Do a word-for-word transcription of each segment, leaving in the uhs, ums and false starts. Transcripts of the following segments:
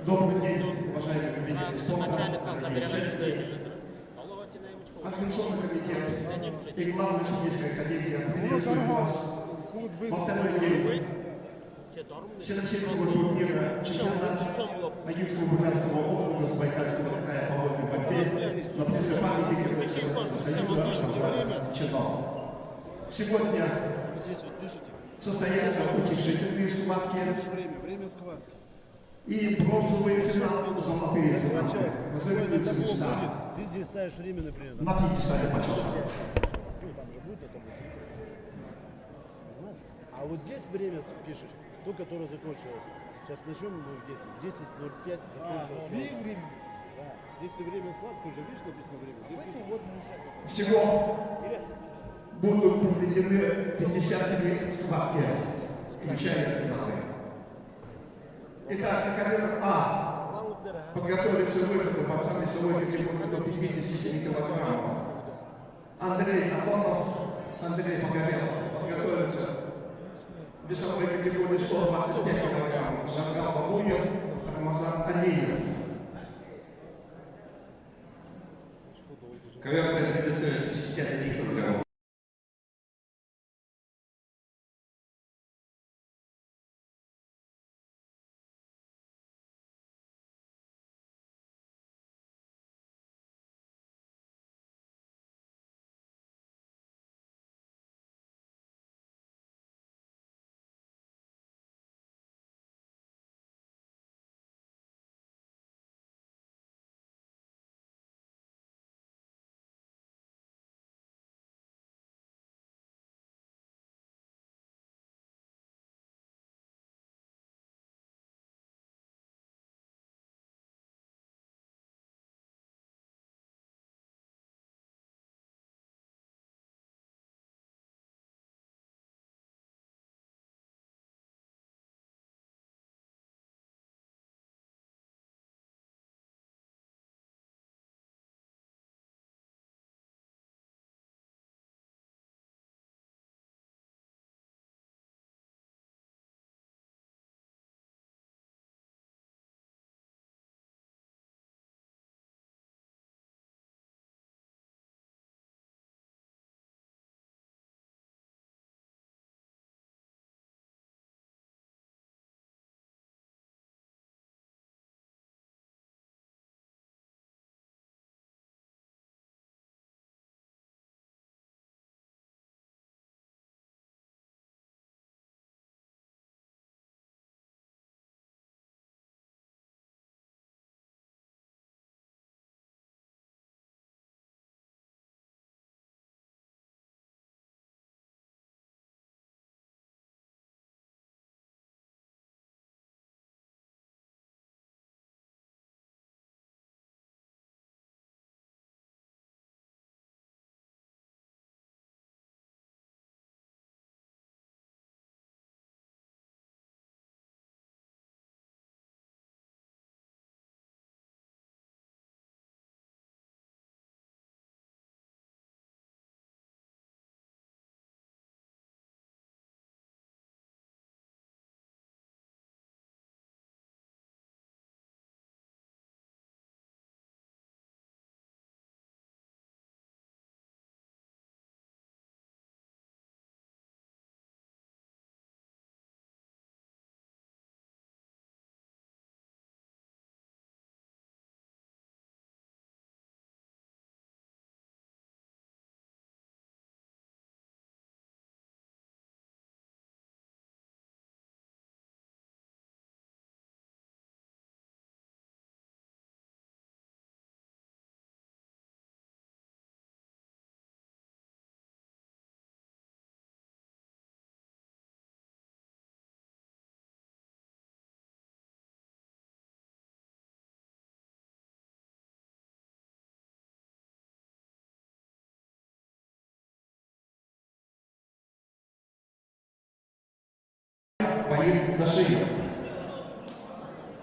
Добрый день, уважаемые любители спорта, дорогие участники. Организационный комитет и главная судейская коллегия приветствует вас во второй день Всероссийского турнира чемпионата Ногинского бурятского округа Забайкальского края по вольной борьбе на призы памяти Героя Советского Союза Рамзана Чино. Сегодня состоятся утешительные схватки. И бронзовый финал, золотые финалы. Разыгрываются места на пьедестале почёта. А вот здесь время пишешь, то, которое закончилось. Сейчас начнём мы в десять. Десять ноль пять закончилось. Да. Здесь ты время схватки, уже видишь, написано время. Здесь пишешь. Всего будут проведены пятьдесят три схватки, включая финалы. Итак, на ковёр А подготовится выход борца весовой категории до пятидесяти семи килограммов. Андрей Антонов, Андрей Погорелов подготовится в весовой категории сто двадцать пять килограммов. Жангал Бабуев, Рамазан Алиев. Ковёр Б подготовится шестьдесят один килограмм.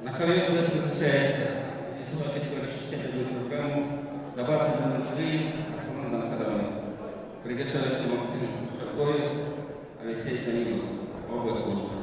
На ковёр приглашается весовой категории шестьдесят один килограмм Дабаджи Данаджиев Аслан Данцарович. Приготовиться Максим Шаргоев, Алексей Данилов, оба Иркутска.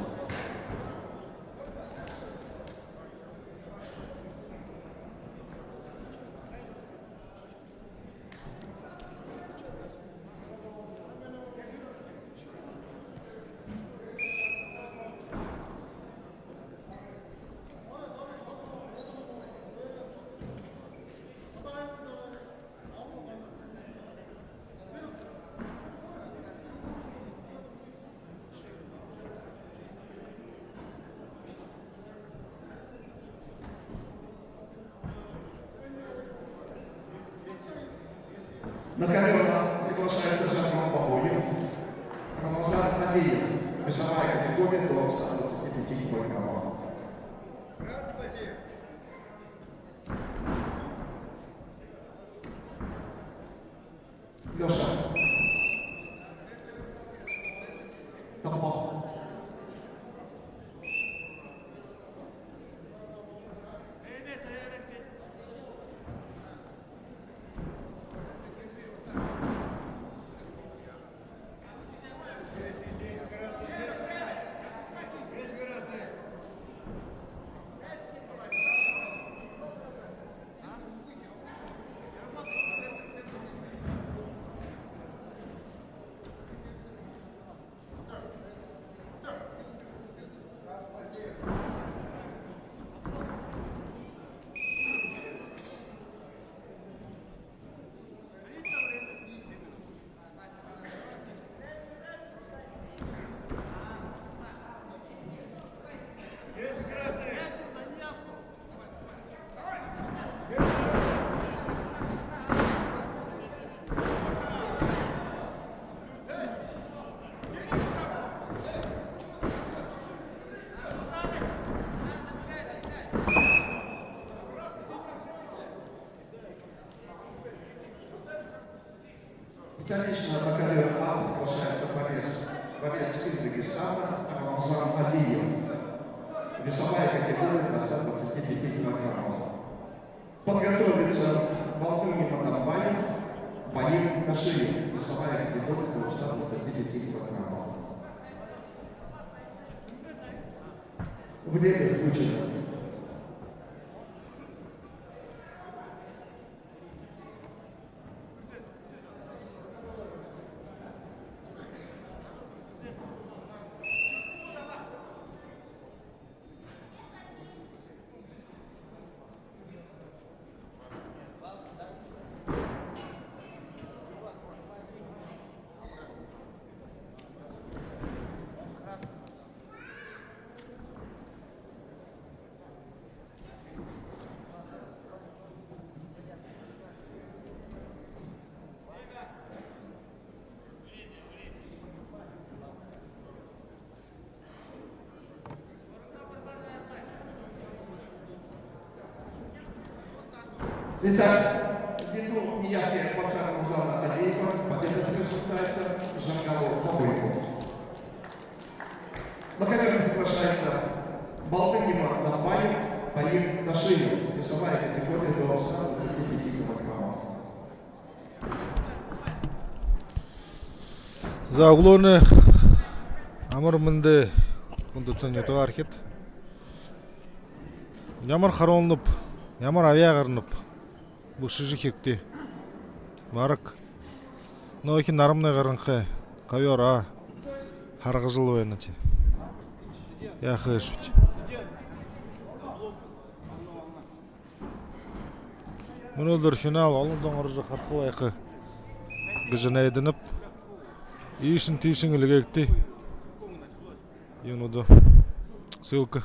На ковёр приглашается Жангал Бабуев, Рамазан Алиев, весовая категория до ста двадцати пяти килограммов. Лёша. Топо. Вторично на ковёр А приглашается борец, борец из Дагестана Рамазан Алиев. Весовая категория до ста двадцати пяти килограммов. Подготовиться Балдынгим Адамбаев, Баир Ташиев. Весовая категория до ста двадцати пяти килограммов. Время включено. Итак, ввиду неявки бойца Рамазана Алиева победа присуждается Жангалу Бабуеву. На ковёр приглашается Балдынгим Адамбаев, Баир Ташиев. Весовая категория до ста двадцати пяти килограммов. За, үглөөнэй амар мэндэ, хүндэтэ нютагаархид. Ямар харуулнаб, ямар абяа гарнаб, бэшэжэ хэгты. Бараг нөөхи нарамнай гаранхай ковёр А харгажал байна тии. Яаха гээшэб. Мүнөөдэр финал, олон зон орожо хараха байха гэжэ найданаб. Иишэнь тиишэнь эльгээгты. Юунүүдээ. Ссылка.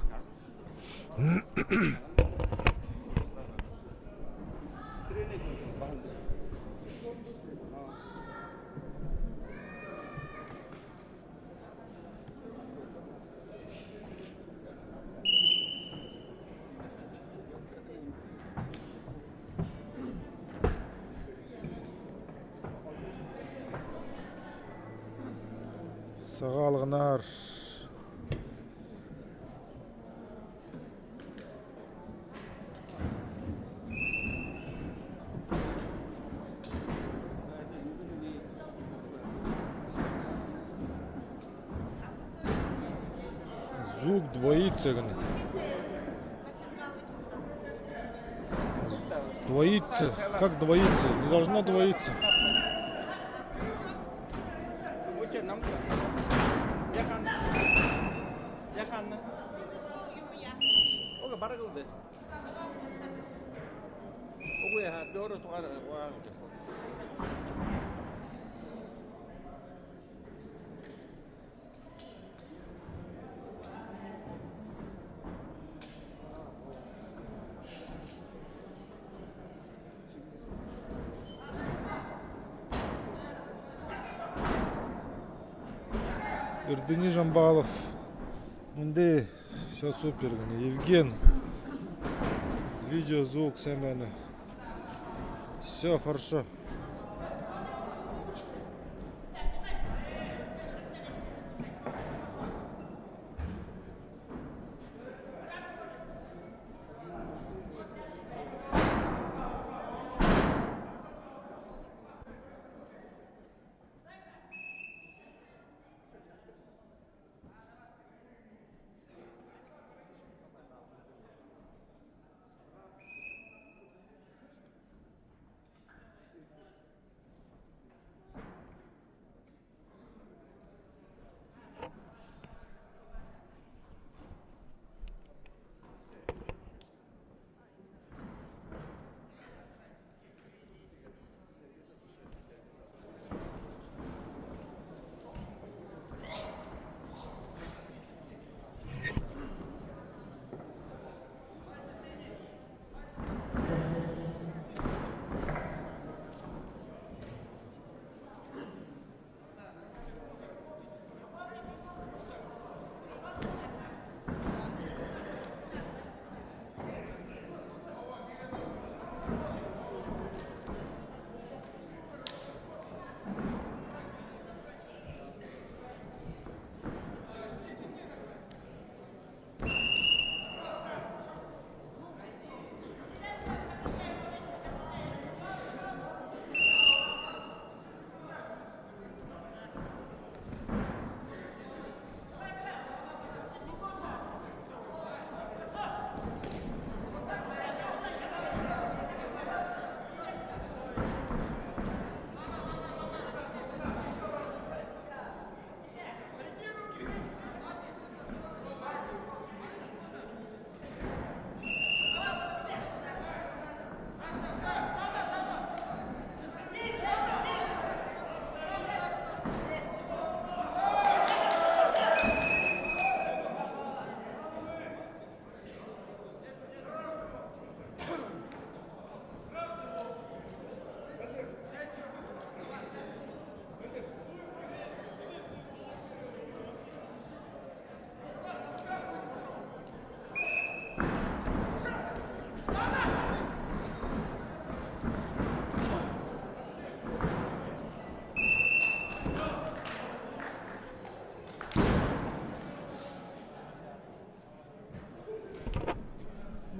Сагаалганаар Звук двоится, говорит. Двоится. Как двоится? Не должно двоиться. Эрдэни Жамбалов. Мэндэ. Всё супер, Евген. Видео, звук, самое. Всё хорошо.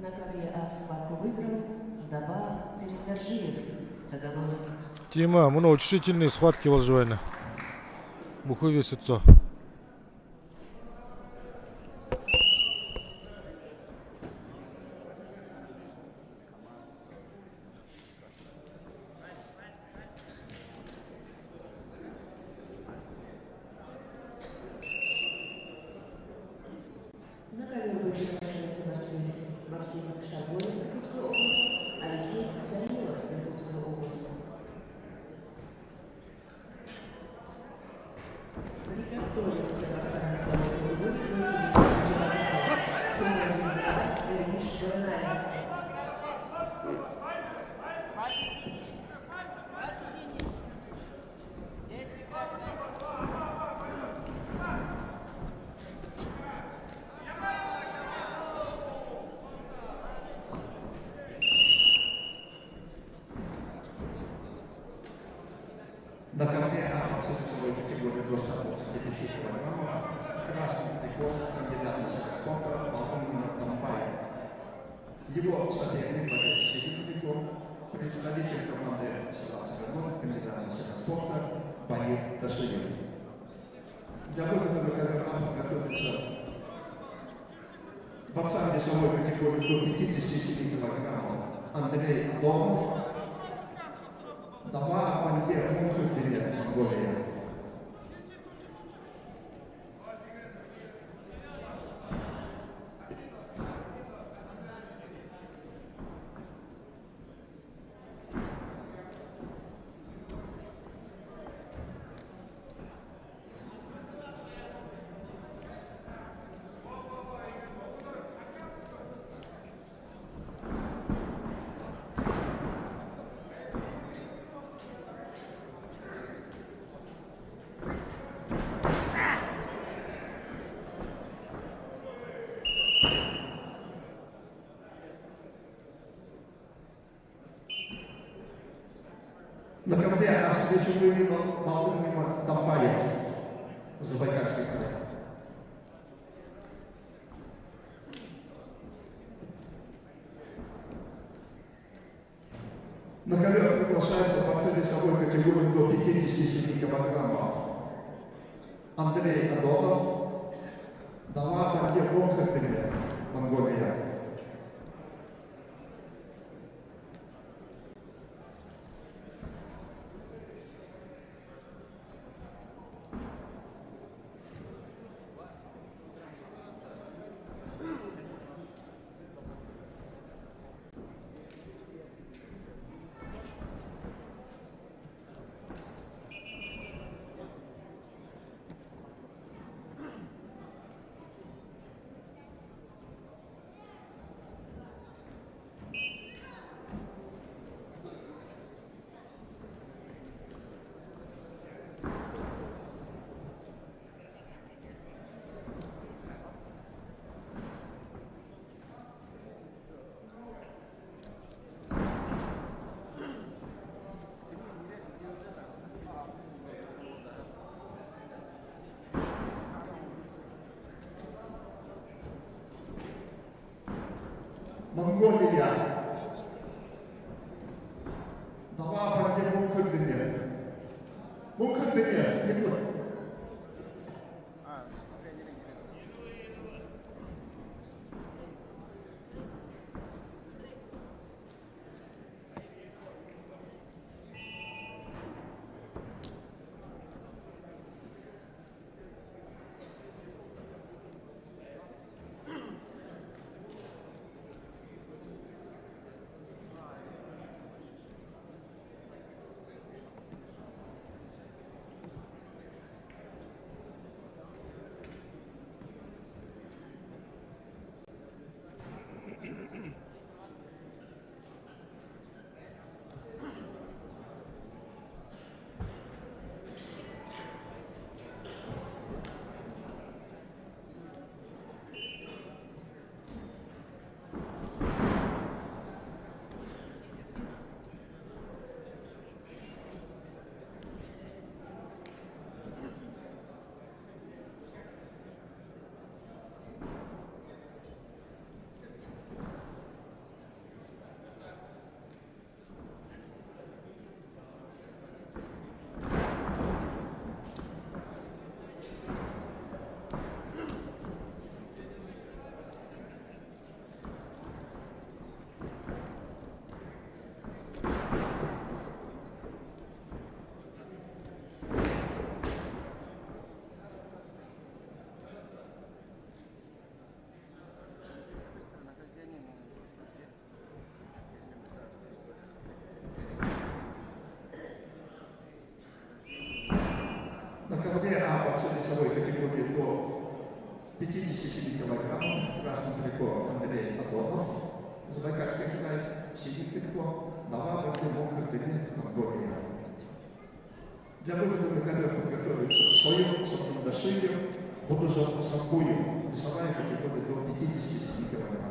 На ковре А схватку выиграл Даба Терендоржиев, Цаганой. Тиимэ, мүнөө утешительные схватки боложо байна. Бүхы весэдсөө. На ковёр будет присаживаться Максим, Максим Шаргоев, Иркутская область, Алексей Данилов, Иркутская область. Приготовиться борцам весовой категории до семидесяти килограммов. Первый вызывает Эрвиш Горнаев. На ковре А борцы весовой категории до ста двадцати пяти килограммов. Красным триком кандидат мастера спорта Балдымынов Дамбай. Его соперник, борец синим триком, представитель команды села Цаганой, кандидат мастера спорта Баир Дашиев. Для выхода на ковёр А подготовится Пацан весовой категории до пятидесяти семи килограммов Андрей Адонов. Дава Банде, Мунхадэни, Монголия. На ковре навстречу выехал Балдыргин Дамбаев, Забайкальский край. На ковёр приглашаются борцы весовой категории до пятидесяти семи килограммов Андрей Адонов, Дава Банде, Мунхадэни, Монголия. Монголия. Дава Банде, Мунхадэни. Мунхадэни. На ковре А борцы весовой категории до пятидесяти семи килограммов в красном трико Андрей Адонов, Забайкальский край, в синем трико Дава Банде, Мунхадэни, Монголия. Для выхода на ковёр подготовился Союн Сабдундашиев, Будужан Сабуев, весовая категория до пятидесяти семи килограммов.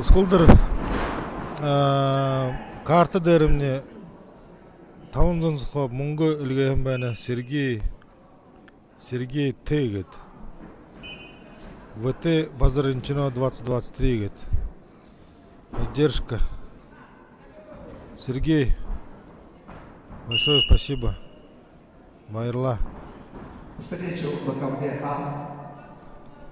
Скулдер, а, карта дээрэмнай табан зуун сохоо мүнгэ эльгээһэн байна. Сергей, Сергей Т гээд. В Т Базар Инчино двадцать двадцать три гээд. Поддержка. Сергей, большое спасибо. Баярлаа. Встречу на ковре А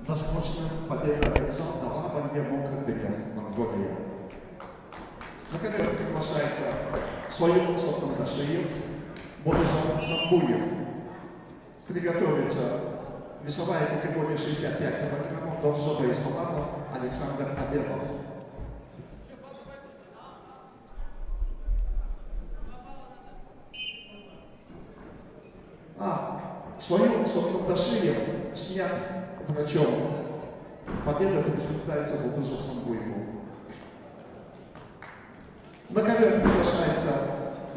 досрочно победу одержал Даваа Банья Мукхадырья, Монголия. На ковер приглашается Союн Сотнамдашиев, Будыжон Самбуев. Приготовиться. Весовая категория шестьдесят пять килограммов, Доржо Байсаланов, Александр Абелов. А, Союн Сотнамдашиев снят врачом. Победа присуждается Будыжон Самбуеву. На ковер приглашается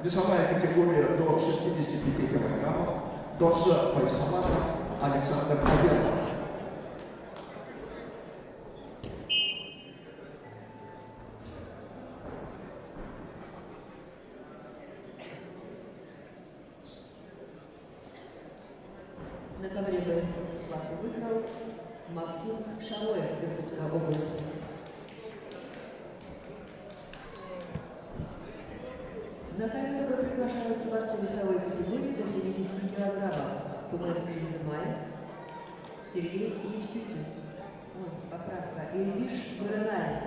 весовая категория до шестидесяти пяти килограммов, Доржо Байсаланов, Александр Абелов. На ковре Б схватку выиграл Максим Шароев, Иркутская область. На ковер Б приглашаются борцы весовой категории до семидесяти килограммов: Тумэн Жигзымаев, Сергей Евсютин. Ой, поправка. Ирбиш Бырынаев.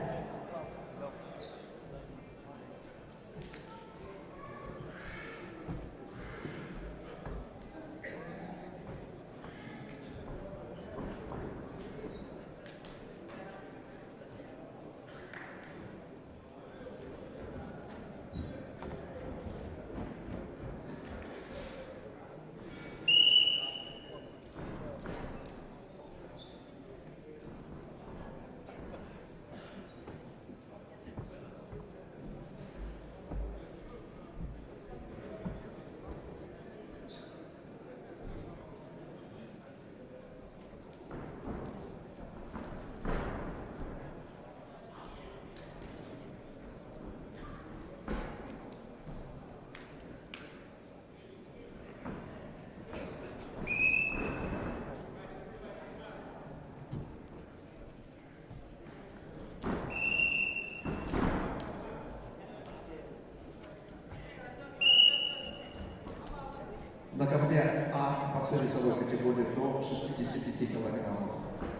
На ковре А борцы весовой категории до шестидесяти пяти килограммов.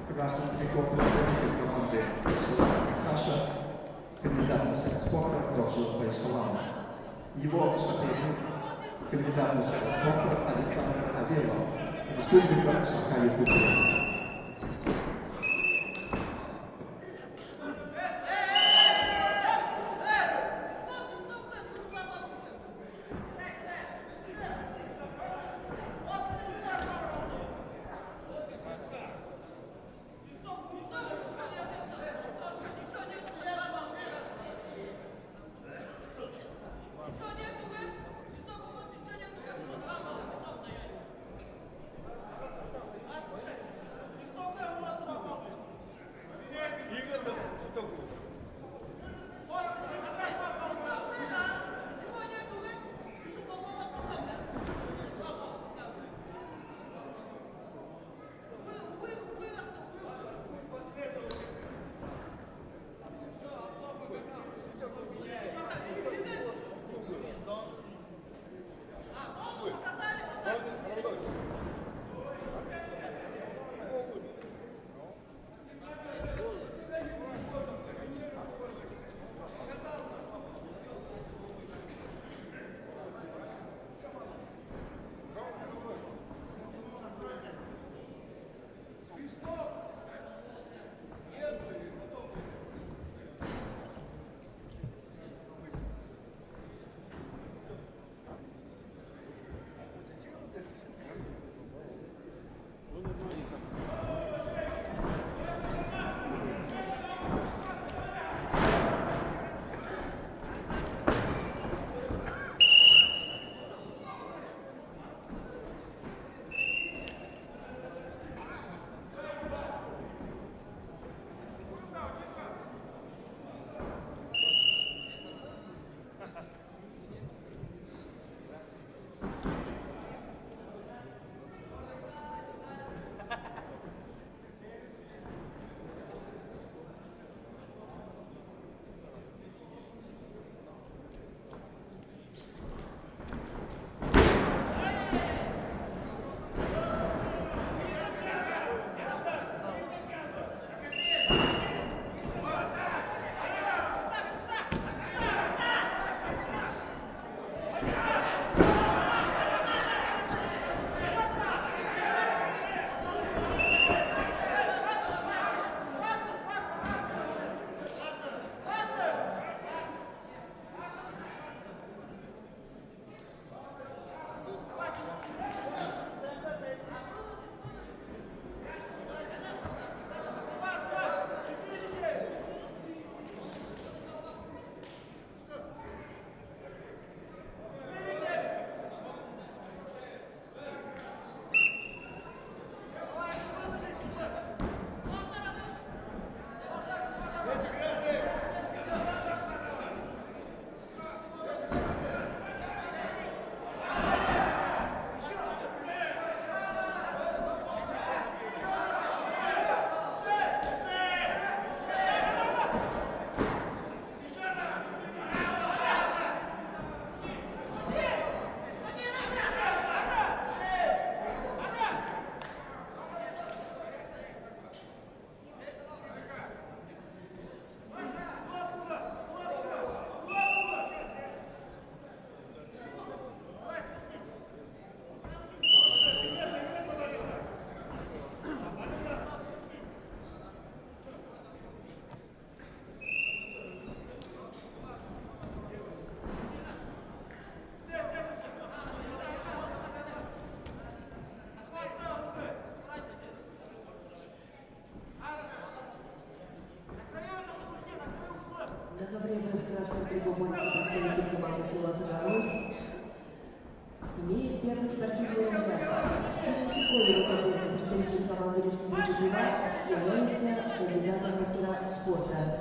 В красном трико представитель команды «Золотая каша», кандидат мастера спорта Доржо Байсаланов. Его соперник, кандидат мастера спорта Александр Абелов, Республика Саха-Якутия. Села Цаганой. Имеет первый спортивный разряд. В синей кепке его соперник, представитель команды Республики Тыва, является кандидатом в мастера спорта.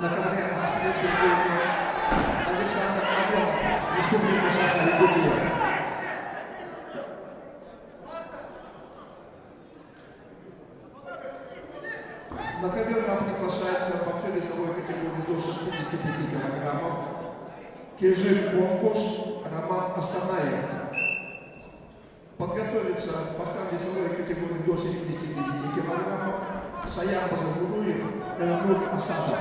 На ковре австрийский тренер Александр Артёмов, Республика Саха-Якутия. На ковёр нам приглашается борцы весовой категории до шестидесяти пяти килограммов Кижик Бонгуш Роман Астанаев. Подготовиться борцам весовой категории до семидесяти девяти килограммов Саян Базаргулуев Эльнур Асадов.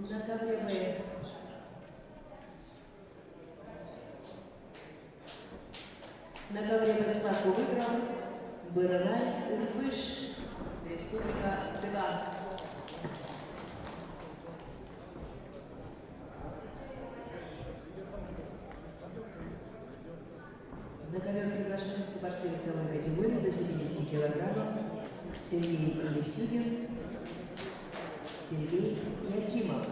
На ковре Б. На ковре Б схватку выиграл Бырынай Ырбыш, Республика Тыва. На ковёр приглашаются борцы весовой категории до семидесяти килограммов Сергей Елевсюгин, Сергей Якимов.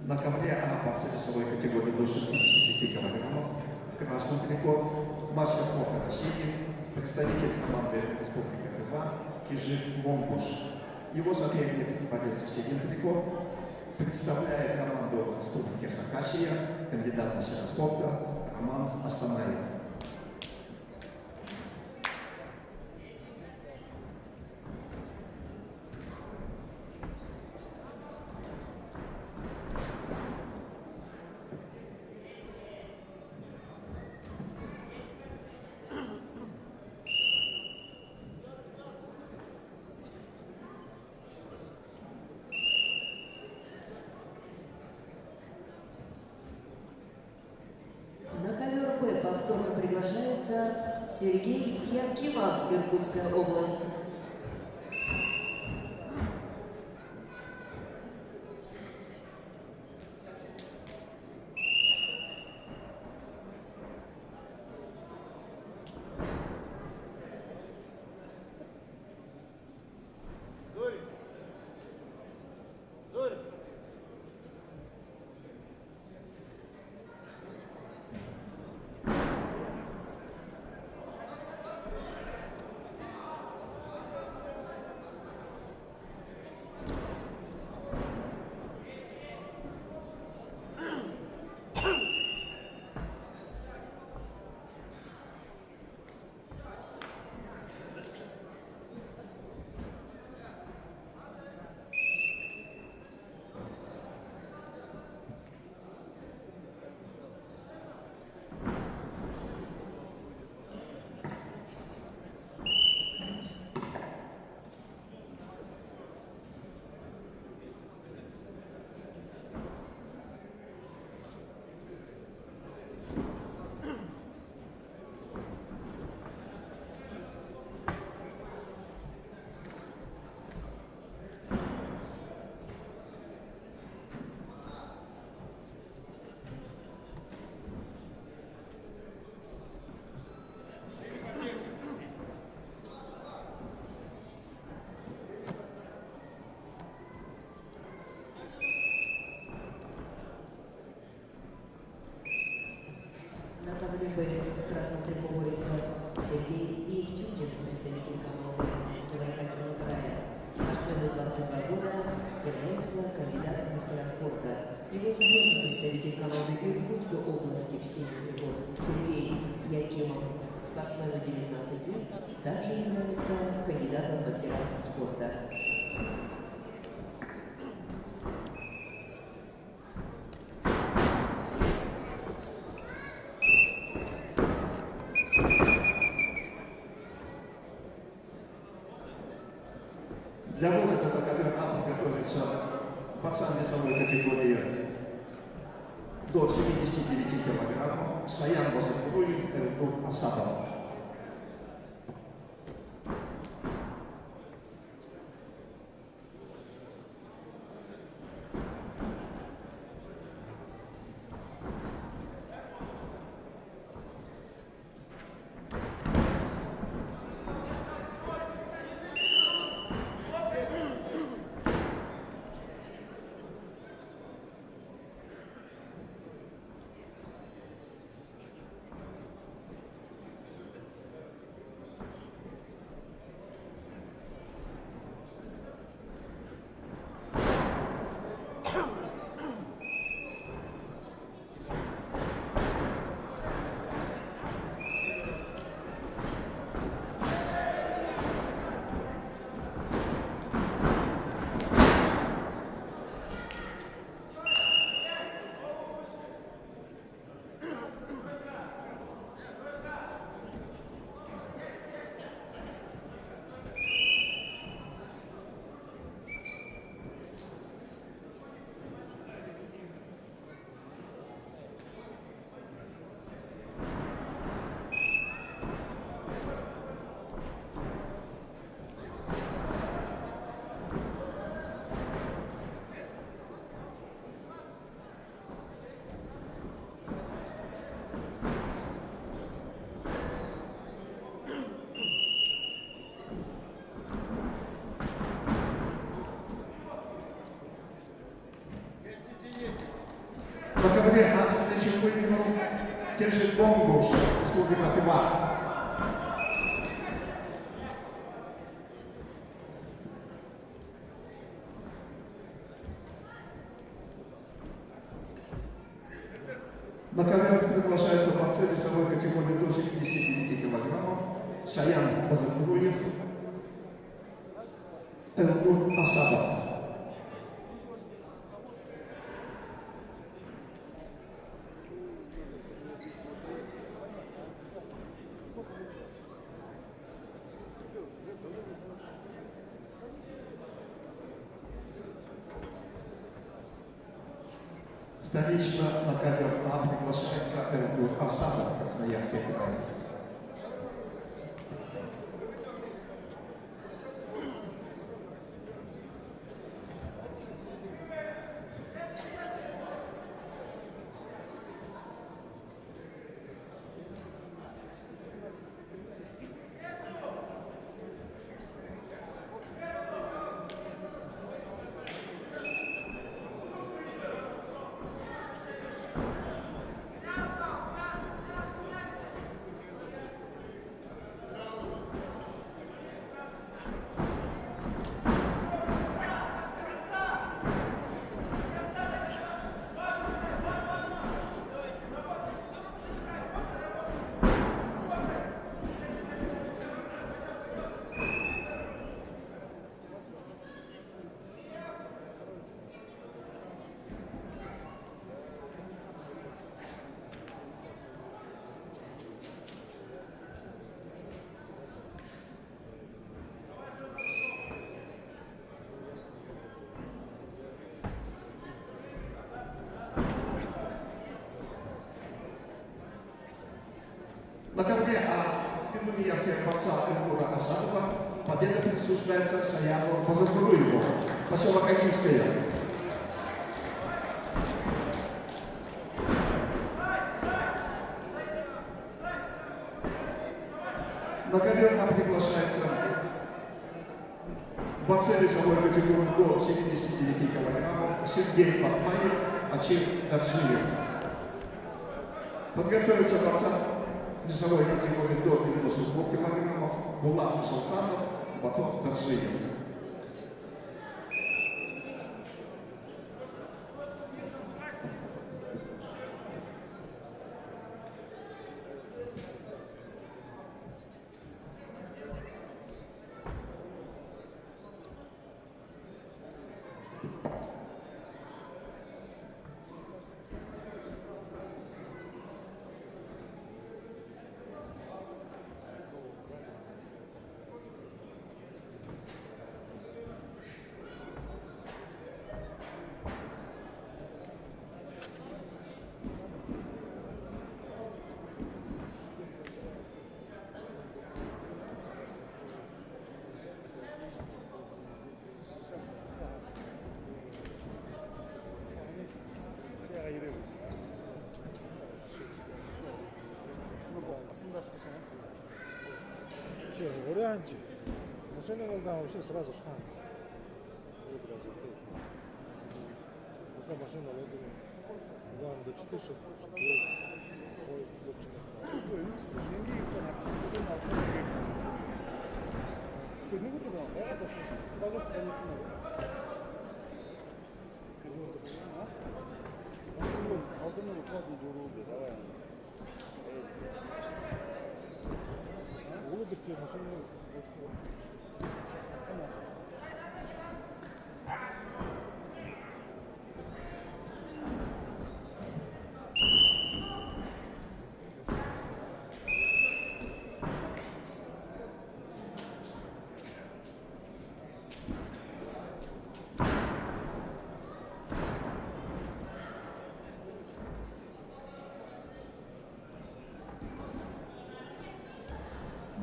На ковре А борцы весовой категории до шестидесяти пяти килограммов в красном трико мастер спорта России, представитель команды Республики Тыва Кижик Монгуш. Его соперник, борец в синем трико, представляет команду Республики Хакасия, кандидат мастера спорта Роман Астамаев. На ковёр Б повторно приглашается Сергей Якимов, Иркутская область. На ковре Б в красном трико борется Сергей Евтюгин, представитель команды Забайкальского края. Спортсмену двадцать два года, является кандидатом в мастера спорта. Его соперник, представитель команды Иркутской области в синем трико Сергей Якимов. Спортсмену девятнадцать лет, также является кандидатом в мастера спорта. Для выхода на ковёр А подготовится борцам весовой категории до семидесяти девяти килограммов Саян Базаркулуев, Эренбур Асадов. Матыма. На ковёр приглашаются борцы весовой категории до семидесяти девяти килограммов Саян Базаргуев, Эльгур Асадов. Вторично на ковёр А приглашается Эльгур Асадов, Красноярский край. На ковре А финно-угорского борца Эльгура Асадова победа присуждается Саяну Базаргуруеву, посёлок Агинское. На ковёр А приглашается борцы весовой категории до семидесяти девяти килограммов Сергей Бакмаев, Ачир Даржиев. Подготовятся борцы весовой категории до девяносто двух килограммов Булат Шалсанов, Батор Даржиев. Че, вариант. Машина, когда вообще сразу шхан. Вот раз вот это. Пока машина лодыра. Главное, до четыре, чтоб поезд до четыре. Ой, ну, слушай, не, не, не, машина алхам, не, не, не, не. Че, ну, вот, ну, это ж сразу занесло. А? Машина, вот, алдын, вот, классно дёргал, давай. Улы дэртэ машина.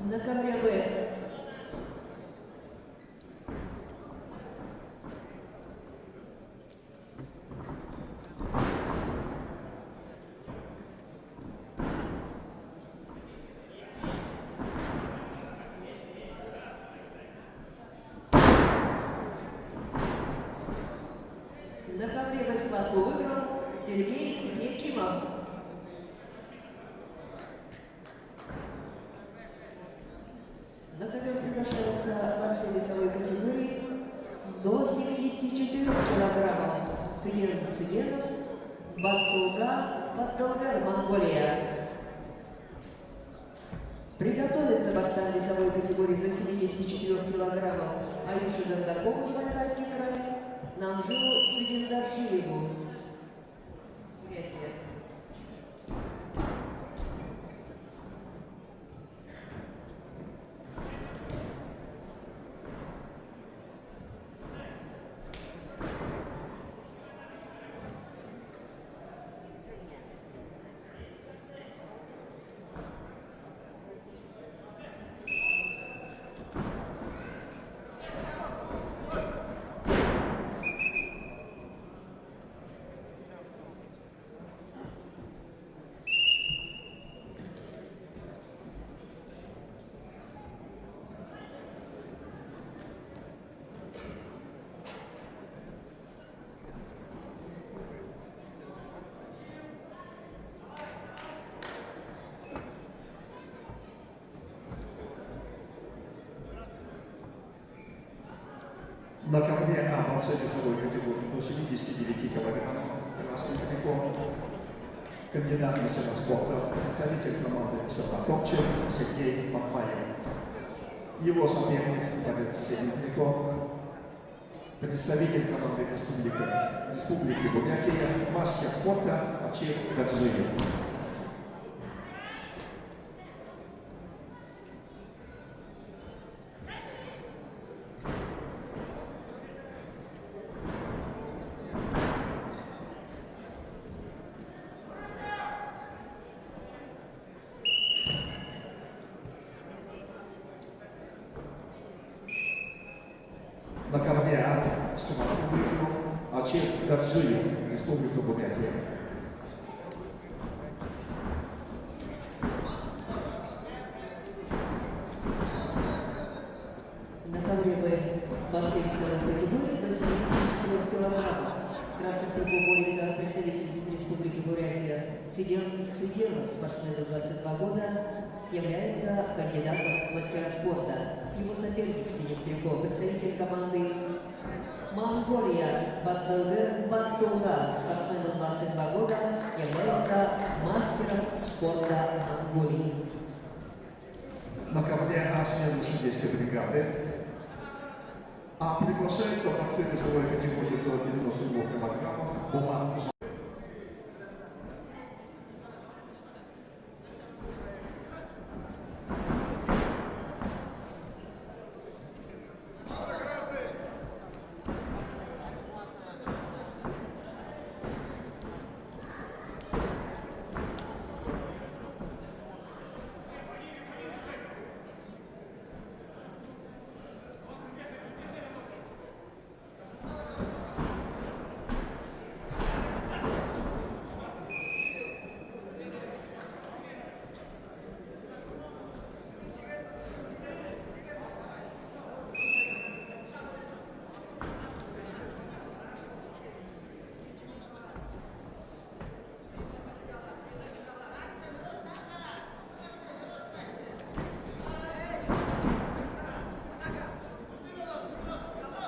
На ковре Б. На ковре Б схватку выиграл Сергей Якимов. Приготовиться борцам весовой категории до семидесяти четырёх килограммов Аюше Дондокову, Забайкальский край, Намжилу Цыдендоржиеву. Бурятия. На ковре А борцы весовой категории до семидесяти девяти килограммов. Красным трико. Кандидат мастера спорта, представитель команды Севастополя Сергей Бакмаев. Его соперник, борец в синем трико, представитель команды республики, Республики Бурятия, мастер спорта Ачир Гаджиев. На ковре А схватку выиграл Ачир Гаджиев, Республика Бурятия. На ковре Б борцы весовой категории до семидесяти четырёх килограммов. В красном кругу борется представитель Республики Бурятия Цыден Цыденов, спортсмену двадцать два года, является кандидатом в мастера спорта. Его соперник в синем трико, представитель команды Монголия Баддылгы Баттулга, спортсмену двадцать два года, является мастером спорта Монголии. На ковре А смены судейской бригады. А приглашаются борцы весовой категории до девяносто двух килограммов Булат Жа-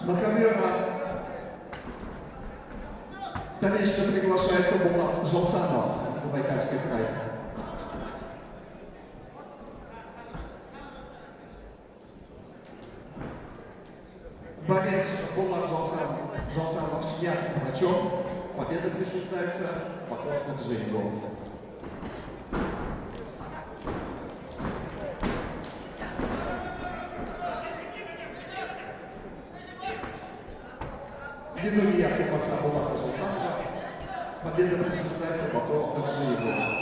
На ковёр вторично приглашается Булат Жалсанов, Забайкальский край. Борец Булат Жалсан-, Жалсанов снят врачом. Победа присуждается Баку Хаджиеву. Ввиду неявки борца Булата Жалсанова победа присуждается Баку Хаджиеву.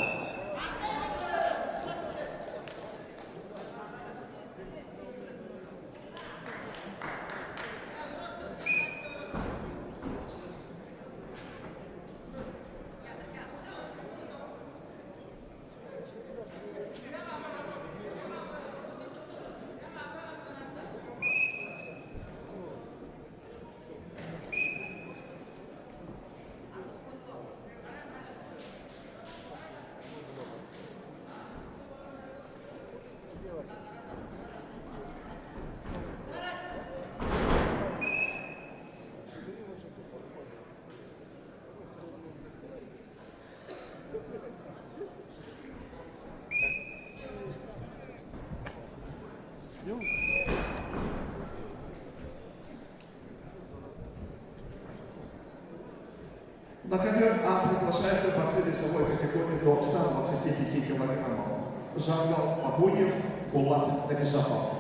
На ковёр А приглашаются борцы весовой категории до ста двадцати пяти килограммов. Жангал Бабуев, Булат Дагижапов.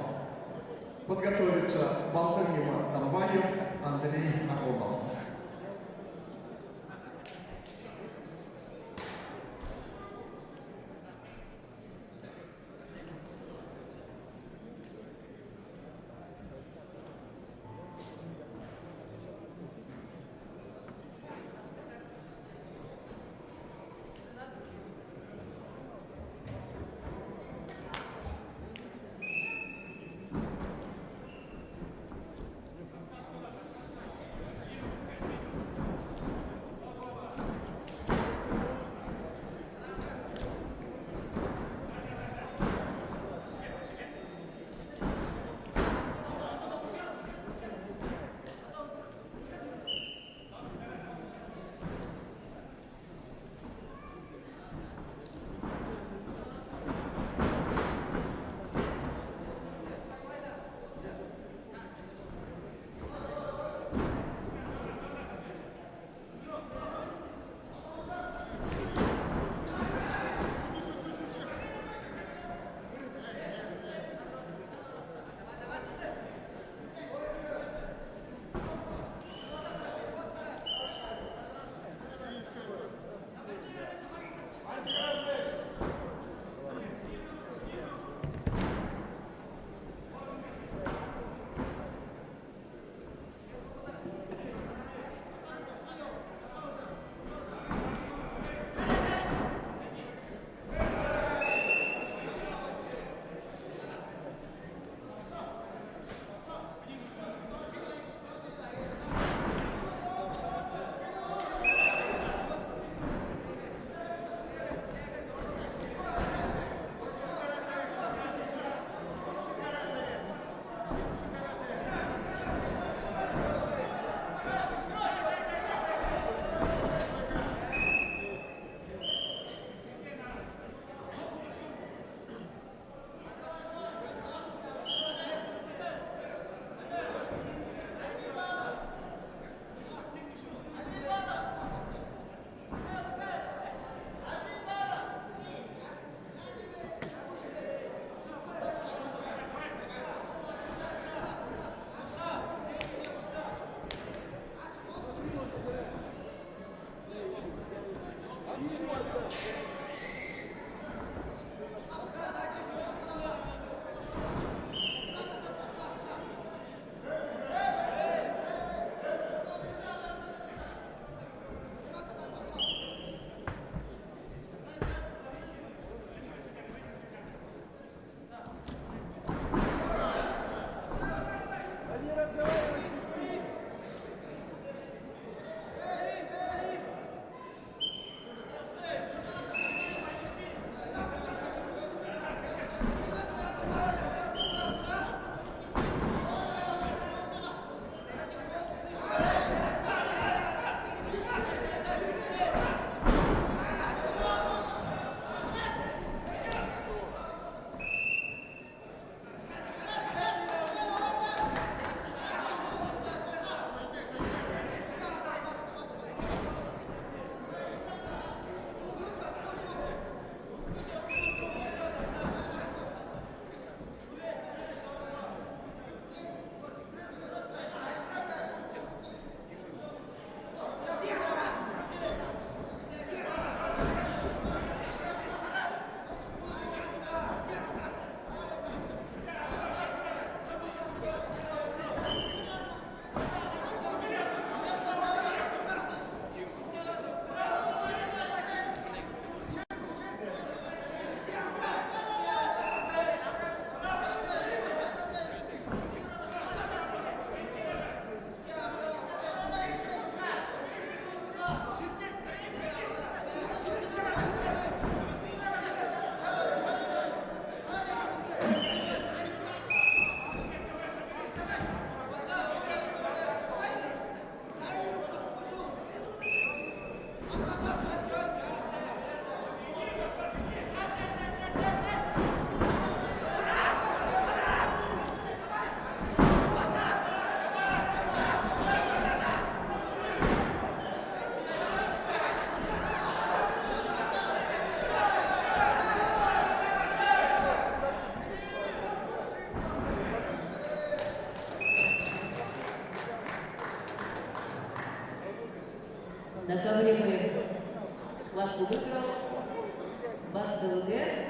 Подготовиться: Балдынима Дамбаев, Андрей Аронов.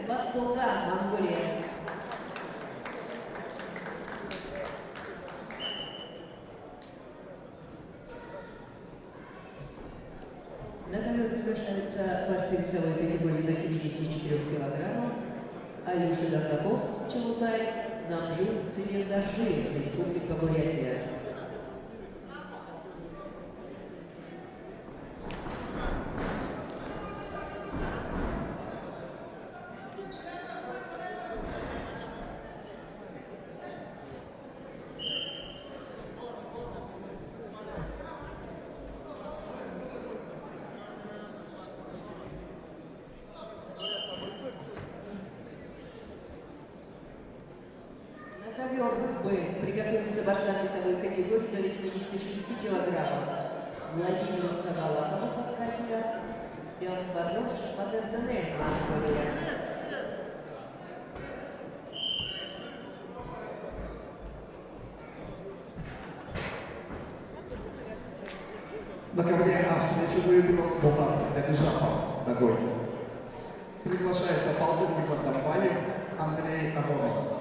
Баттулга, Монголия. На ковёр приглашаются борцы весовой категории до семидесяти четырёх килограммов Аюша Дандаков, Чалутай, Намжил Цырендаржиев, Республика Бурятия. На ковёр «Б» приготовиться борцам весовой категории до восьмидесяти шести килограммов Владимир Сагалаков, Хакасия, Бямбадош Бадырдыны, Монголия. На ковре навстречу выиграл Булат Далижапов, Дагой. Приглашается Балдыр Бекбатамбаев, Андрей Агонов.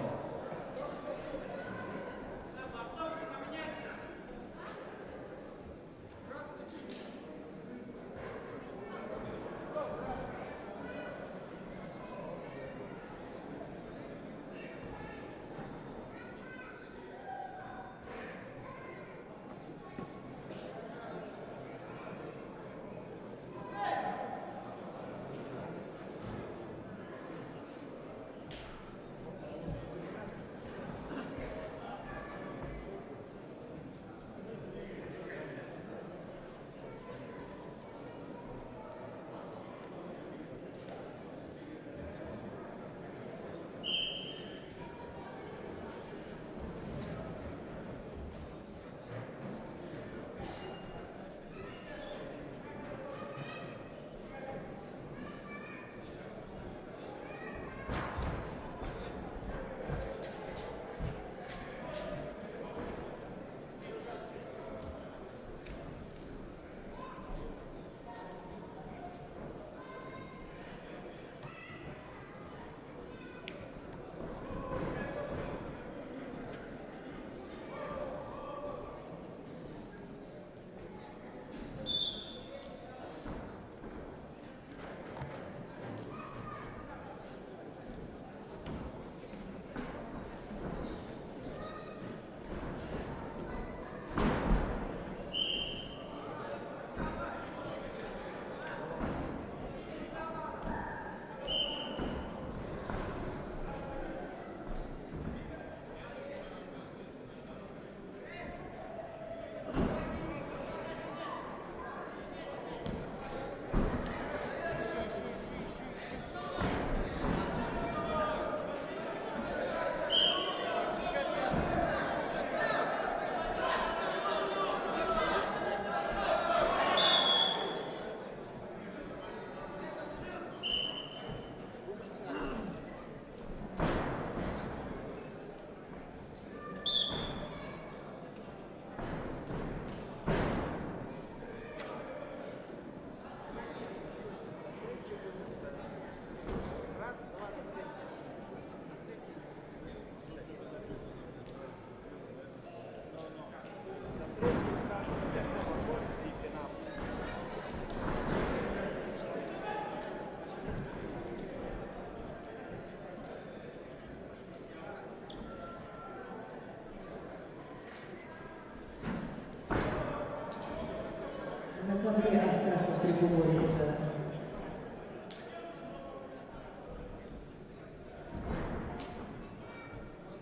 На ковре А в красном кругу борется.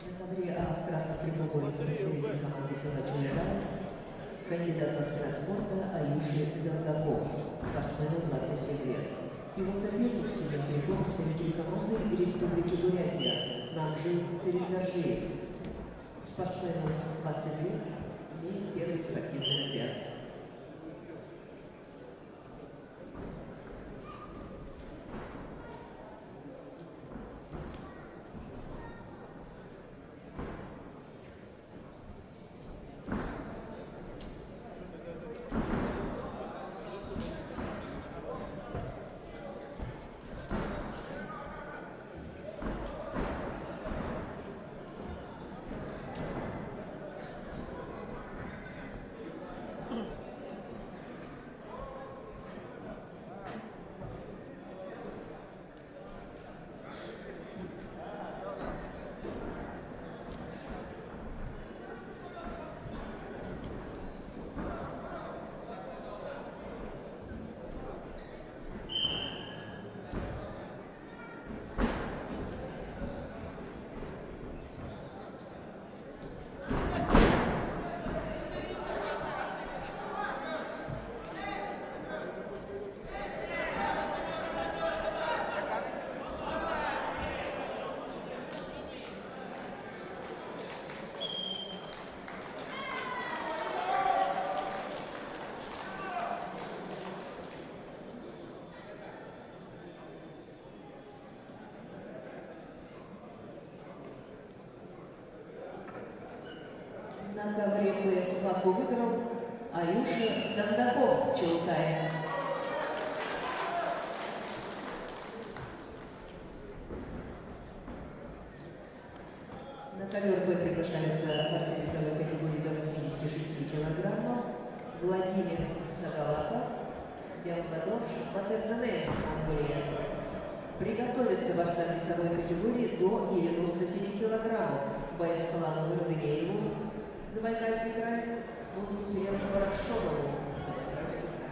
На ковре А в красном кругу борется представитель команды села Чалутай, кандидат мастера спорта Аюши Дандаков, спортсмену двадцать семь лет. Его соперник в синем кругу представитель команды Республики Бурятия Намжил Цырендаржиев. Спортсмену двадцать лет, имеет первый спортивный разряд. На ковре Б схватку выиграл Аюша Дондаков, Чолтай. На ковёр Б приглашаются борцы весовой категории до восьмидесяти шести килограммов Владимир Сагалаков, Бямбадорж Батырдыны, Монголия. Приготовиться борцам весовой категории до девяноста семи килограммов Баясхалану Ирдынееву, Забайкальский край, Мунгусыряну Баракшонову, Забайкальский край.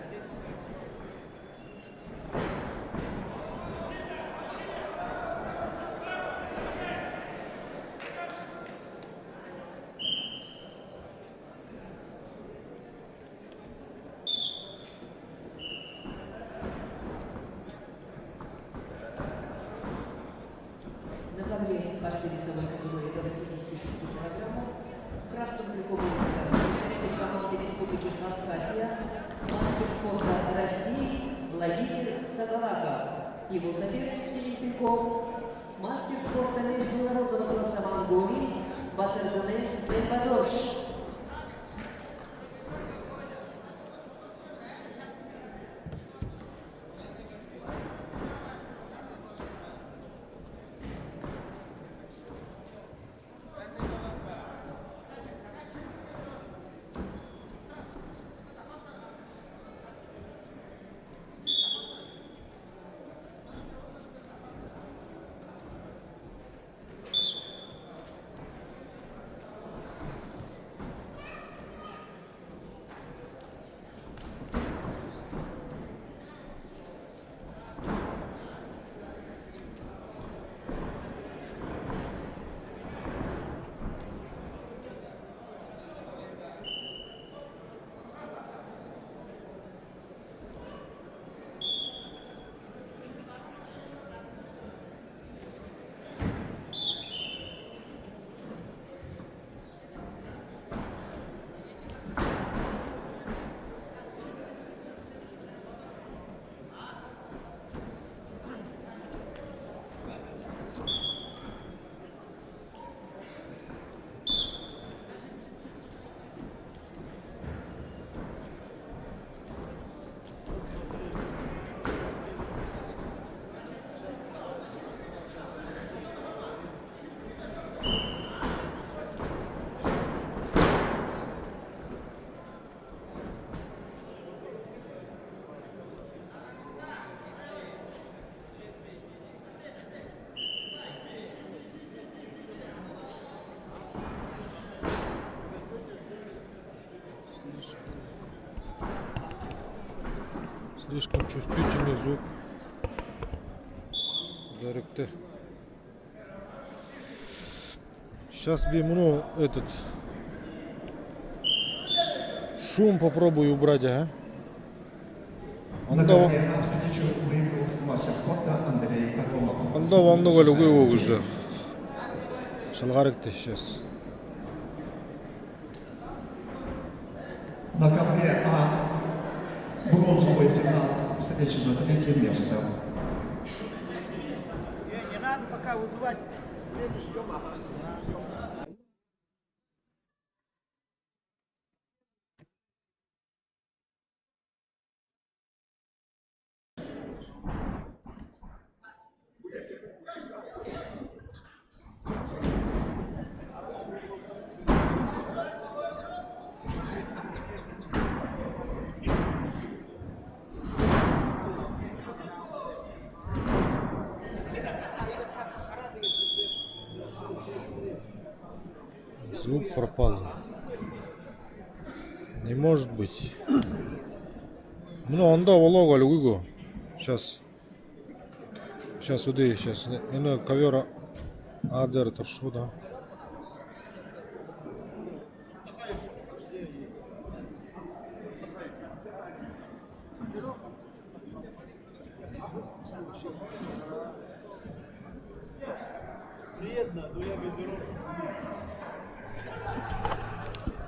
На ковре борцы весовой категории до восьмидесяти шести килограммов в красном трико борется представитель команды Республики Хакасия, мастер спорта России Владимир Сагалаков. Его соперник в синем трико — мастер спорта международного класса Монголии Батырдыны Бямбадорж. Слишком чувствительный звук. Дэрэгты. Сейчас би мүнөө этот шум попробую убрать, ага. Ондоо, ондоо болоно гү, үгы гү гэжэ шалгаарагты сейчас. На ковре А бронзовый финал встречи за третье место. Не, не надо пока вызывать. Звук пропал. Не может быть. Мүнөө ондоо болоо гү, үгы гү? Сейчас. Сейчас, үдэ, сейчас. Энэ ковёр А дээрэ туршуу даа.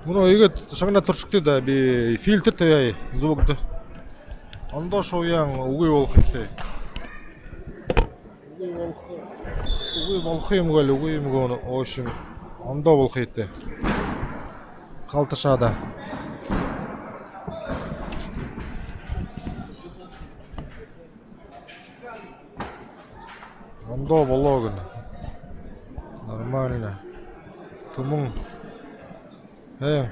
Мүнөө иигээд шагнаад туршагты даа, би фильтр табяа, звукда. Ондоо шууяан үгы болохо ёһотой. Үгы болохо, үгы болохо юм гү, үгы юм гү, в общем, ондоо болохо ёһотой. Халташаада. Ондоо болоо гэнэ. Нормально. Түмэн. Э.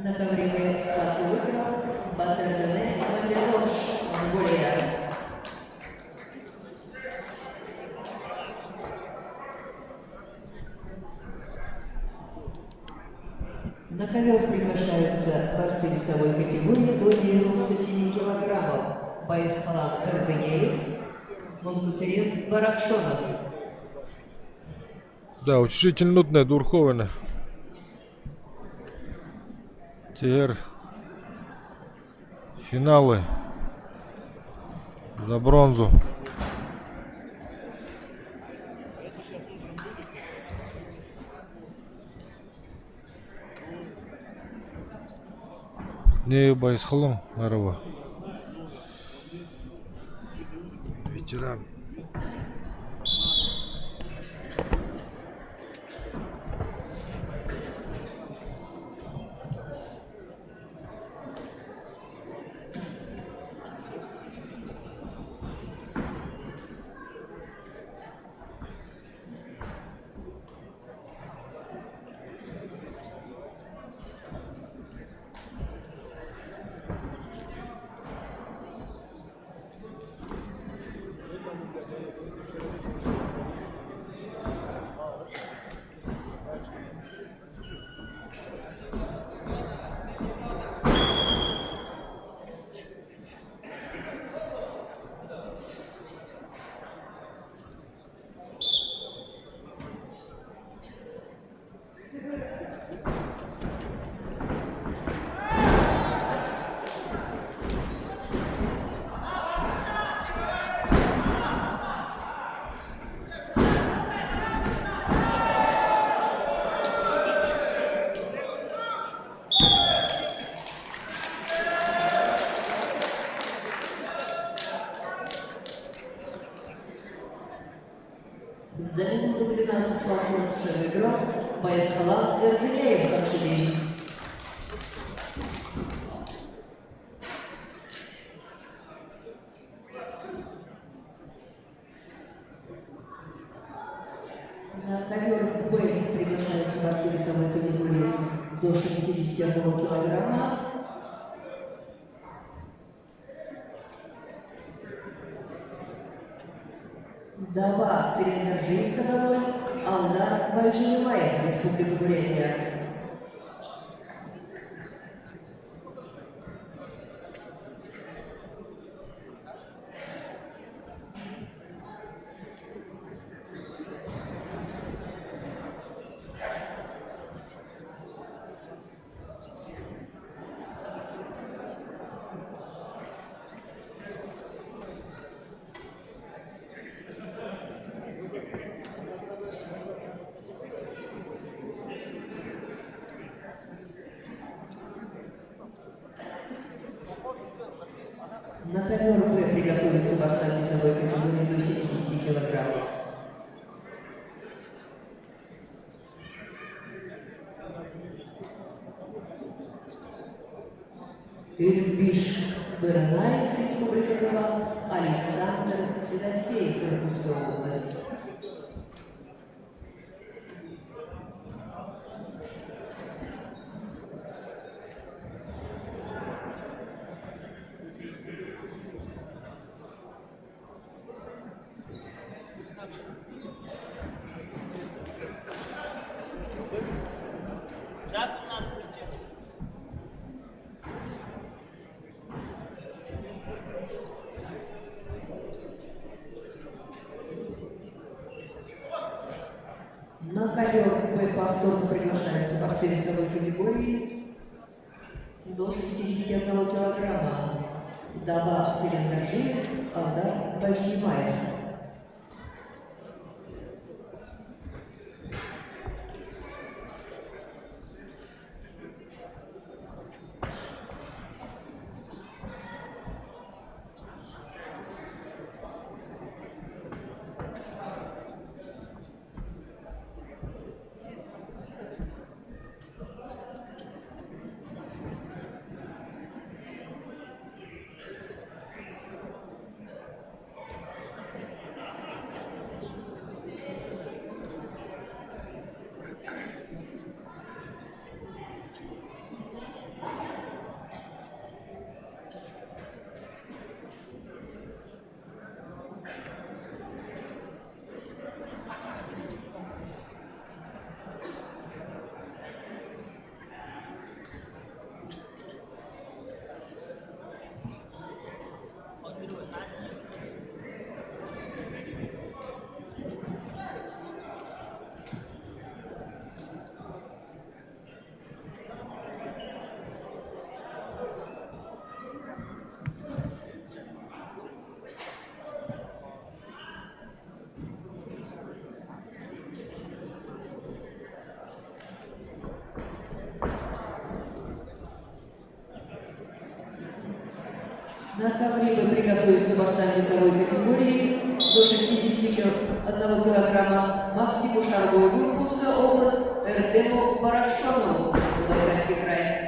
На ковре схватку выиграл Батырдене Мамедош, Монголия. На ковёр приглашаются борцы весовой категории до девяносто семи килограммов: Байсхалан Эрдыняев, Мунгусырен Баракшонов. Да, утешительнууднай дүүрэхэ байна. Тиигээд финалы за бронзу. Эрдыней Байсхалан гараба. Ветеран. За минуту двенадцать схватку выиграл Байсхалан Эрдыняев, Хангши. На ковёр «Б» приглашаются борцы весовой категории до шестидесяти одного килограмма. Даба Цырендоржиев, Саганой, Алдар Бальжинимаев, Республика Бурятия. На ковёр «Б» приготовиться борцам весовой категории до семидесяти килограммов. Эрбиш Быранаев, Республика Тыва, Александр Федосеев, Иркутская область. На ковёр Б повторно приглашаются борцы весовой категории до шестидесяти одного килограмма: Даба Цырендоржиев, Алдар Бальжинимаев. На ковре Б приготовиться борцам весовой категории до шестидесяти одного килограмма Максиму Шаргоеву, Иркутская область, Эрдену Баракшонову, Забайкальский край.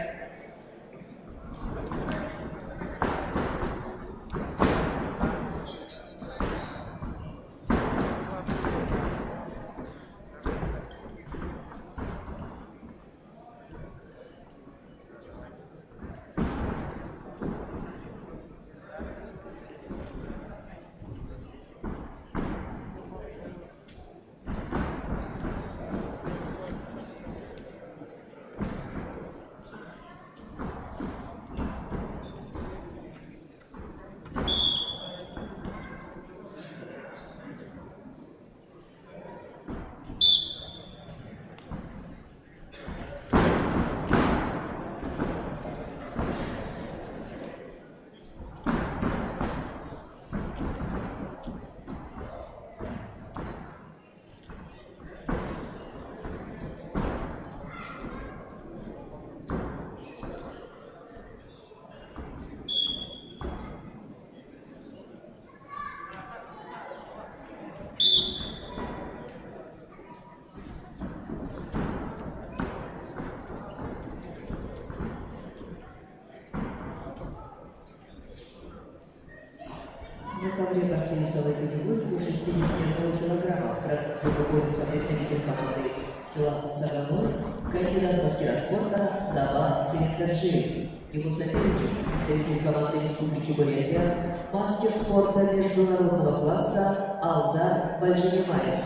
На ковре борцы весовой категории до шестидесяти одного килограмма в красных брюках борется представитель команды села Цаганой, кандидат мастера спорта Даба Цырендоржиев. Его соперник — представитель команды Республики Бурятия, мастер спорта международного класса Алдар Бальжинимаев.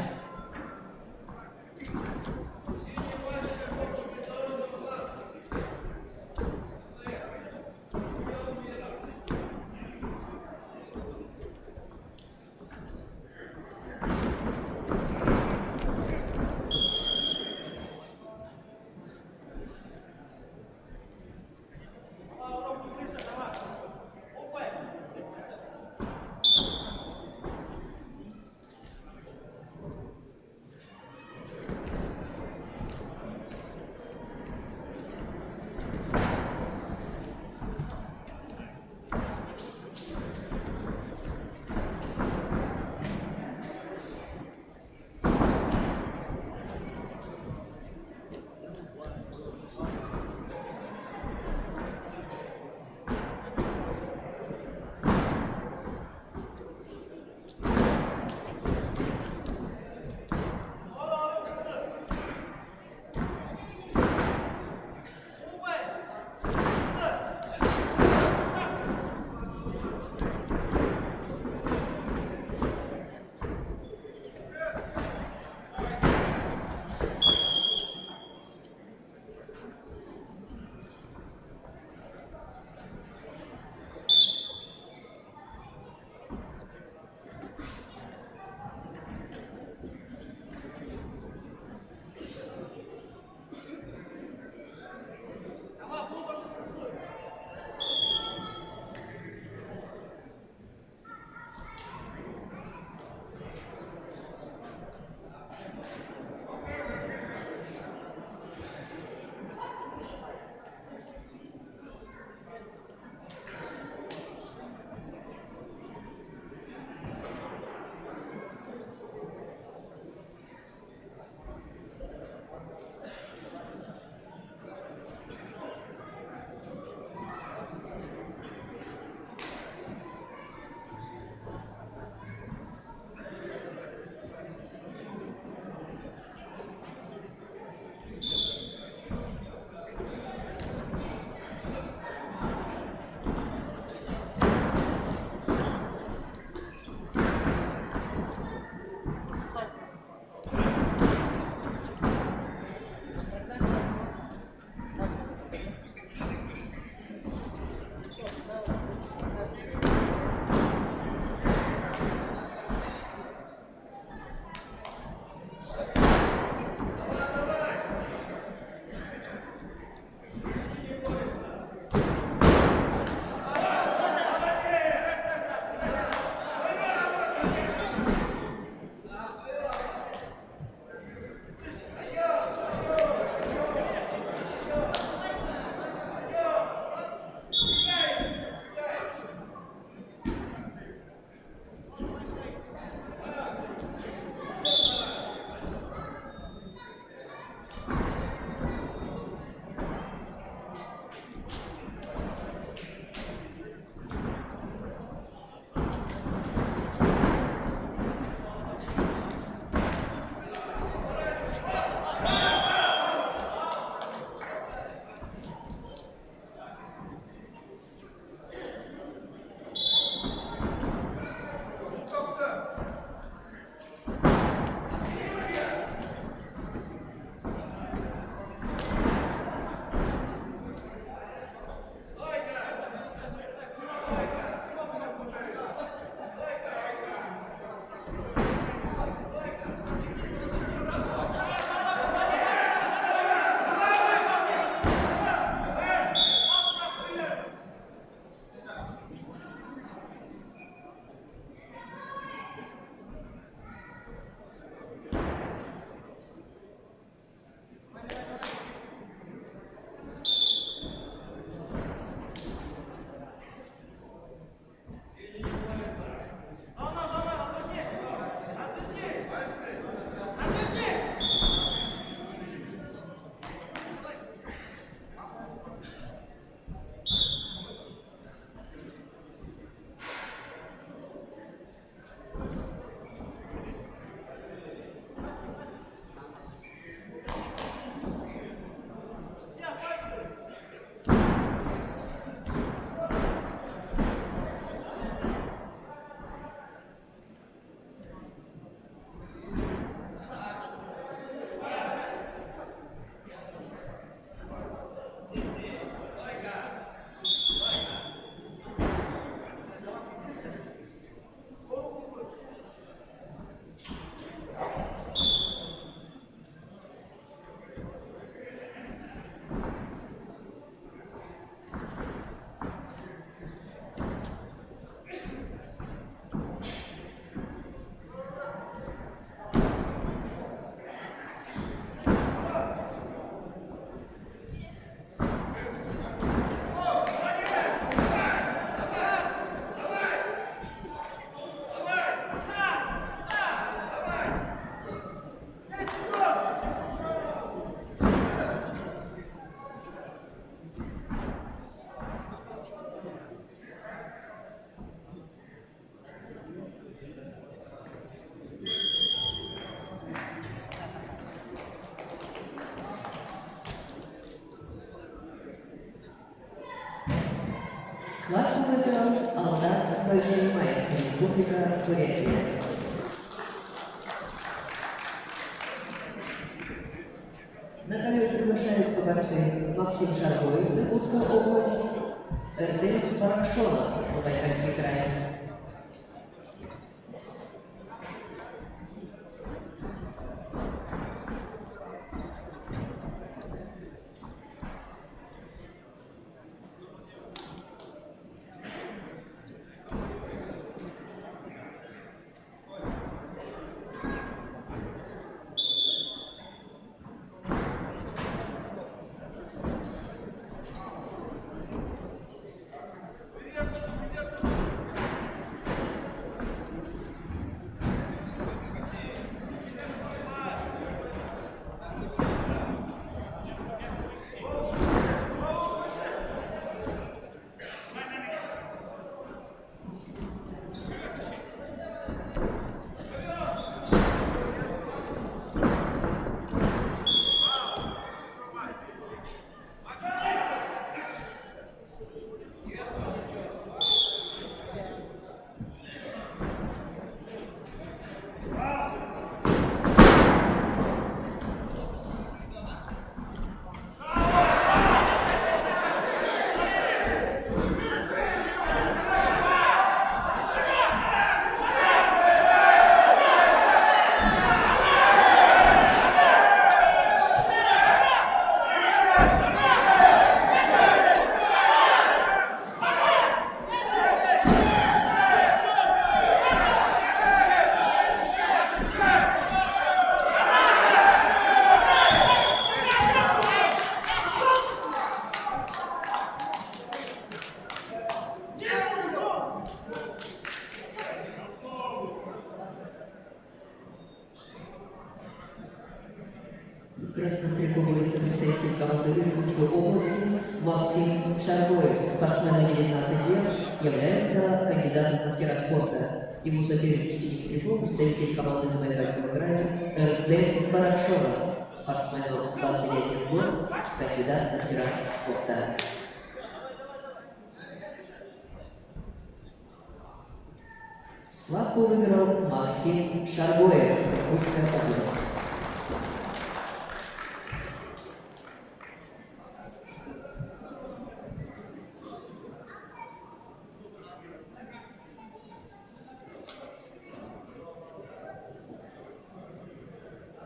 Схватку выиграл Алдар Байжинимаев, Республика Бурятия. На ковёр приглашаются борцы Максим Шаргоев, Иркутская область, Эрдем Баракшонов, Забайкальский край. В красном трико борется представитель команды Иркутской области Максим Шаргоев. Спортсмену девятнадцать лет, является кандидатом мастера спорта. Его соперник в синем трико, представитель команды Забайкальского края Эрдем Баракшонов. Спортсмену двадцать один год, кандидат мастера спорта. Схватку выиграл Максим Шаргоев, Иркутская область.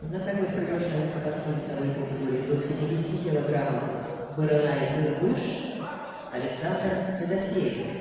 На ковёр приглашаются борцы весовой категории до семидесяти килограмм Быранай Дырбыш, Александр Федосеев.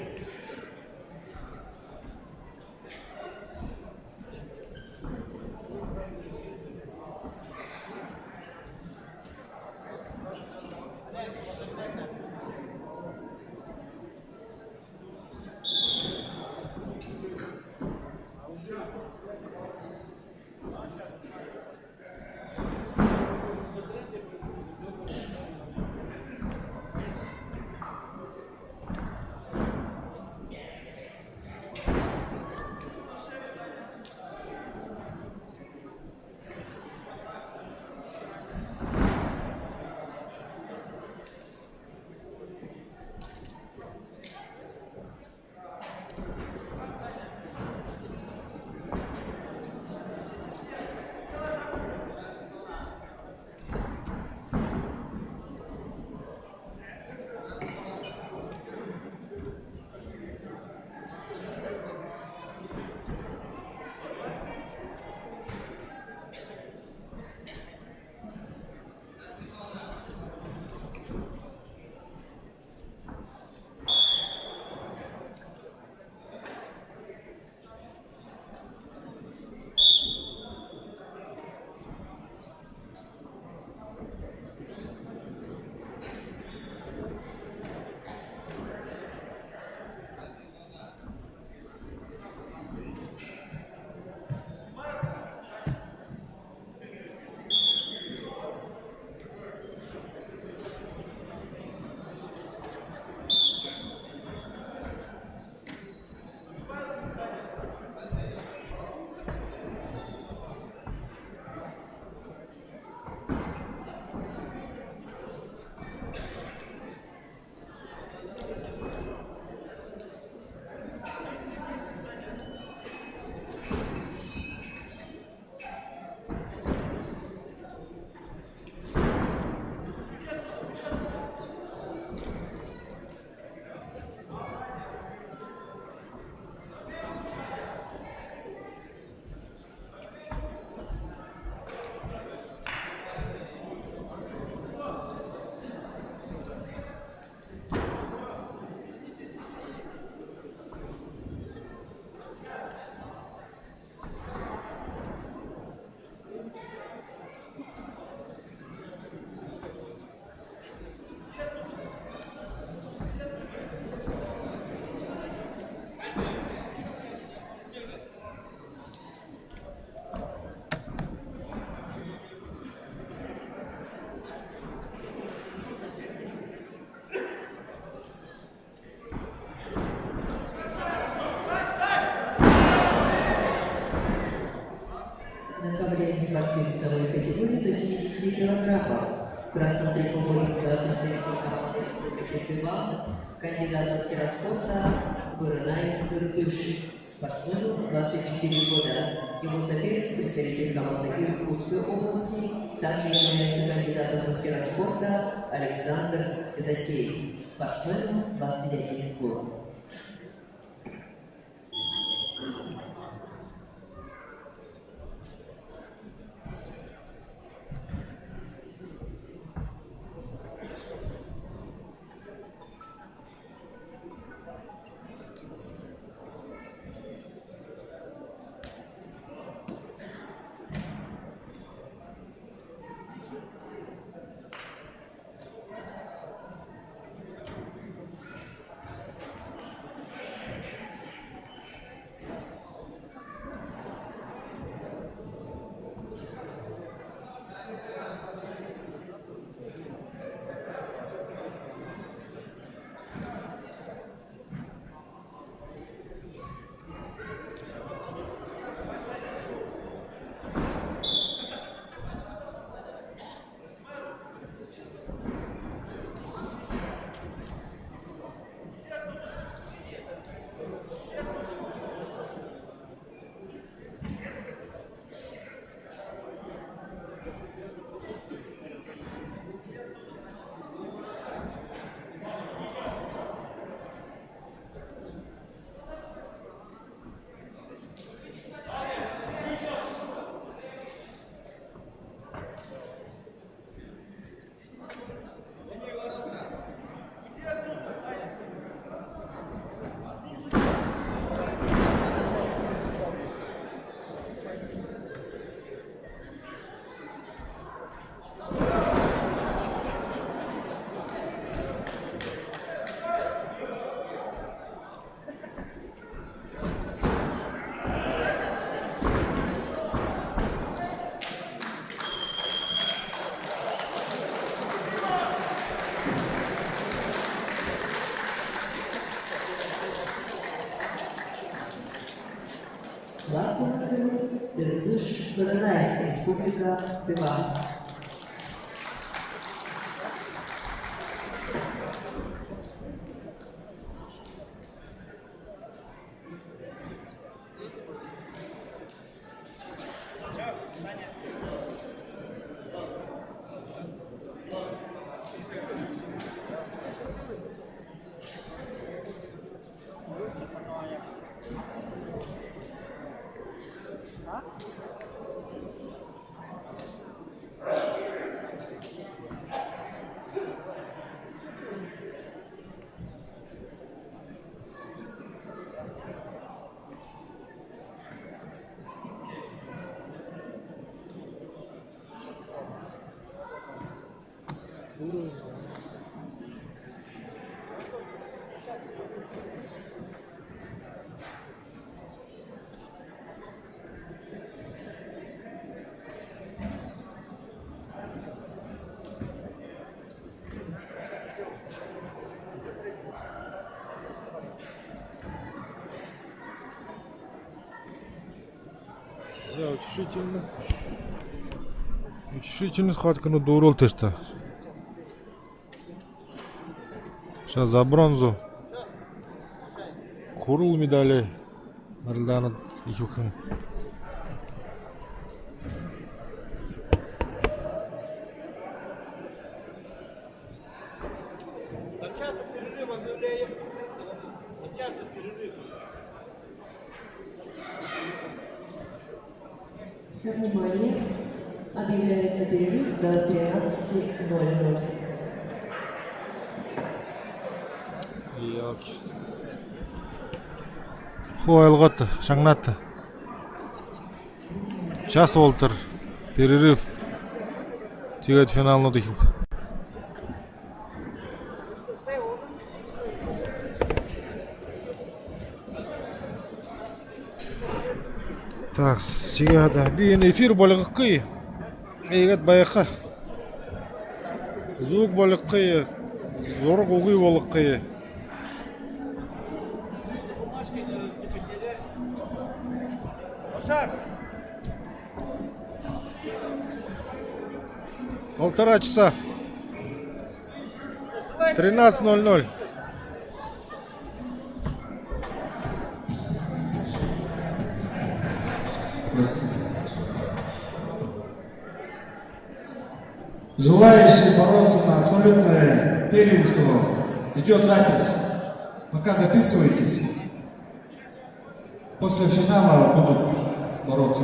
На ковре борцы весовой категории до семидесяти килограммов. В красном трико борется представитель команды Республики Тыва, кандидат в мастера спорта Бырынай Дырдыш. Спортсмену двадцать четыре года. Его соперник — представитель команды Иркутской области, также является кандидатом в мастера спорта Александр Федосеев. Спортсмену двадцать один год. Схватку выиграл Дырдыш Бырынай, Республика Тыва. За, утешительно. Утешительно схватканууд дүүрэлтэ ш даа. Сейчас за бронзу, хүрэл медаль барилдаанууд эхилхэ юм. До часа перерыв объявляем. До часа перерыв. Внимание! Объявляется перерыв до тринадцати ноль ноль. Ёлки. Хуу ойлгоод, шагнаад. Час болотор перерыв. Тиигээд финалнууд эхилхэ. Так, тиигээд би энэ эфир болгохогүй. Иигээд байха. Звук болгохогүй, зураг үгы болгохогүй. Полтора часа. Тринадцать ноль ноль. Желающие бороться на абсолютное первенство, идёт запись. Пока записывайтесь. После финала будут бороться.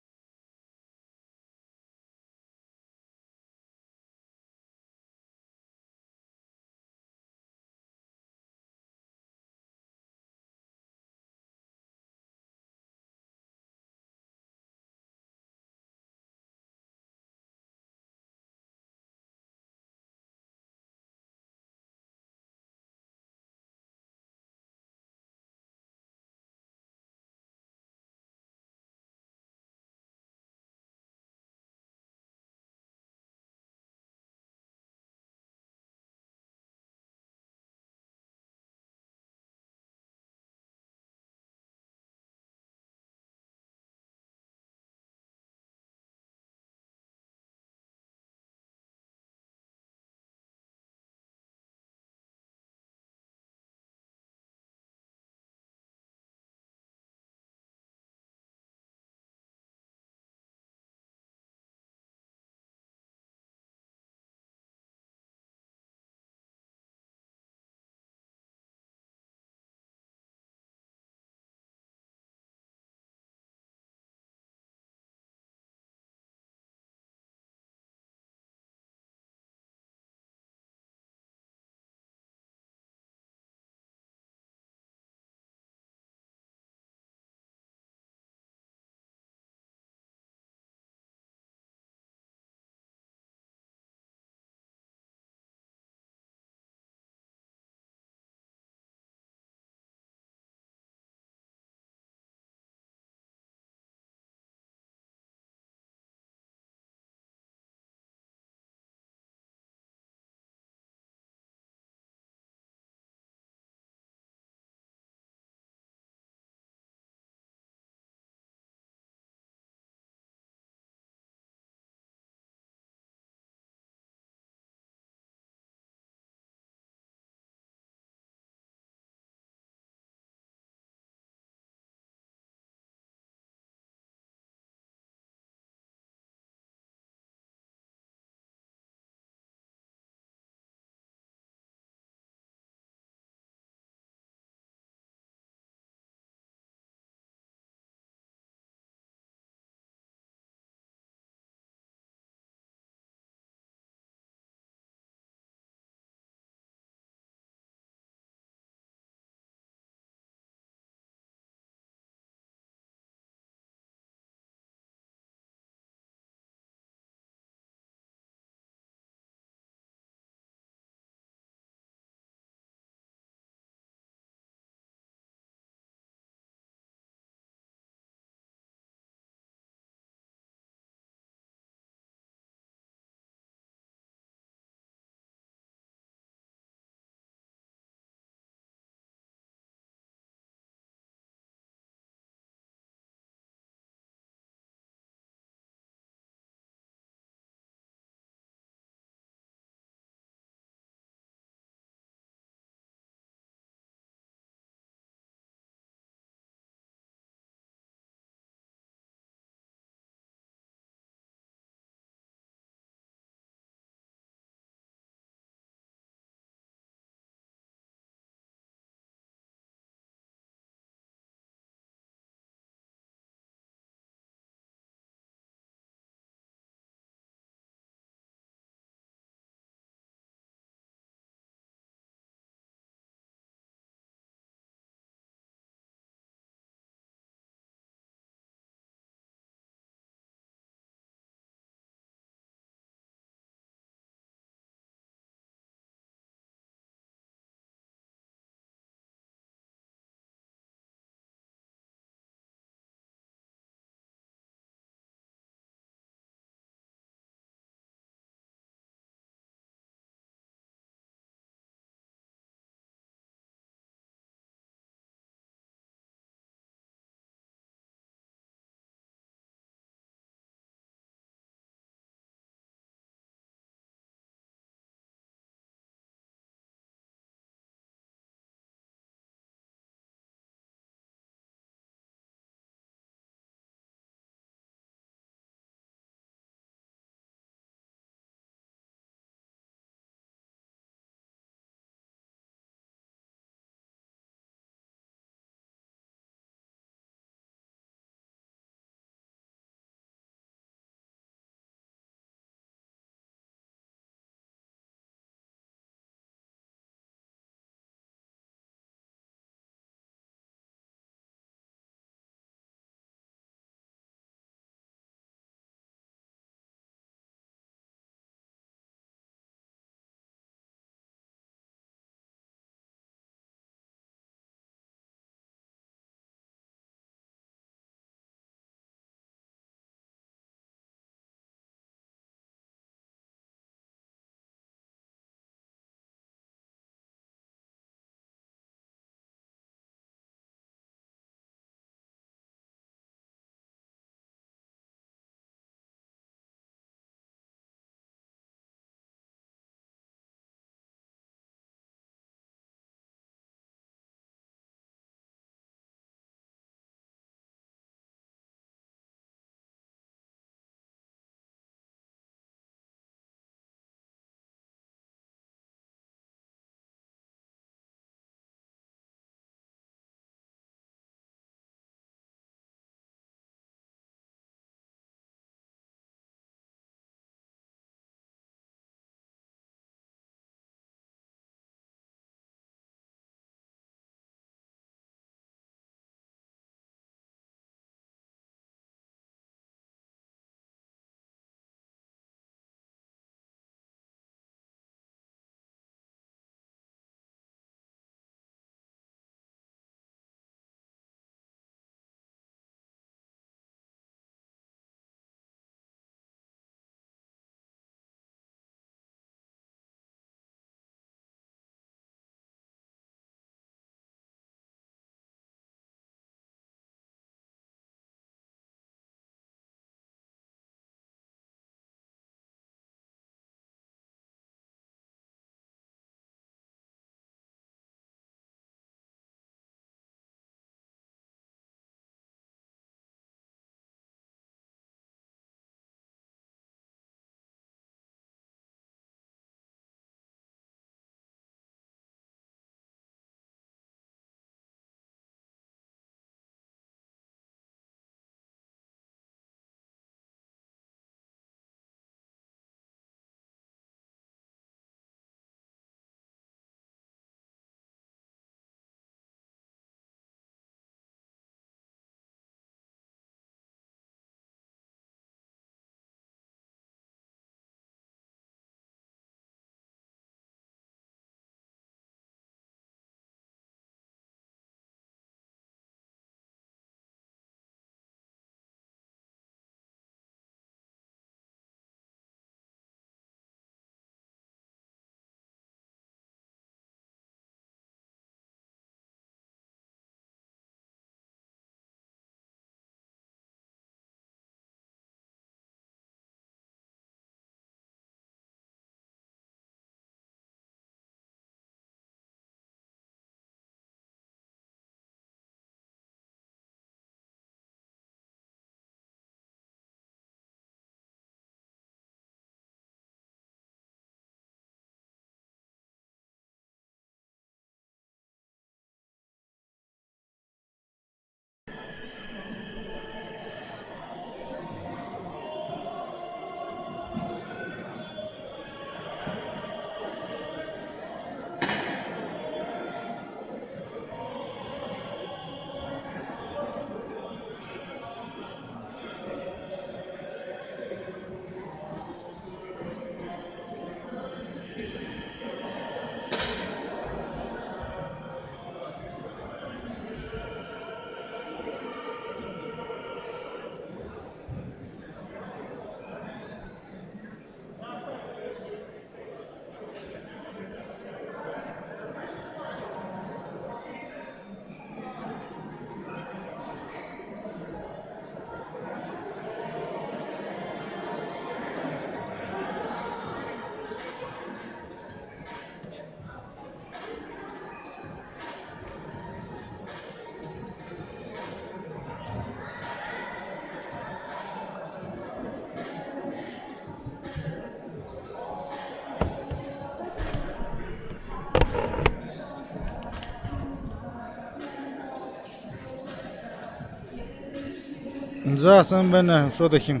За, сайн байна, үшөө дахин.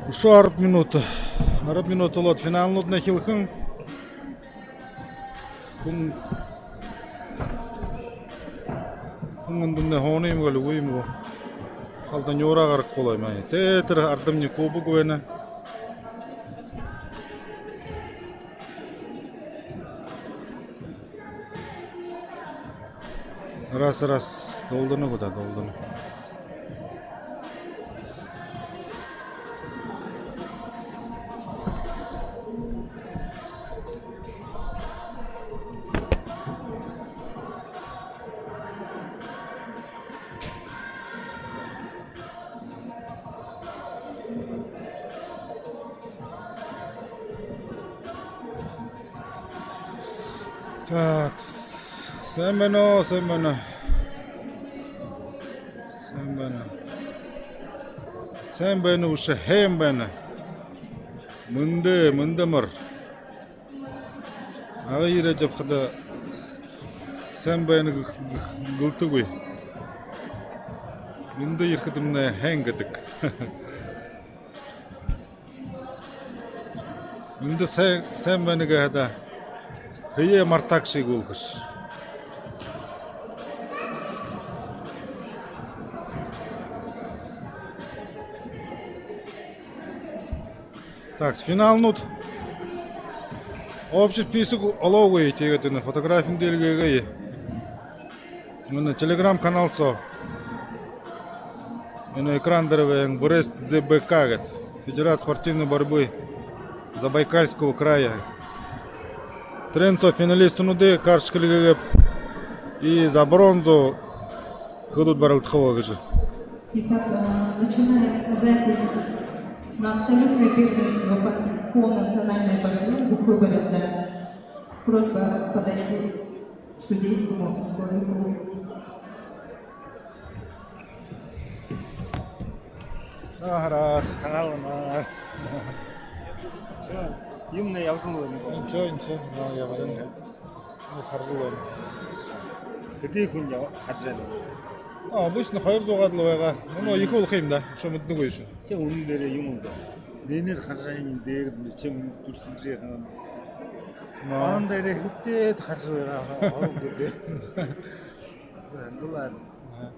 Үшөө арбан минута. Арбан минута болоод финалнууднай эхилхэнь. Хүн, хүн эндэмнай һууна юм гү, үгы юм гү? Халта нюураа гарахагүй юм аа. Тэ, тэрэ ардамни кубок байна. Раз, раз. Дуулдана гү даа, дуулдана. Так, сайн байна, сайн байна. Сайн байна. Сайн байна, үшөө һайн байна. Мэндэ, мэндэ амар. Ага ерээд ябахада сайн байна гэ-, гэ-, гэлдэггүй. Эндэ ерэхэдэмнай һайн гэдэг. Эндэ сайн, сайн байна гэхэдэ, һэеы мартаагшье гү гэжэ. Так, финалнууд. Общий список олоогүй, тиигээд энэ фотографинь дэлгээгээ. Мүнөө телеграм-канал соо. Энэ экран дээрэ байна, Брест З Б К гээд. Федерация спортивной борьбы Забайкальского края. Тэрээн соо финалистнуудые карточка лгэгээб. И за бронзу хүдөөд барилдахаа гэжэ. Итак, э, начинаем запись на абсолютное первенство по, по национальной борьбе Бүхэ барида. Просьба подойти к судейскому столику. Сагаан һараар. Сагаан һараар. Юумэн ябажал байна гү? Ничего, ничего, но ябажал байна. Ну, харажал байна. Хэды хүн яа-, хаража байна? Ну, обычно хоёр зуугаад лэ байгаа. Ну, ну, ехэ болохо юм даа. Үшөө мэдэнэгүйб. Тэ үнэн дээрээ юм даа. Нэнэр хаража юм дээрэ, чим дүрсэлжэ байгаа. Ну. Анан дээрээ хэдээд хаража байгаа. Хорон гэдэг. За, ну ладно. Ага.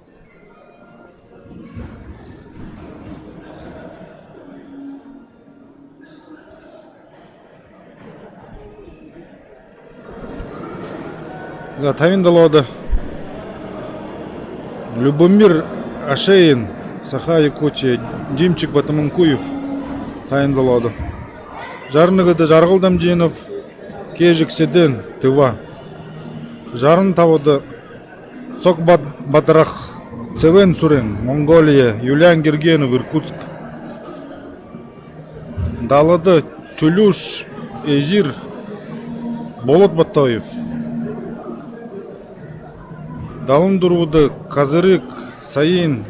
За, табин долоодо Любомир Ашеин, Саха, Якутия, Димчик Батомункуев, табин долоодо. Жаран нэгэдэ Жаргал Дамдинов, Кежик Седэн, Тыва. Жаран табада Цог Бад-, Бадрах, Цэвэн Сүрэн, Монголия, Юлиан Гергенов, Иркутск. Далада Тюлюш Эзир, Болот Батоев. Далан дүрбэдэ Казырык Саин,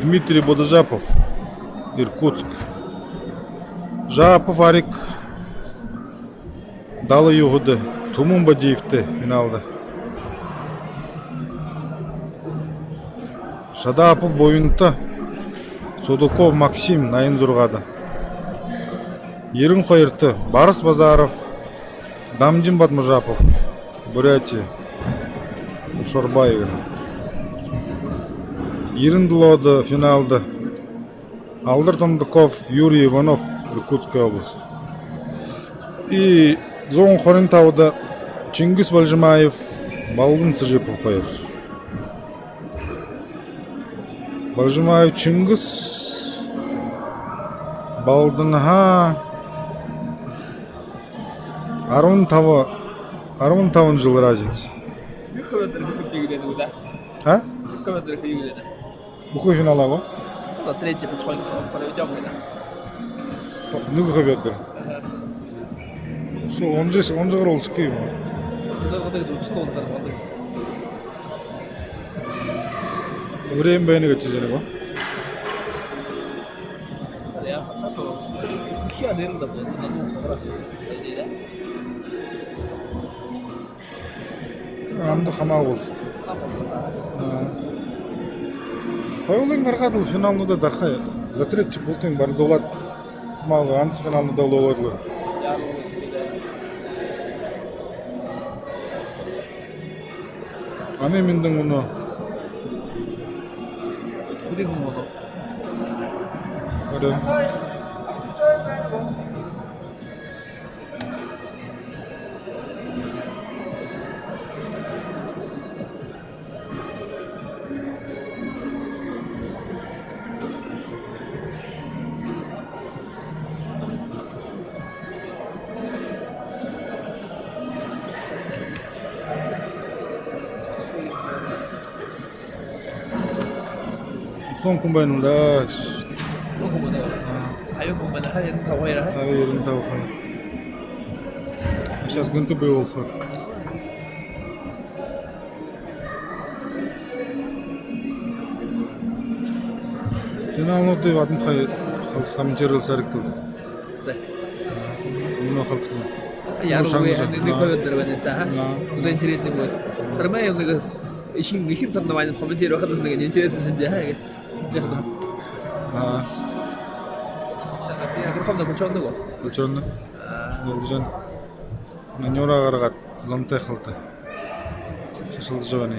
Дмитрий Бодожапов, Иркутск. Жапов Арик, далан юһэдэ, Түмэн Бадиевтэй финалда. Шадапов Буянта, Судаков Максим, наян зургаада. Ерэн хоёрто Барас Базаров, Дамдин Бадмажапов, Бурятия, Ушарбаевын. Ерэн долоодо финалда Алдар Дондоков, Юрий Иванов, Иркутская область. И зуун хорин табада Чингис Бальжимаев, Балдан Цыжипов хоёр. Бальжимаев Чингис, Балданһаа арбан таба, арбан табан жэл разница. Бүхэ бэдэр хэдэ гэжэ байна гү даа? А? Бүхэ бэдэр хэдэ гэжэ байна? Бүхэ финал гү? Ну, третий потихоньку проведём, да. Так, ну, бүхэ бэдэр. Ага. Что, он же, он же роллчик юм. Он же вот так же учил, он так, он так же. Время байна гэжэ байна гү? Да, я пока то. Хиа дээрэн да, блин, надо убрать. По идее, да? Амда хамаагүй болтогой. Аа. Хоюулынь гаргаад лэ финалнуудаа дарахаа. За третий бултыень барилдуулаад, мал ганса финалнуудаа лэ өөдгөө. Амин, мэндэ мүнөө. Хэды хүн болоо? Орой. Зуун хүн байна даа. Зуун хүн байна. Аа. Табин хүн байна. Табин табан хоёр, аа? Табин табан хоёр. Сейчас гэнтэ бии болохо. Финалнуудые баһа хай-, халта комментировать харагты. За. Мүнөө халта. Яаруу шанга үгы, шанга. Нэгэ, нэгэ хоёр дээр байна ха. Аа. Уже интересный будет. Тэрэмээ нэгэ эхин, эхин соревнованиин комментировать хадас нэгэ интересный шэнги, ха, иигээд. Яахадам. Аа. Микрофон включённый гү? Включённый. Аа. Нюура гаргаад, зонтой халта. Шашалдажа байна.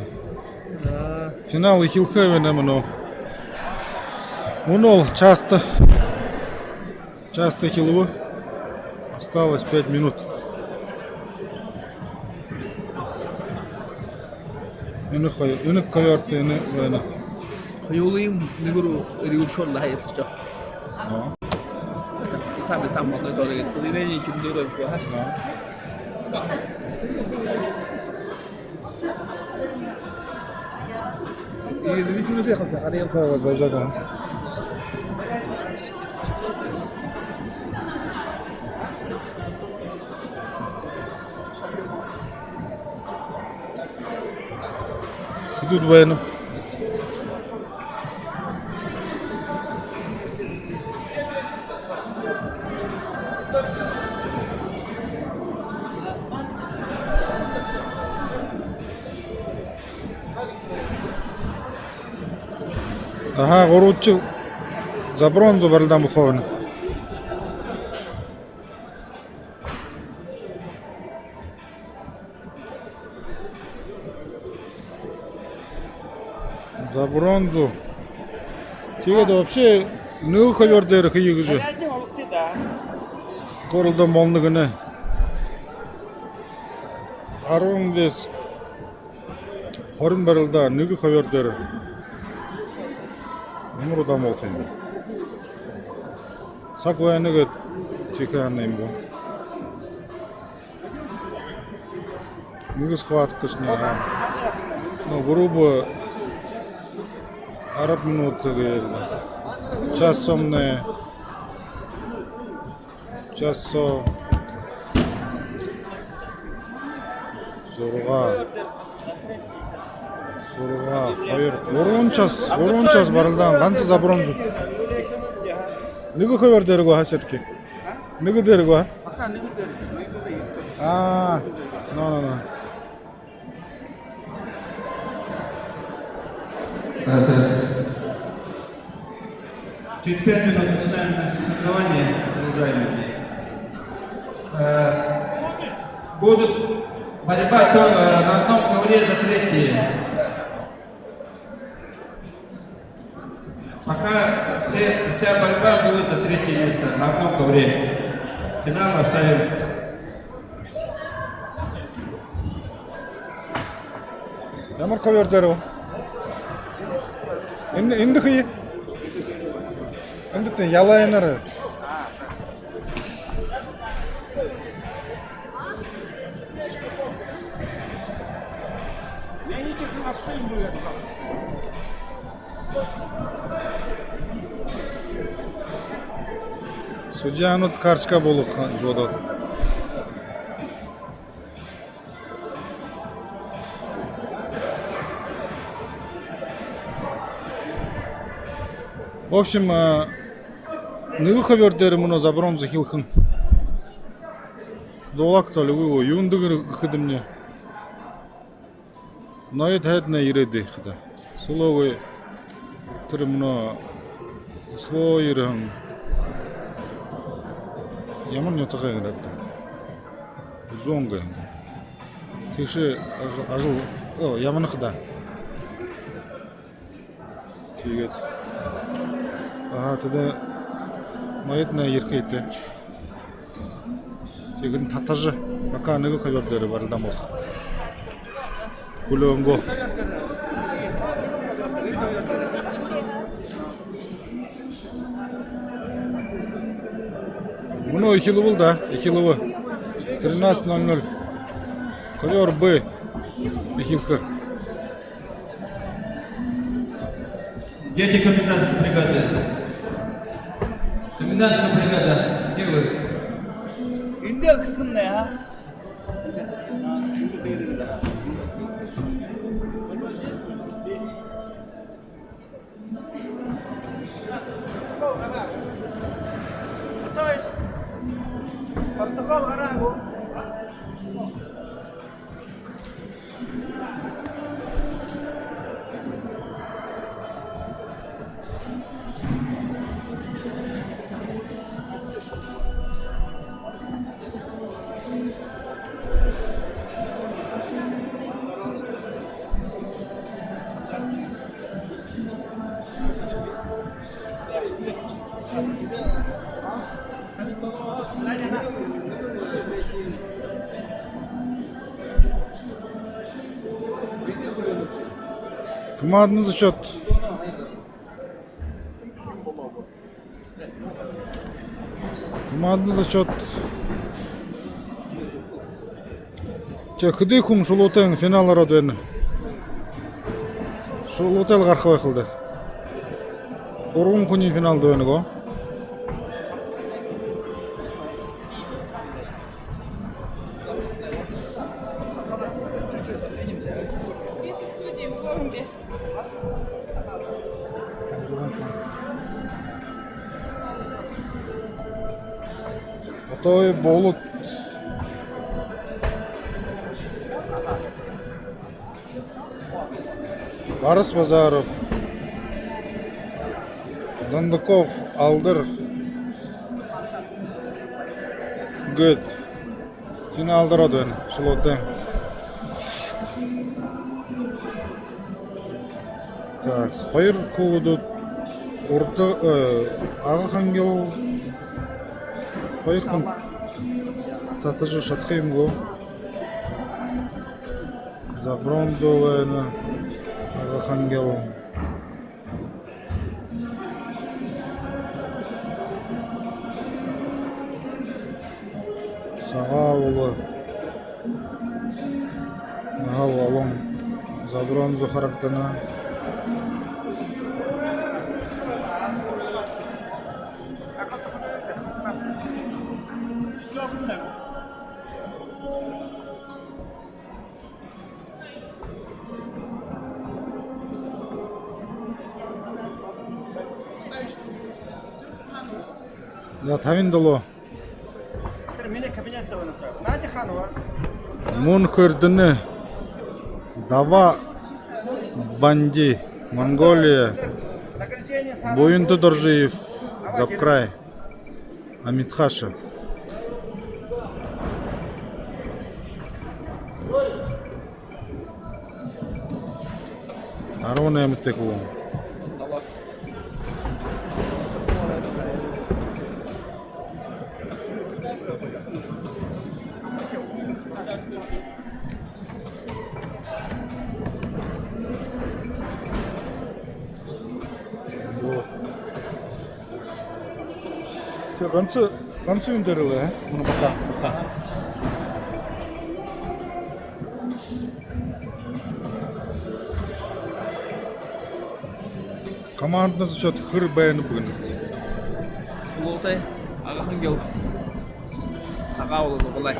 Аа. Финал эхилхэ байна мүнөө. Мүнөө лэ часта. Часта эхилбэ. Осталось пять минут. Энэ хоёр, энэ хоёрто, энэ байна. Хоюулынь нэгэ руу эрьюулшөөр лэ хаясажа. Аа. Там, там одно и то же. Движение хэмдүүрэ юм шуу, ха? Аа. И движение халта, харин хаваа бажага. Хэдүүд байна? Аха, гурбадахи за бронзу барилдаан болохо байна. За бронзу. Тиигээд вообще нэгэ ковёр дээрэ хэе гэжэ хөөрэлдөөн болоно гэнэ. Арбан дээшэ хорин барилдаа нэгэ ковёр дээрэ. Ямар удаан болохо юм бэ? Саг байна гээд тиихэ һанаа юм гү? Нэгэ схваткашни, аа. Ну, грубо арбан минута гээл. Час соомнай. Час соо. Зургаа. Зургаа, хоёр, гурбан час, гурбан час барилдаан, ганса за бронзу. Нэгэ ковёр дээрэ гү, ха, всё-таки? Нэгэ дээрэ гү, ха? Аа, но, но, но. Раз, раз. Через пять минут начинаем наше соревнование, продолжаем. Э, будет борьба то, э, на одном ковре за третье. Пока все, вся борьба будет за третье место на одном ковре. Финал оставим. Ямар ковёр дээрэ? Энэ, эндэ хэе. Эндэ тээ, ялаанаар. Судьянууд карточка болгохо бодоод. В общем, а, нэгэ ковёр дээрэ мүнөө за бронзу эхилхэнь. Дуулаа гү, үгы гү, юундэ гэхэдэмни. Ноёд һайднай ерээд байха даа. Сүлөөгэй Тэрэ мүнөө СВО ерэһэн ямар нютаг юм гээд. Зон гэһэн. Тиишээ ажал, ажал, оо, ябана ха даа. Тиигээд. Аха, тэдэ ноёднай ерэхэтэй. Тиигээд татажа, пока нэгэ ковёр дээрэ барилдаан болохо. Хүлеэнгүй. Мүнөө эхилбэл даа, эхилбэ. Тринадцать ноль ноль. Ковёр Б эхилхэ. Дети комендантской бригады. Комендантская бригада, где вы? Эндэ хэхэмнай, а? Протокол гараагүй. Командный зачёт. Командный зачёт. Тээ, хэды хүн шулуутай финал ороод байна? Шулуутайл гараха байхал даа. Гурбан хүниинь финалда байна гү? Отой Болот. Барас Базаров. Дондоков Алдар. Гээд. Финалда ороод байна шулуутай. Так, хоёр хүүгэдүүд урда, э, Ага-Хангил хоёр хүн татажа шадаха юм гү? За, бронзовая на Ага-Хангил. Сагаан Уула. Наһал олон. За, бронза харагдана. За, табин долоо. Надя Ханова. Мүнхэ Эрдэнэ, Дава Банди, Монголия, Буянта Доржиев, Забкрай. Амитхаша. Арбан найматай хүн. Тээ, ганса, ганса юун дээрэл, а? Мүнөө бата, бата. Командный зачёт хэр байнаб гэнэт? Шулуутай, Ага-Хангил, Сагаан Уула, Нугалай.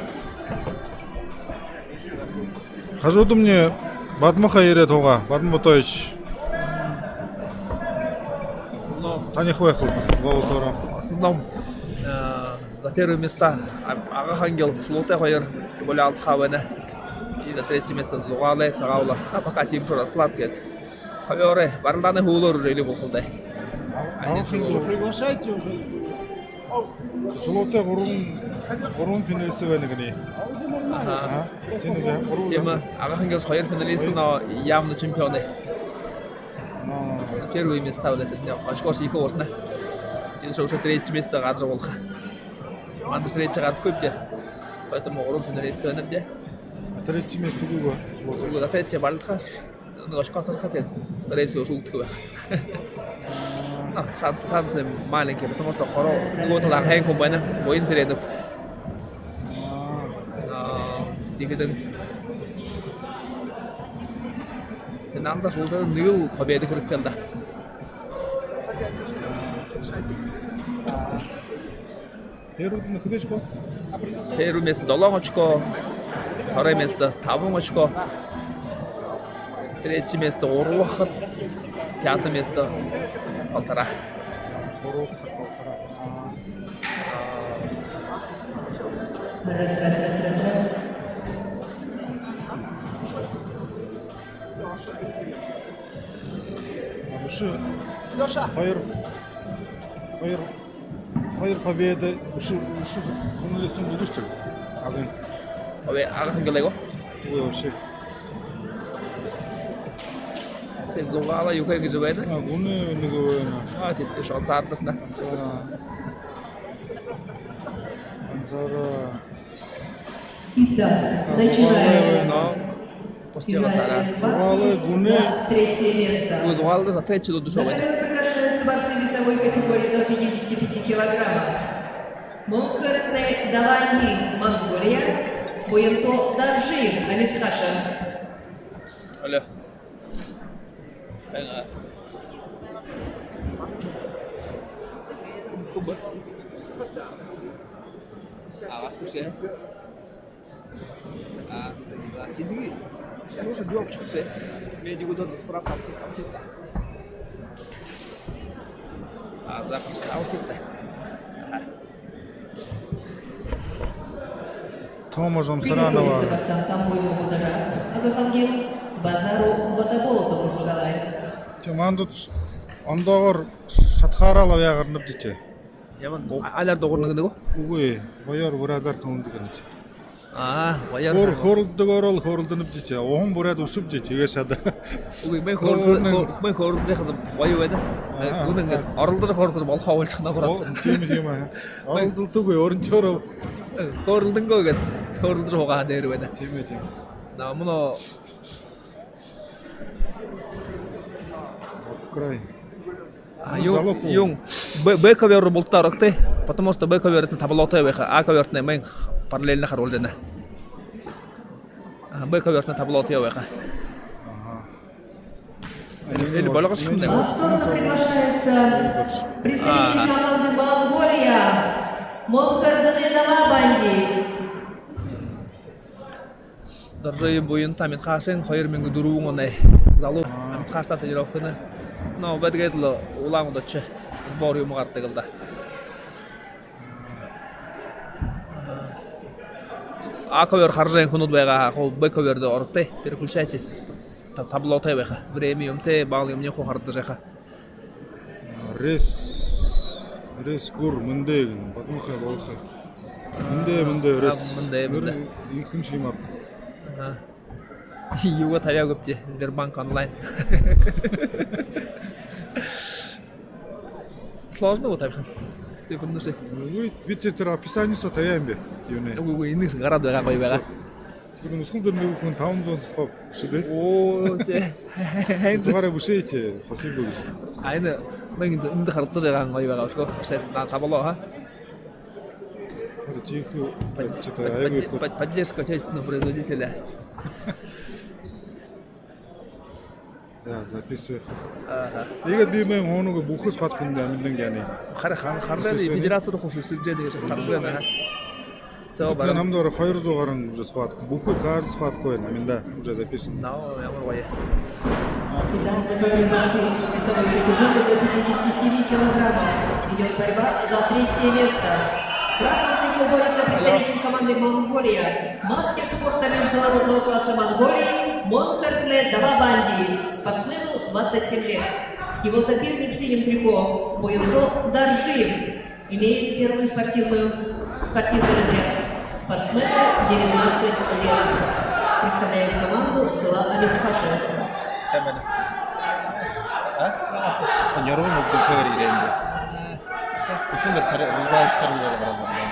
Хажуудамни Бадма ха ерээд һуугаа, Бадма Бутоевич. Ну, танихаб байхал, голосоороо. В основном, э, за первые места А-, Ага-Хангил, Шулуутай хоёр, тем более алдаха байна. И за третье место Нугалай, Сагаан Уула. А пока тиимэ шуу расклад гээд. Хоёр барилдаанай һүүлээр үлүү болохол даа. Алхын гү? Приглашайте уже. Жолоотой гурбан, гурбан финалист байна гэнэ. Аха. А? Тиимэ, за, гурбан. Тиимэ, Агахангелди хоёр финалист, но явно чемпион. Но. Первое место, очкош ехэ болоно. Тиигээд үшөө третье место гаража болохо. Манда третье гарахагүйбди. Поэтому гурбан финалист байнабди. А третье место үгы гү? Үгы, а третье барилдахаш. Нүгөө очко асарха тиигээд, скорее всего, шүүгдэхэ байха. А, шанс, шанс маленький, потому что хороо, нүгөө талаһаа һайн хүн байна, Буян Цыренов. А, тиигээд энэ финалда шүүгдэхэ нэгэл победа хэрэгтэй лэ даа. Первое место долоон очко, второе место табан очко, третье место гурбан хат, пятое место полтора. Гурбан хат, полтора. А. Раз, раз, раз, раз, раз. А вообще, хоёр, хоёр, хоёр победа, үшөө, үшөө финалист үгы, что ли? Агын. Абы, Агахангелди гү? Үгы, вообще. Тиигээд зугаалаа юу гэжэ байна? А, гүнэй нэгэ байна. А, тиигээд шанс ардасна. А. Ансара. Итак, начинаем. Финальный схватка за третье место. Зугаалаа за третье место. На ковёр приглашаются борцы весовой категории до пятидесяти пяти килограммов. Монкхартне Давабанди, Монголия, Буянто Доржиев, Амитхаша. Алло. Ага. Куба. Ага, слушай. А, да, тиигээд. Нужно два пчелы. Медику дон справка алхиста. А, запись алхиста. Ага. Томажам Саранова. Приготовиться борцам самбо и бокса Агахангелди Базару Батаболотову шугала. Тиимэ, манда ондоогоор шатахаараа лэ абяа гаранабди тээ. Ямар, алиар дугарна гэнэ гү? Үгы, гоёор буряадаар хэлэнэ гэнэ тээ. А, гоёор. Хөөр-, хөөрэлдэдэгөөрөөл хөөрэлдэнэбди тээ. Уһан буряад үсэбди тээ, тиигээ шадаа. Үгы, мэн хөөрэл-, хөөр-, мэн хөөрэлдэжэ байхада гоё байна. Аа, үнэн гээд. Аа. Оролдожо хөөрэлдэжэ болохо болжо байна, наоборот. Оо, тиимэ, тиимэ, аа. Мэн оролдолтогүй, өөрыншөөрөө. Хөөрэлдэнгөө гээд, хөөрэлдэжэ һуугаа дээрэ байна. Тиимэ, тиимэ. На, мүнөө Край. А, юун, залуу хүн. Юун, Б, Б ковёр булта орогты, потому что Б ковёртнай табалоотой байха, А ковёртнай мэн параллельно харуулжа байна. А, Б ковёртнай табалоотой байха. Ага. Или, или болгош юм даа. Повторно приглашается представитель команды Монголия, Монкхартне Давабанди. Доржиев Буянто, Амитхашын, хоёр мянга дүрбэн оной залуу. Аа. Амитхашта тренировканай. Но бэдгээд лэ Улаан-Үдэдэ сбор юумэ гарадаг лэ даа. А ковёр хаража байһан хүнүүд байгаа, хуу Б ковёрдо орогты, переключайтесь. Та-, таблотой байха. Время юумэтэй, балл юумэниинь хуу харагдажа байха. Рес, Рес гүр, мэндэ гэнэ, бадмахай болтохой. Мэндэ, мэндэ, а, Рес. Мэндэ, мэндэ. Нэр ихэншье юм аа. Ага. Юугээ табяа гээбта, Сбербанк онлайн. Сложно гү табиха? Тиихэдэ мүнөөшье. Үгы, би тэрэ описание соо табяа юм бэ, юунэй. Үгы, үгы, энээншье гараад байгаа, гоё байгаа. Тиихэдэ мүсхэл дээрэ нэгэ хүн табан зуун сохоо шэдэ. Оо, тээ. Тиихэдэ гараа бэшээт, спасибо гэжэ. А, энэ, мэн эндэ, эндэ харагдажа байгаа гоё байгаа, үшөө. Бэшээт, на, табло, ха? Харин тиихэдэ, под-, что-то под-, айгүй под-, под-, поддержка отечественного производителя. За, записывай. Ага. Иигээд би мэн хоног бүхы схватка хүндэ амилан гэни. Хар-, хар-, харжа байна, записывай. Федераци руу хуши ширжээд иигээд харжа байна, ага. Всё, баран. Намда ороо хоёр зуу гаран уже схватка. Бүхы каждый схватка байна, аминда уже записан. Но, ямар гоё. Итак, на первой партии весовой категории до пятидесяти семи килограммов идёт борьба за третье место. В красном кругу борется представитель команды Монголия, мастер спорта международного класса Монголии Монкхартне Давабанди. Спортсмену Двадцать семь лет. Его соперник в синем трико Буянто Даржиев. Имеет первый спортивный, спортивный разряд. Спортсмену девятнадцать лет. Представляет команду села Амитхаши. Хэмэна. А? Нервы могут говорить, да. Условно, второй, второй, второй, второй, второй.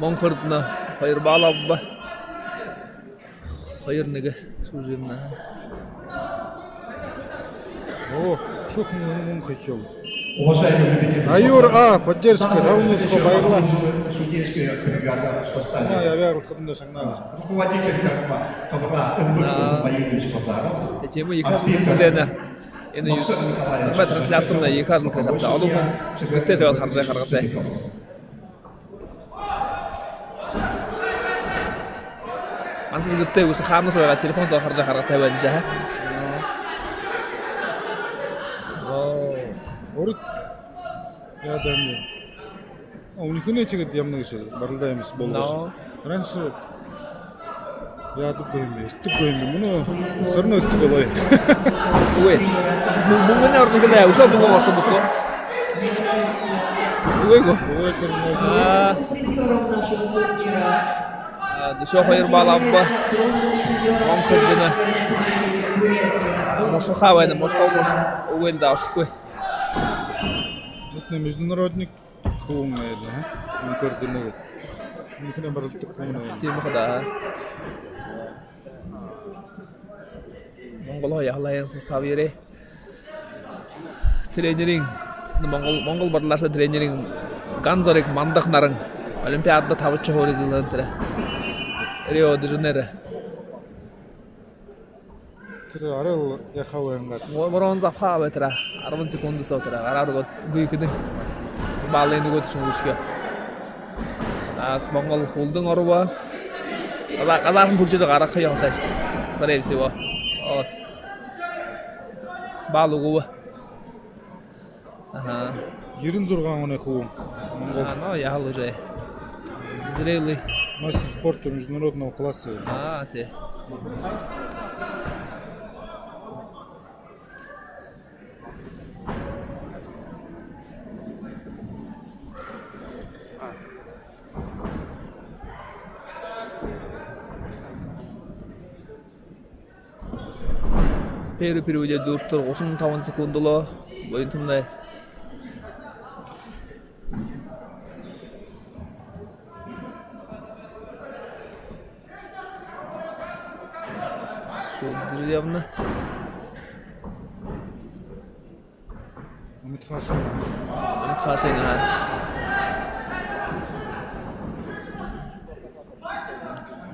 Монхордоно хоёр балл абаа. Хоёр нэгэ шүүжэ ябана. О, шүүх мүн, мүн хэхэл. Уважаемые любители спорта, аюур, а, поддержка, давнуска баярлаа. Заслуженная судейская бригада в составе. Ну, я верю, что ты не согнал. Руководитель ковра М Б Кузбаевич Базаров. Тиимэ, ехэ арбитр. Жээнэ. Энэ Максим Николаевич, энэ трансляци ехэ ажал хэжэ абтаа. Олон хүн гэртээ шабаад хаража байха аргатай. Ганса гэртээ бэшэ, хаанашье байгаа, телефон соо хаража байха аргатай байна жаа. Оо. Урид яадаг юм. А, үнэхэнэй тиигээд ябана гээшэ, барилдаа юм болоо. Но. Раньше яадаггүй юм бэ, эсдэггүй юм бэ. Мүнөө всё равно эсдэг болоо. Үгы. Мү-, мүнөө оржо гэлээ, үшөө бүлөө оржо бүшөө. Үгы гү? Үгы гү? Аа. Аа, үшөө хоёр балл абаа. Монхордоно. Мушаха байна, мушаха, муш-, үгы даа, оршогүй. Вот на международник. Хүн байна, а? Үнэхөөр дэмэ. Үнэхэнэй барилдадаг хүн байна. Тиимэ хада. Монгол яһалайн состав ерээ. Тренеринь, Монгол, Монгол барилдаашадай тренеринь Ганзарик Мандахнаран. Олимпиадада табадахи һуури эзэлһэн тэрэ. Рио-де-Жанейро. Тэрэ арай л яаха байнгаад. Бронза абаха байтараа, арбан секунд соо тэрэ гараар үгөөд, гүйхэдэнь баллынь үгөөд шүүжэ үгэхэ. Тагс Монгол хүлдэн оробо. Газаа-, газаашань түлхижэ гараха ёһотойш. Скорее всего. Оо. Балл үгөө. Ага. Ерэн зургаан оной хүн. Монгол. А, ну, яһала уже зрелый. Мастер спорта международного класса. А, тии. Первый периодые дүүртэр гушан табан секунд лэ. Буянтамнай шүүжэ ябана. Амитхаши. Амитхаши, аа.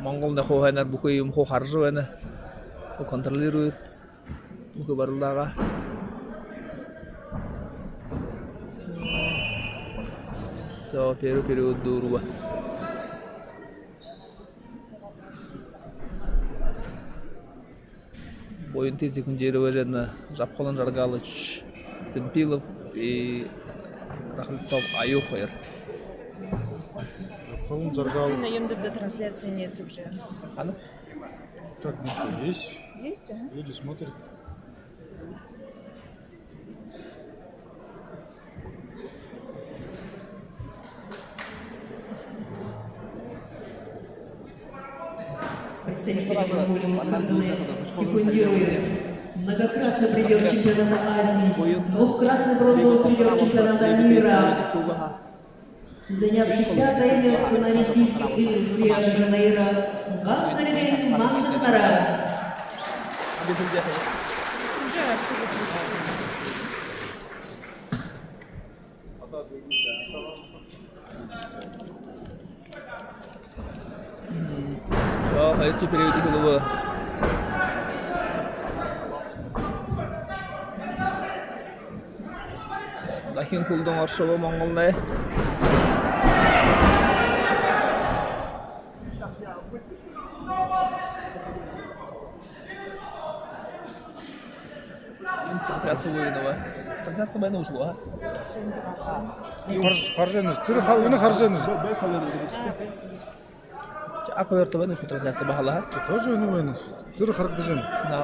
Монголнай хуу һайнаар бүхы юумэ хуу хаража байна. Хуу контролирует бүхы барилдаагаа. Всё, первый период дүүрэбэ. Буянтын секундирование Жапхалан Жаргалыч Цымпилов и Рахлецов Аюр хоёр. Жапхалан Жаргал. На М Д Д трансляции нет уже. А ну? Как нет? Есть. Есть, ага. Люди смотрят. Представитель Монголии Монхордоно секундирует многократный призёр чемпионата Азии, двукратный бронзовый призёр чемпионата мира, занявший пятое место на Олимпийских играх в Рио-де-Жанейро, Ганзарик Мандахнаран. Мм. За, хоёрдохи период эхилбэ. Дахин хүлдэн оршобо Монголнай. Асуу байна ба? Трансляция байна гүш, а? Харж-, харжа байна. Тэрэ ха-, энэ харжа байна. А ковёрто байна гүш трансляция баһал, а? Тоже энэ байна. Тэрэ харагдажа байна. Да.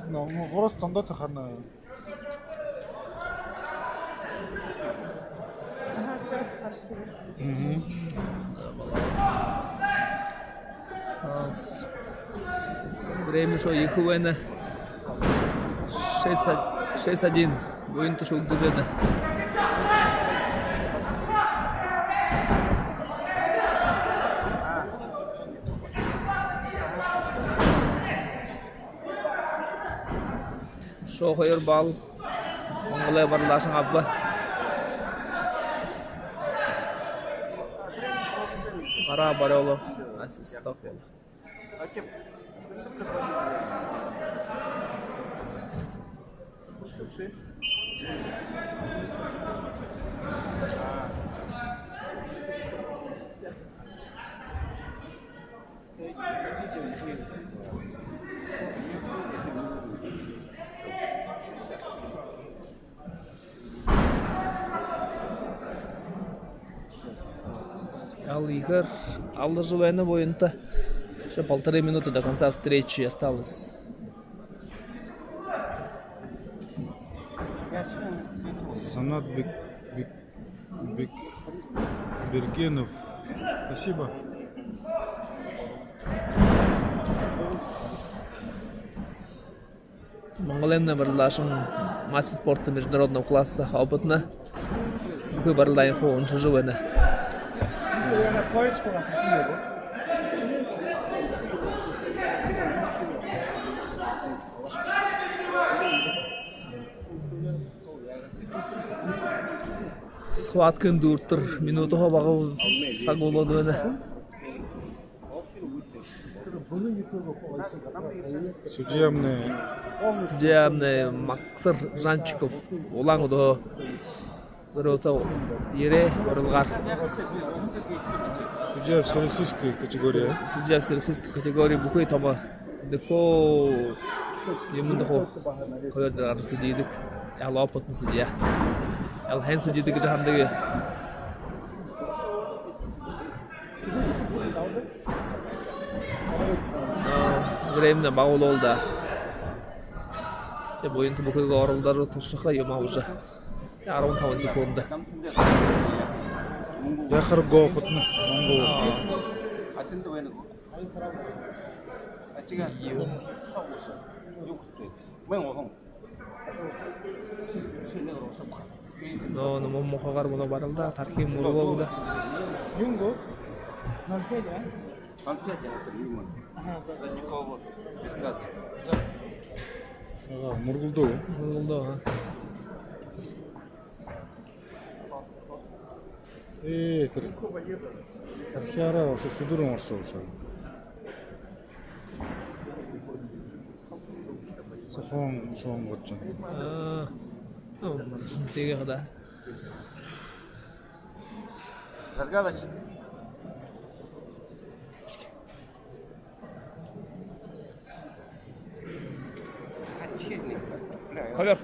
Ну, ну, просто тондоо тэрэ харна. Ага, всё, хорошо. Мгм. Время шоо ехэ байна. Шесть, шесть один. Буянта шүүгдэжэ байна. Шоо хоёр балл Монголой барилдаашан абаа. Гараа бариулаа. Ассист болоо. Яал ехээр алдажа байна буянта. Ещё полторы минуты до конца встречи осталось. Санат Бек-, Бек-, Бек-, Бергенов. Спасибо. Монголой барилдаашан мастер спорта международного класса, опытна. Бүхы барилдаануудые уншажа байна. Схваткын дүүрэтэр минутаһаа бага саг болоод байна. Судьямнай. Судьямнай Максар Жанчиков, Улаан-Үдэһөө. Дөрөв ерээ урилгаар. Судья всероссийской категории. Судья всероссийской категории, бүхы томо дефо юумэндэ хуу ковёр дээрэ гаража судидаг. Яал опытный судья. Яал һайн судидаг гэжэ һанадаг. Но, времени бага болоо даа. Тэ, буянта бүхы оролдожо туршаха юм аа уже. Арбан табан секунда. Яхар гопотно. Монгол. Но, но, муу муухайгаар мүнөө барилдаа, тархиин мүргөө даа. Юун гү? Ноль пять, а? Ноль пять, а, это Ньюман. Ага, за. За никого без газа. За. Ага, мүргэлдөө. Мүргэлдөө, а. Ээ, тэрэ. Тархяараа ошоо, шүдэрэн ошоо, ошоо. Сохон, сохон гочон. Аа. О, тиигээ хада. Жаргалач. Тачки. Ковёр.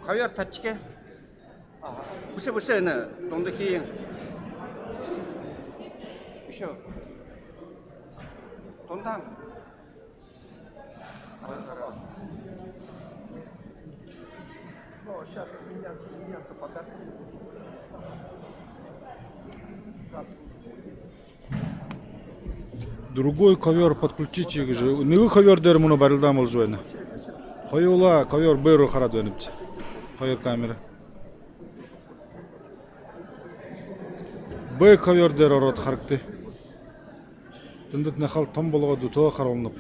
Ковёр тачки. Бэшэ, бэшэ, энэ дундахи. Бэшэ. Дундаан. Ну, сейчас меняться, меняться пока. Другой ковёр подключите гэжэ. Нэгэ ковёр дээрэ мүнөө барилдаан боложо байна. Хоюулаа ковёр бэе руу хараад байнабди. Хоёр камера. Бэе ковёр дээрэ ороод харагты. Тэндэтнай халта том болгоод, дүтөө харуулнаб.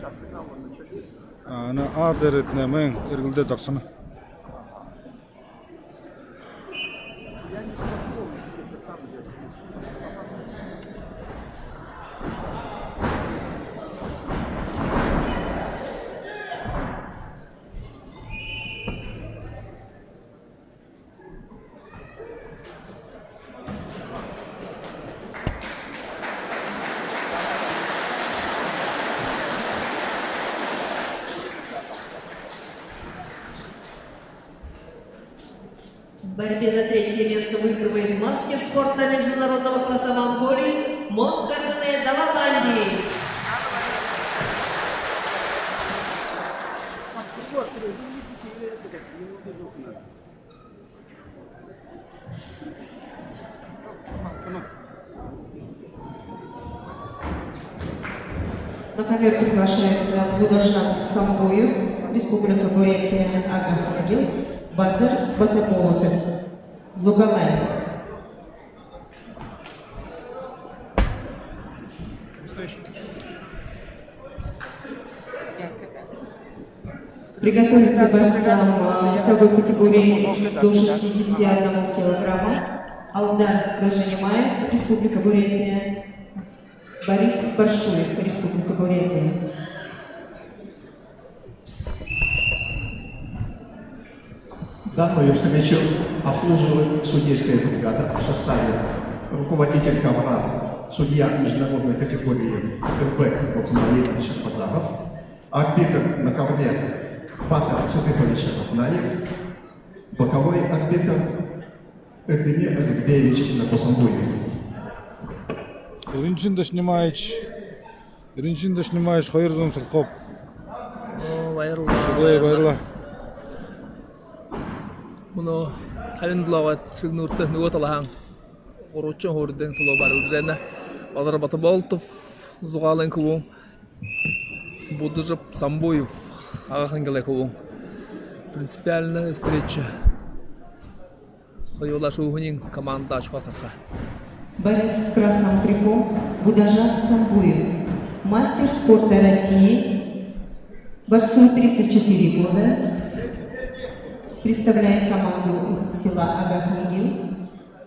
А, энэ А дээрэтнай мэн эргэлдээд зогсоно. борьбе за третье место выигрывает мастер спорта международного класса Монголии Монхардане Давабанди. На ковёр приглашается Будажап Самбуев, Республика Бурятия, Агах-Ангил, Базар Батоболотов, Зугалай. Приготовиться борцам, а, весовой категории до шестидесяти одного килограмма. Алдар Бажинимаев, Республика Бурятия. Борис Баршуев, Республика Бурятия. Данную встречу обслуживает судейская бригада в составе: руководитель ковра, судья международной категории Эрбек Балсумаевич Базаров, арбитр на ковре Батыр Сыдыпович Раднаев, боковой арбитр Эрдени Эрдебеевич Нагбасамбуев. Ринчин Дашинимаевич, Ринчин Дашинимаевич, хоёр зуун солхооб. Оо, баярлаа. Шүлэй, баярлаа. Мүнөө табин долоогой шэгнүүртэ нүгөө талаһаан гурбан һууриин түлөө барилдажа байна. Базар Батоболотов, Зугаалайн хүбүүн, Будажап Самбуев, Агах-Ангилай хүбүүн. Принципиальная встреча. Хоюулаа шүүһэниинь команда ошохо, сарха. Борец в красном трико Будажап Самбуев, мастер спорта России, борцу тридцать четыре года, представляет команду села Агах-Ангил,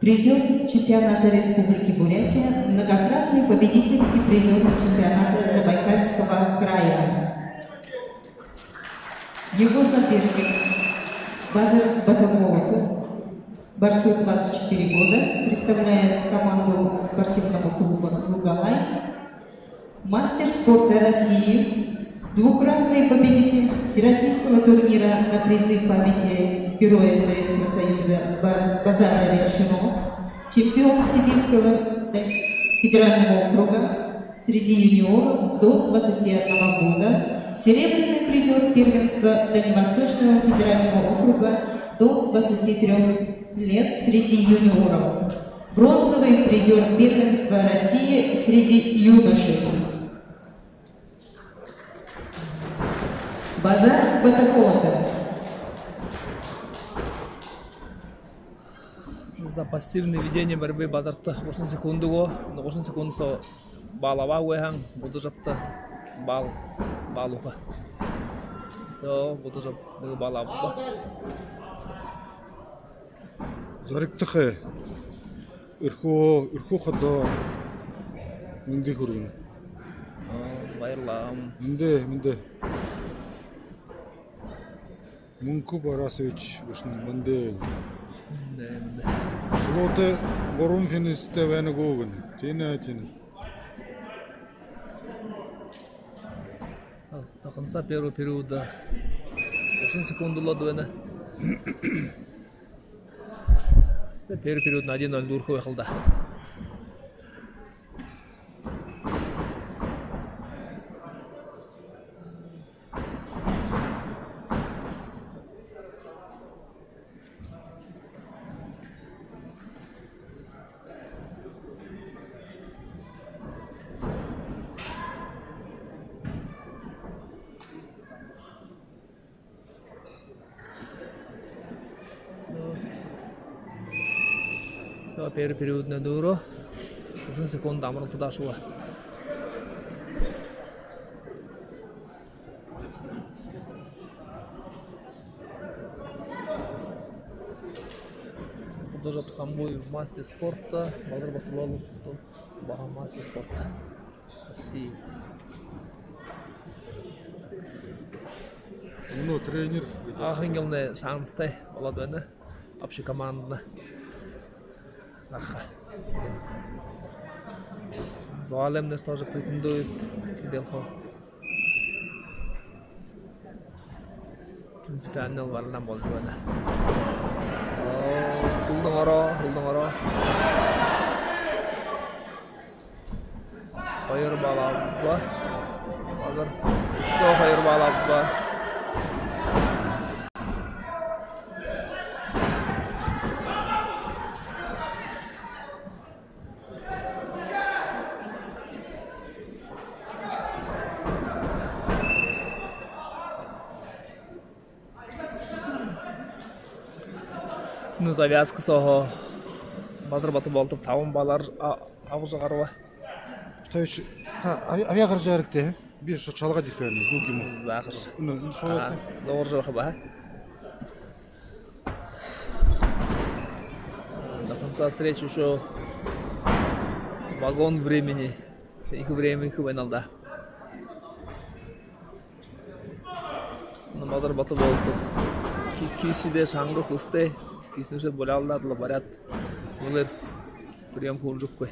призёр чемпионата Республики Бурятия, многократный победитель и призёр чемпионата Забайкальского края. Его соперник Базар Батоболотов, борцу двадцать четыре года, представляет команду спортивного клуба «Зугалай», мастер спорта России, двукратный победитель Всероссийского турнира на призы памяти Героя Советского Союза Ба-, Базара Ринчино, чемпион Сибирского федерального округа среди юниоров до двадцати одного года, серебряный призёр первенства Дальневосточного федерального округа до двадцати трёх лет среди юниоров, бронзовый призёр первенства России среди юношей. Базар Батоболотов. За пассивное ведение борьбы Базарта гушан секунды гү, но гушан секунды соо балл абаагүй һаань, Будажапта балл, балл үгөө. Соо Будажап нэгэ балл абаа. Зоригтохой. Эрхүү, Эрхүү ходо мэндые хүргэнэ. Оо, баярлаа. Мэндэ, мэндэ. Мүнхэ Барасович бэшэ, мэндэ. Мэндэ, мэндэ. Шүлөөтэ гурбан фиништэй байна гү гэнэ. Тиинэ, тиинэ. Та-, таханса первый периода гушан секунды болоод байна. Тэ, первый период на один ноль дүүрэхэ байхал даа. Всё. Всё, первый периоднай дүүрээ. Гушан секунды амаралтада ошоо. Будажап Самбуев, мастер спорта, Базар Батоболотов, баһа мастер спорта. России. Мүнөө тренер. Агын гилнай шанстай болоод байна. Общекомандна гараха. Зугаалаймнай тоже претендует. Тэдэл хо. Принципиальный варна болжо байна. Хүлдэн ороо, хүлдэн ороо. Хоёр балл абаа. Баатар үшөө хоёр балл абаа. Нэ, завязка сооһоо Баатар Батоболотов табан баллаар а-, абажа гараба. Тойш, та абяа гаража ерэгты, а? Би шо шалгаад ерэхэ байна, зүг юм гү? За, гаража. Нэ, нэ, шо... А, яатай? Дуугаржа байха ба. До конца встречи ещё вагон времени. Ехэ время ехэ байна л даа. Нэ, Баатар Батоболотов. Ки-, кистидээ шанга хүсэтэй. Кистинүүдээ буляалдаад лэ баряад. Мүнөөр приём хөөрэжэ үгэхэгүй.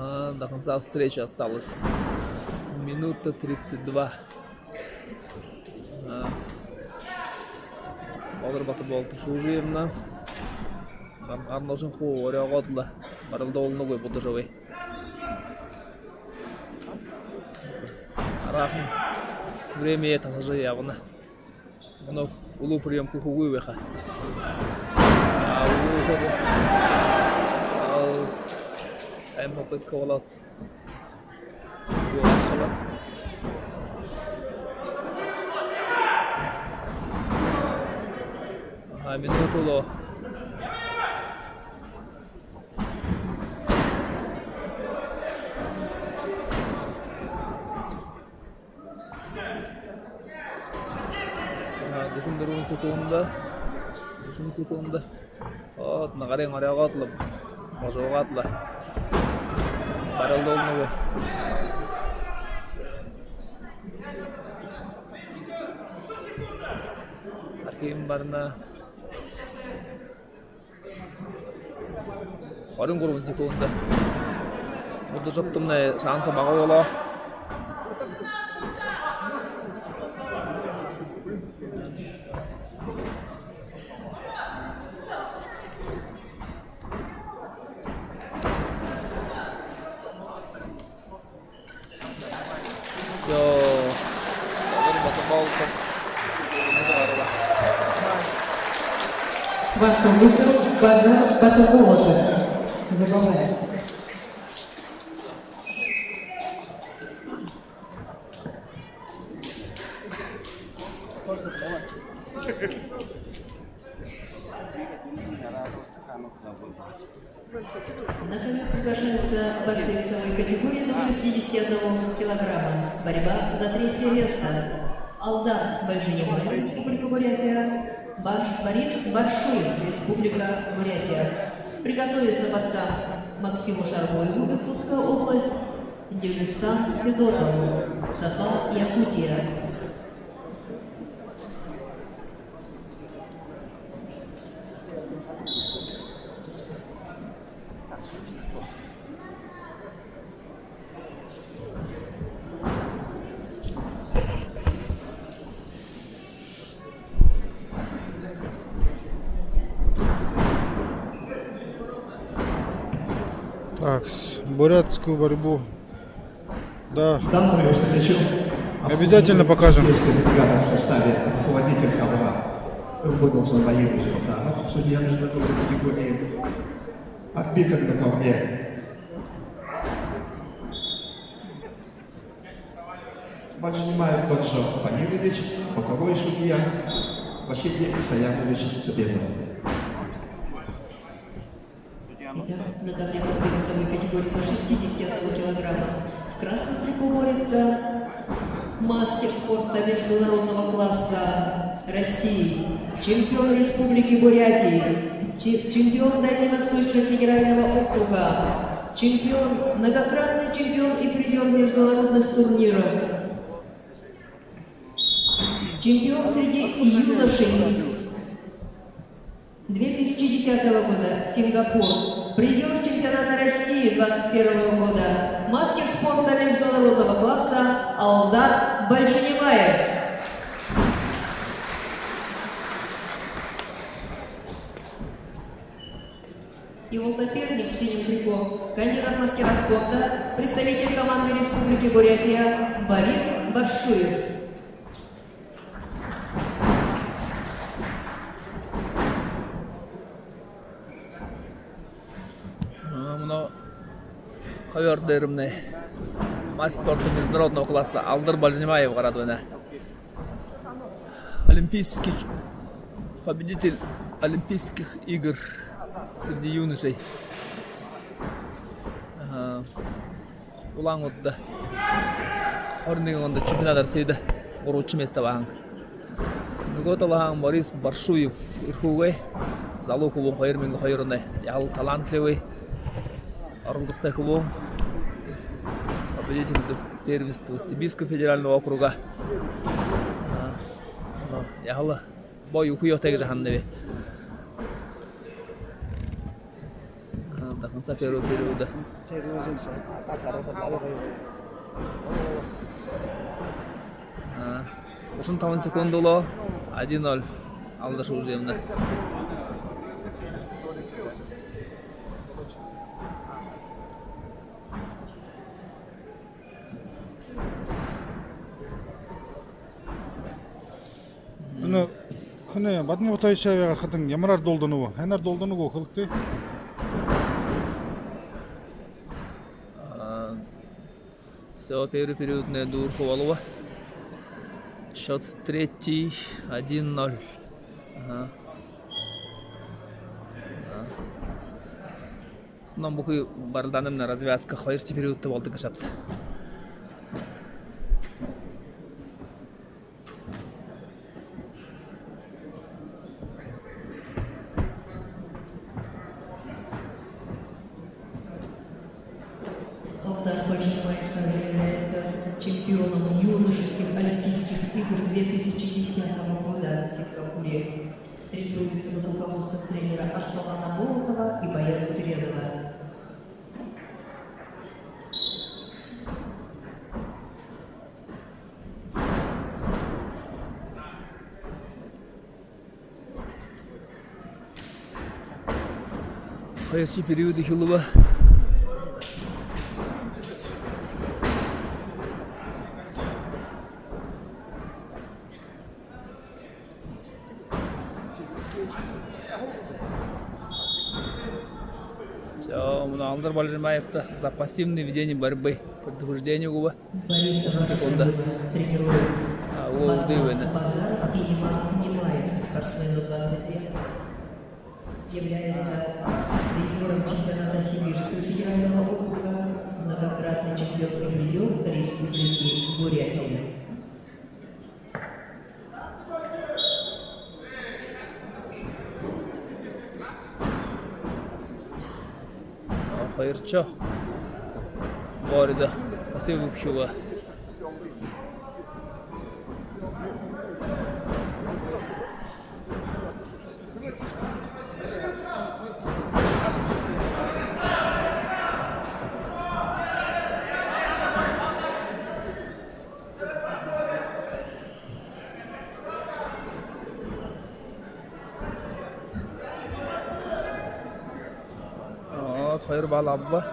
Ага, до конца встречи осталось минута тридцать два. А. Баатар Батоболотов шүүжэ ябана. Ар-, арнуудаа хуу орёогоод лэ барилдуулнагүй, будажа абая. Араахан времяе тасажа ябана. Мүнөө үлүү приём хөөрэхэгүй байха. А, үлүү шууд. А, тайм попытка болоод. Үлүү шууд. Ага, минута үлөө. Ага, дүшэн дүрбэн секунда. Дүшэн секунда. Оо, нэ, гарынь орёогоод лэ, божоогаад лэ. Барилдуулнагүй. Тархиин барна. Хорин гурбан секунда. Будажа абатамнай шанса бага болоо. Всё. Схватку выиграл Баатар Батоболотов. Заболевает. На ковёр приглашаются борцы весовой категории до шестидесяти одного килограмма. Борьба за третье место. Алдан Бальжинимаев, Республика Бурятия, Бар-, Борис Баршуев, Республика Бурятия. Приготовиться борцам Максиму Шаргоеву, Иркутская область, Дюльстан Федотову, Саха, Якутия. Так, с-, бурятскую борьбу. Да. Данную встречу обязательно покажем. Судейская бригада в составе: руководитель ковра Ильбудалсон Баирович Басанов, судья международной категории, арбитр на ковре Бальжинимаев Баржо Баирович, боковой судья Василий Саянович Цыбенов. Итак, на ковре борцы весовой категории до шестидесяти одного килограмма. В красном трико борется мастер спорта международного класса России, чемпион Республики Бурятии, Че-, чемпион Дальневосточного федерального округа, чемпион, многократный чемпион и призёр международных турниров, чемпион среди юношей две тысячи десятого года, Сингапур, призёр чемпионата России двадцать первого года, мастер спорта международного класса Алдар Бальжинимаев. Его соперник в синем трико, кандидат мастера спорта, представитель команды Республики Бурятия Борис Баршуев. А, мүнөө ковёр дээрэмнай мастер спорта международного класса Алдар Бальжинимаев гараад байна. Олимпийский, победитель Олимпийских игр среди юношей. Аха. Улаан-Үдэдэ хорин нэгэн ондо чемпионат Россияда гурбадахи место абаһан. Нүгөө талаһаань Борис Баршуев, Эрхүүгэй залуу хүбүүн, хоёр мянга хоёр оной. Яһала талантливый, оролдосотой хүбүүн. Победитель первенства Сибирского федерального округа. А, но, яһала боо үхибүүтэй гэжэ һананаб. А, дахин саа первый периода. А, гушан табан секунда болоо. Один ноль. Алдар Шүлжэмнай. Энэ хүнэй, Бадма Бутаевича харахадань, ямараар дуулданаб? Һайнаар дуулданаб гү, хэлэгты. А, всё, первый периоднай дүүрэхэ болобо. Счёт третий, один ноль. Аха. Аха. Основном бүхы барилдаанаймнай развязка хоёрдохи периодто болодог гээшэ ааб даа. Алдар Бальжинимаев также является чемпионом юношеских Олимпийских игр две тысячи десятого года в Сингапуре. Тренируется под руководством тренера Арсалана Болотова и Баяра Цыредова. Хоёрдохи период эхилбэ. Всё, мүнөө Алдар Бальжинимаевта за пассивное ведение борьбы предупреждение үгэбэ. Борис Секунда. Варфоломеева тренирует. А, вот, Бадма именно. Базаров и Имам Нимаев, спортсмену двадцать лет. Является призёром чемпионата Сибирского федерального округа, многократный чемпион и призёр Республики Бурятия. Хоёрдохи борьбо пассив үгэхэ юм. Вот, хоёр балл абаа.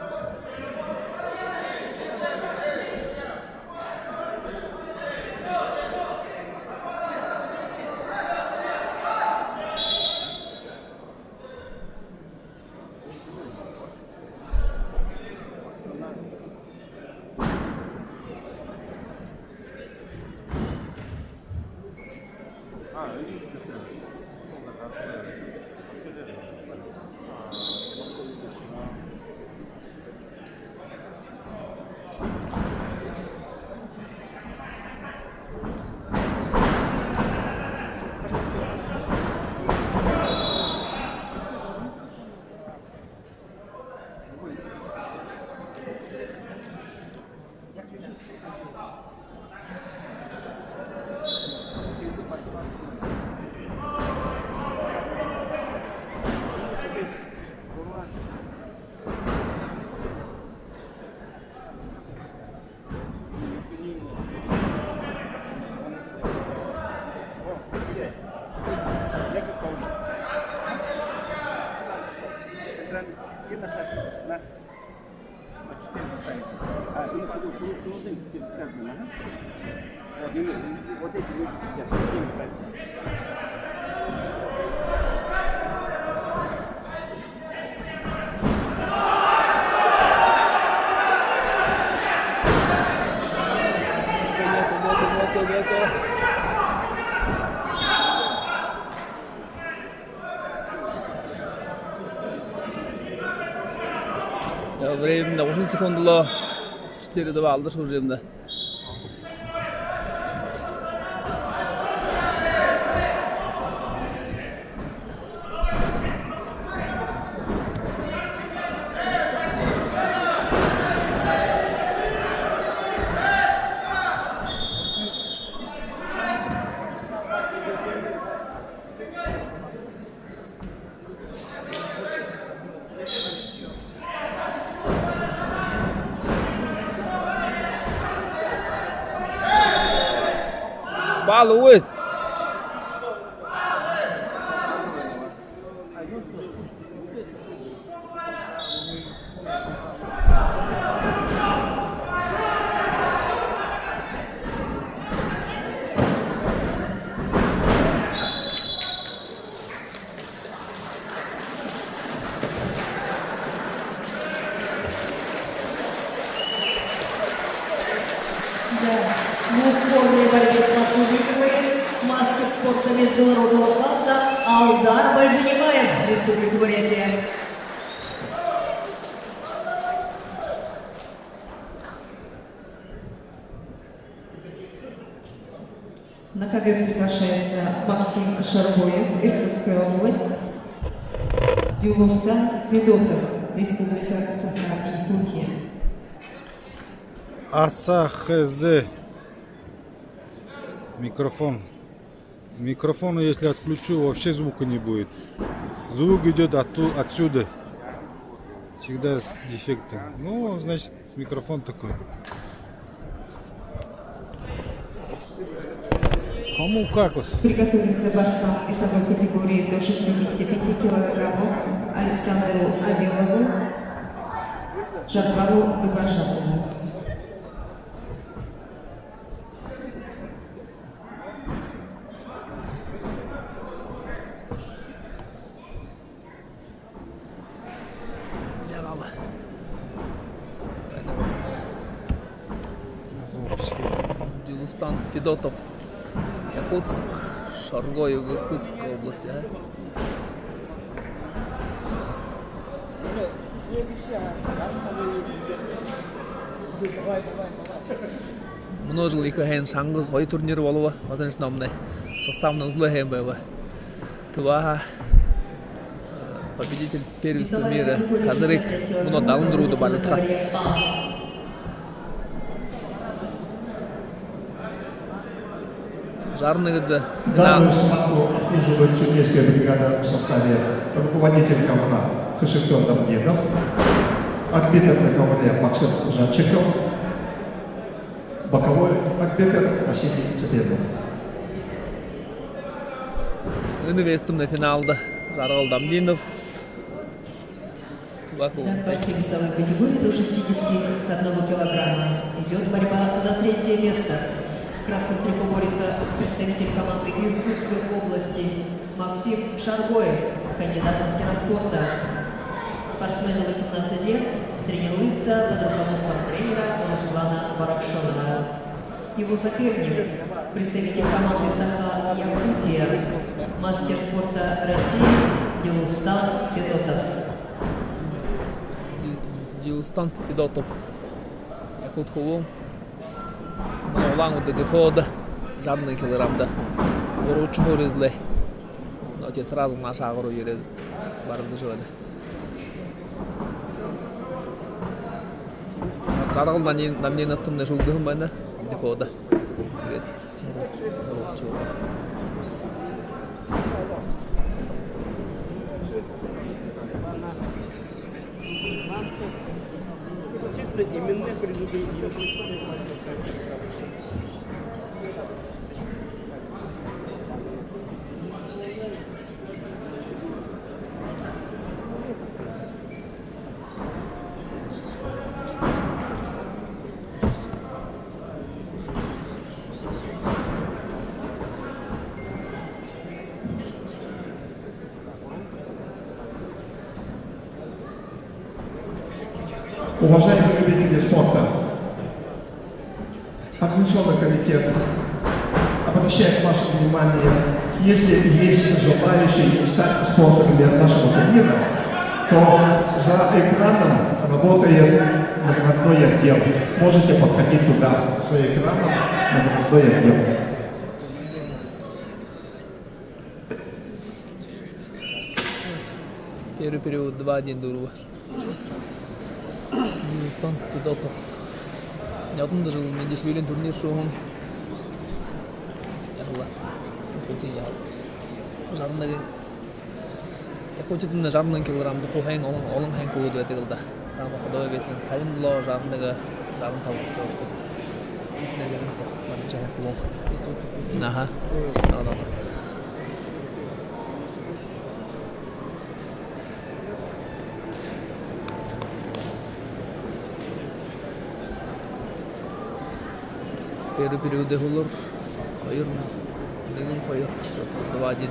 За, времени гушан секунд лэ. Четыре два алдашаха времени. Балл үгы. Да. В двухпольной борьбе схватку выигрывает мастер спорта международного класса Алдар Бальжинимаев, Республика Бурятия. На ковёр приглашается Максим Шаргоев, Иркутская область, Дюлустан Федотов, Республика Саха-Якутия. Аса хз. Микрофон. Микрофон, если отключу, вообще звука не будет. Звук идёт отту-, отсюда. Всегда с дефектом. Ну, значит, микрофон такой. Кому как вот. Приготовиться борцам весовой категории до шестидесяти пяти килограммов Александру Авилову, Жаргалу Дугаржапову. Дюлустан Федотов, Якутск, Шаргоев, Иркутская область, а? Мүнөө жэл ехэ һайн шанга гоё турнир болобо, Батанш номнай. Составнай үзэлөө һайн байба. Тэбэһээ, э, победитель первенства мира Кадрик мүнөө далан дүрбэдэ барилдаха. Жаран нэгэдэхи финал. Данную схватку обслуживает судейская бригада в составе: руководитель ковра Хашиктон Дамдинов, арбитр на ковре Максим Жанчиков, боковой арбитр Василий Цыденов. Энэ вестэмнай финалда Жаргал Дамдинов. В борьбе весовой категории до шестидесяти одного килограмма идёт борьба за третье место. В красном трико борется представитель команды Иркутской области Максим Шаргоев, кандидат мастера спорта. Спортсмену восемнадцать лет, тренируется под руководством тренера Руслана Баракшонова. Его соперник, представитель команды Саха-Якутия, мастер спорта России Дюлустан Федотов. Дюлустан Федотов. Якут хүбүүн. Манай Улаан-Үдэ ДФО-до жаран нэгэ килограммда гурбадахи һуури эзэлээ. Но тиигээд сразу наашаа руу ерээд барилдажа байна. Жаргал Дамдин-, Дамдиновтамнай шүүгдэһэн байна ДФО-до. Тиигээд чисто именные призы. Уважаемые любители спорта, организационный комитет обращает ваше внимание, если есть желающие стать спонсорами нашего турнира, то за экраном работает наградной отдел. Можете подходить туда, за экраном наградной отдел. Первый период два один дуру. Ньюстон Федотов. Нётон дэрэл Миндишвилиин турнир шууһан. Яһала. Якутия яһала. Жаран нэгэн. Якутиядамнай жаран нэгэн килограмм даа хуу һайн олон, олон һайн хүбүүд байдаг лэ даа. Самый ходовой вес табин лэ жаран нэгэ, жаран таба хүрэтэр. Нэгэн саа барьжа һайн хүбүүд. Аха. Аха, аха. Первый период һүүлээр хоёр, нэгэн, хоёр, два один.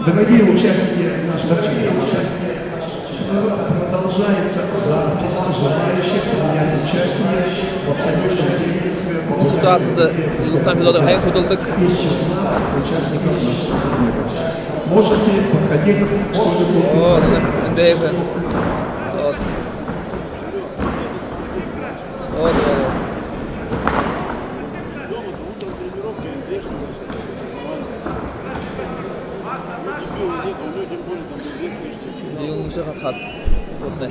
Дорогие участники нашего турнира, продолжается запись желающих принять участие в абсолютном первенстве. Бу ситуацияда Ньюстон Федотов һайн хүдэлдэг. Из числа участников нашего турнира. Можете подходить к столику. О, эндэ. Вот. Вот, вот, вот. Биилнүүдые хатахада. Вот, да.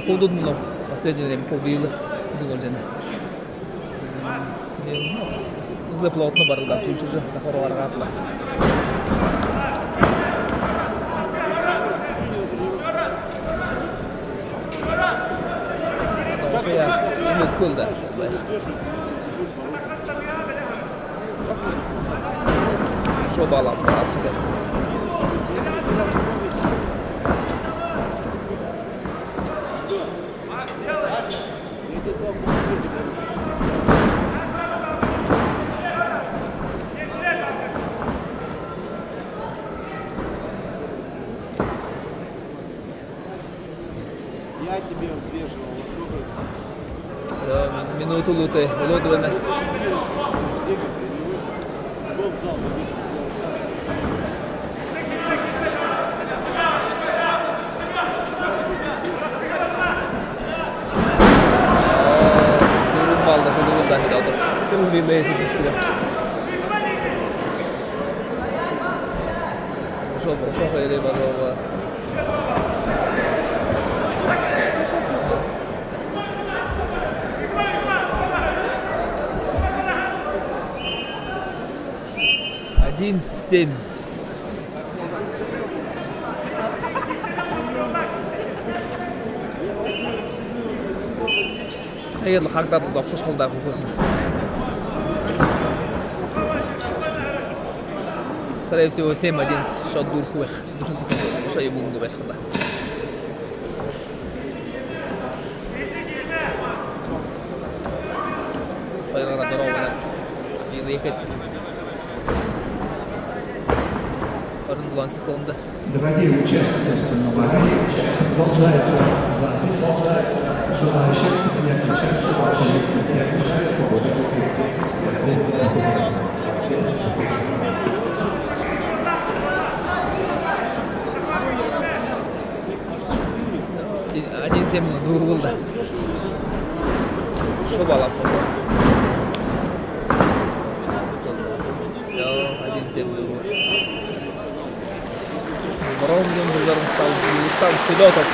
Якутууд мүнөө последнее время хуу биилэ гэдэг болжо байна. Биилнэ. Үзлэ плотно барылдаа, түлчэжэ, тахаар гаргаад лэ. Ошоо яа, энэ үгы лэ даа. Ошоо балл абаа, сейчас. Я тебе взвешивал, во сколько это? Всё, мин-, минута лэ тээ, лэ тээ, байна. Дүрбэн балл даа, дүрбэн балл даа, хэдэ одоо. Тэрэ үе мээшэ дишээ. Ошоо, ошоо, хайрай, базаа. Один семь. Тиигээд лэ хагдаад лэ зогсошхол даа, бүхы. Скорее всего, семь один счёт дүүрэхэ байха. Дүшэн секунд ошоо юм үнгэ байха даа. Хоёроор дороо бариад. Иигээд. Хорин долоон секунда. Дорогие участники соревнований, продолжается запись желающих принять участие в абсолютном первенстве по высокой. Один семь лэ дүүрээ лэ даа. Ошоо балл абаа. Всё, один семь лэ дүүрээ. Бронзовым призёром стал Ньюстон Федотов.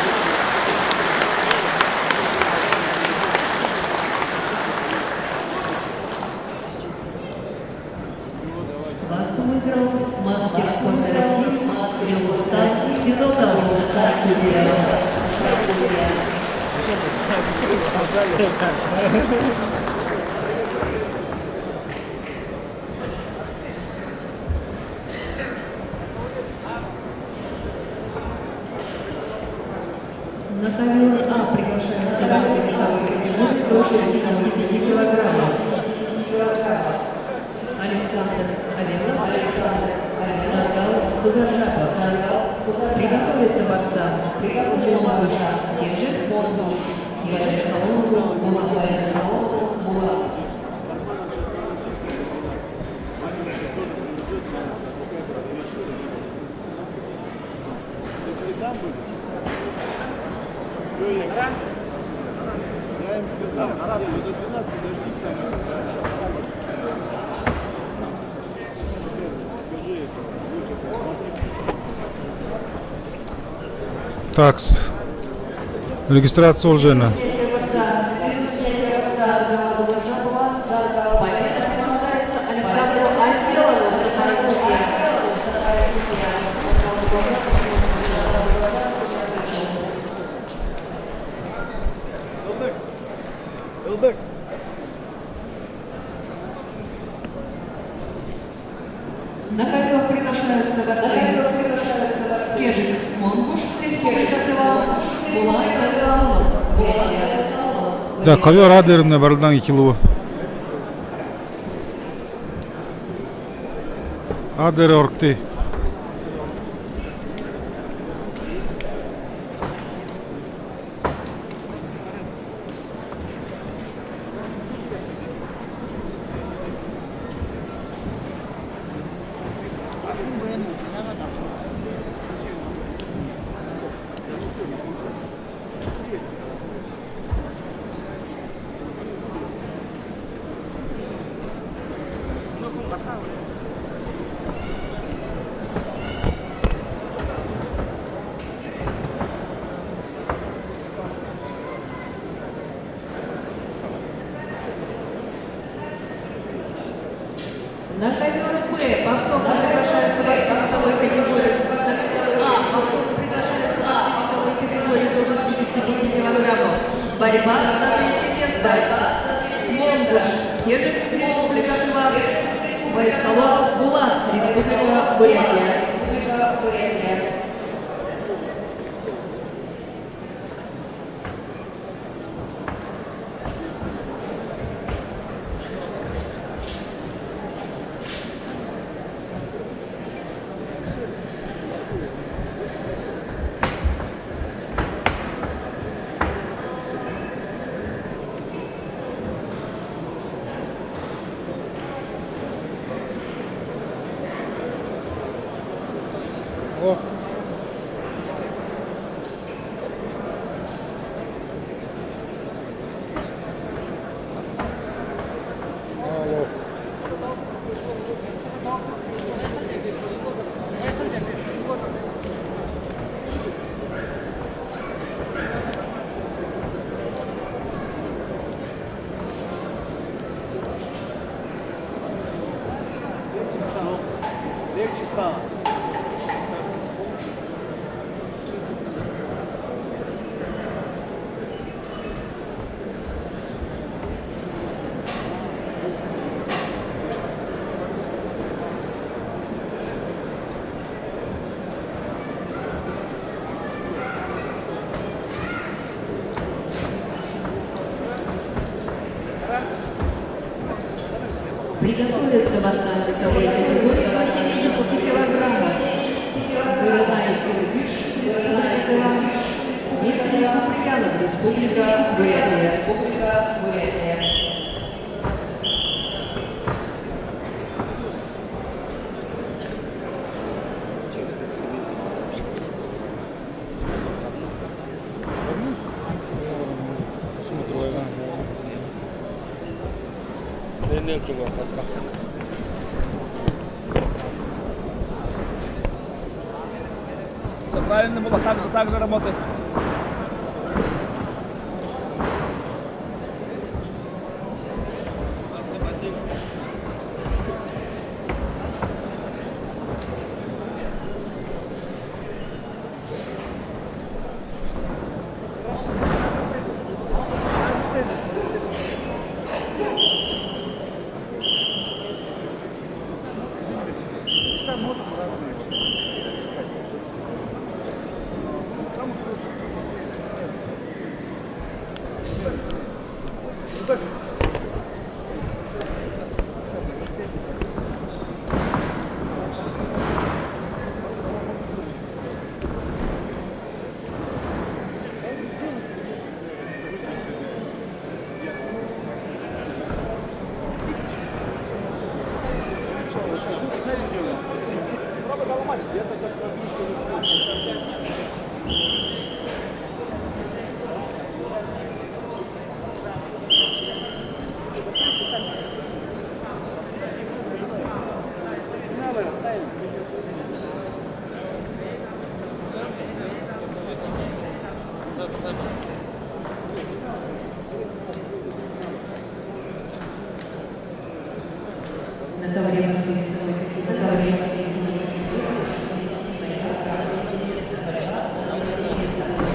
Схватку выиграл мастер спорта России Ньюстон Федотов из Хакасии. На ковёр А приглашаются борцы весовой категории до шестидесяти пяти килограммов. Александр Авелов, Александр Авелов, Жаргал Дугаржапов, Жаргал Дугаржапов. Приготовиться борцам. Приготовиться борцам. Кежик, Монгуш, Кежик, Монгуш, Булат, Булат, Булат. Ты там будешь? Всё, я, я им сказал. Нет, ну до двенадцати дождись там. Скажи это. Такс. Регистрация уже на. Победа присуждается Александру Ангелову со второй пути. На ковёр приглашаются борцы. Кежик, Монгуш, Республика Тыва, Булат, Бурятия. Да, ковёр А дээрэмнай барилдаан эхилбэ. А дээрэ орогты. На ковёр Б повторно приглашаются борцы весовой категории. На ковёр А повторно приглашаются борцы весовой категории до шестидесяти пяти килограммов. Борьба за третье место. Монгуш, Кежик, Республика Тыва. Борисхалов Булат, Республика Бурятия. О. Алло. Легче стало. Легче стало. Приготовиться борцам весовой категории до семидесяти килограммов. Гырынай Ирбиш, Республика Тыва. Дмитрий Куприянов, Республика Бурятия. Республика Бурятия. Всё правильно было, так же, так же работай. Веса может разные, вот, самый хороший. На ковре мартиросовой категории, на ковре мартиросовой категории, борьба за борьба за борьба за борьба за борьба.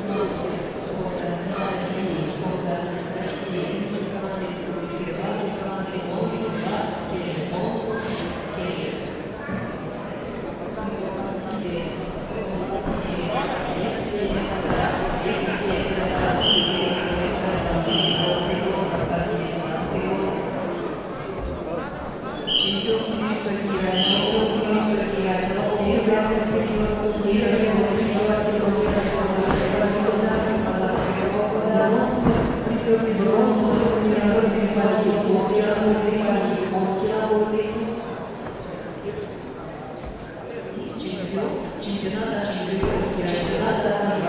Мастер спорта России, спорта России, сборной команды Республики Словакии, команды Республики Словакии, Кирилл Кирилл. Чемпион мира, чемпион мира, серебряный призёр, серебряный призёр, призёр, призёр, призёр, призёр. Чемпион, чемпионат России, чемпионат России,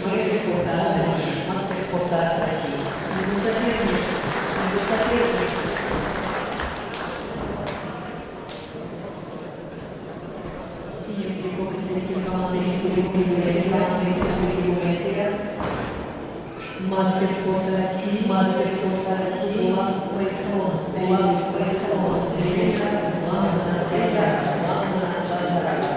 мастер спорта России, мастер спорта России. Его соперник, его соперник. Синим трико представитель команды Республики Бурятия, команды Республики Бурятия. Мастер спорта России, мастер спорта России, Булат Байсалонов, Булат Байсалонов, тренер Мамна Базарова, Мамна Базарова.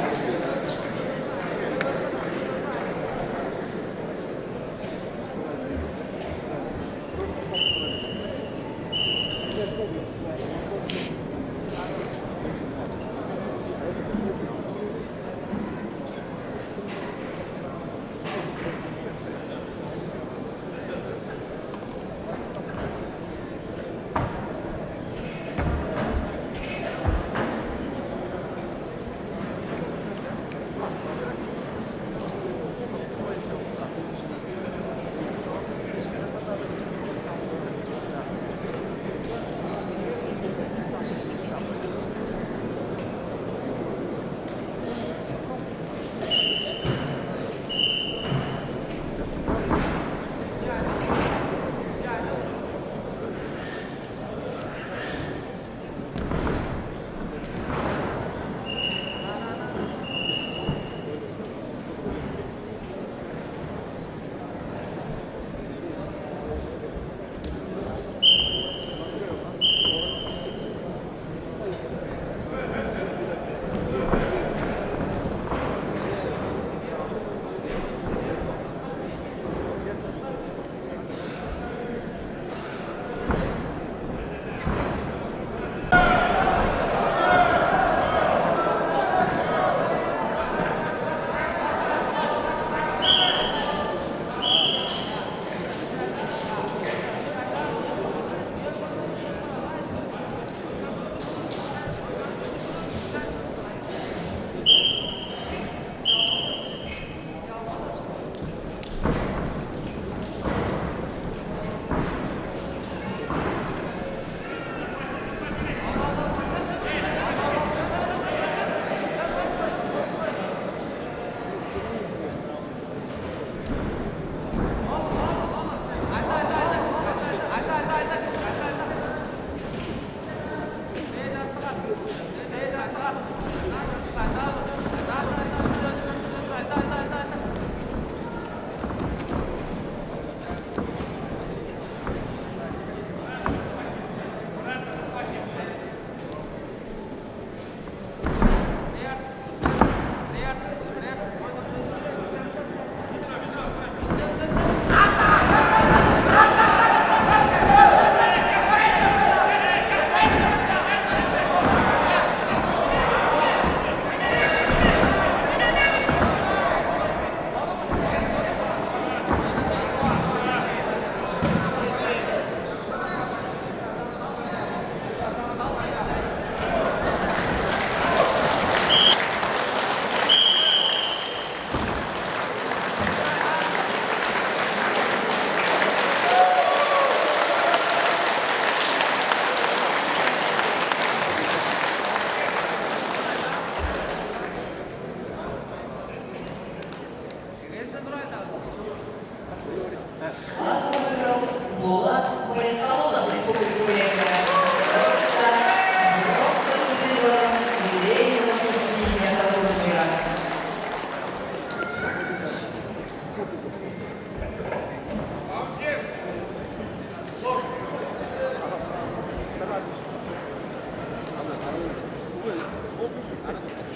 Напоминаем,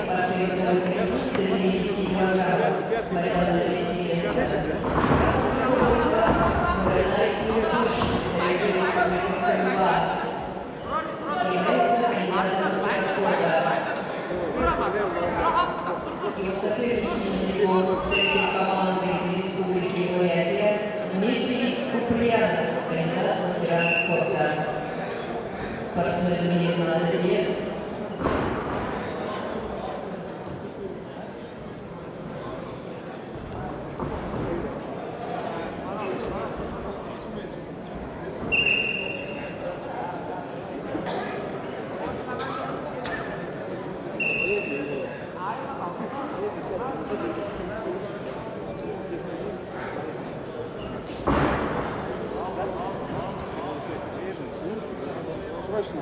партия сегодня восьмидесяти килограммов. Борьба за третье место. Красный килограмм. Нуренай Юрдуш, Совет Республики Тыва. Является кандидатом мастера спорта. Его соперник в синем ряду, представитель команды Республики Бурятия, Дмитрий Куприянов, кандидат мастера спорта. Спортсмену девятнадцать лет. Срочно.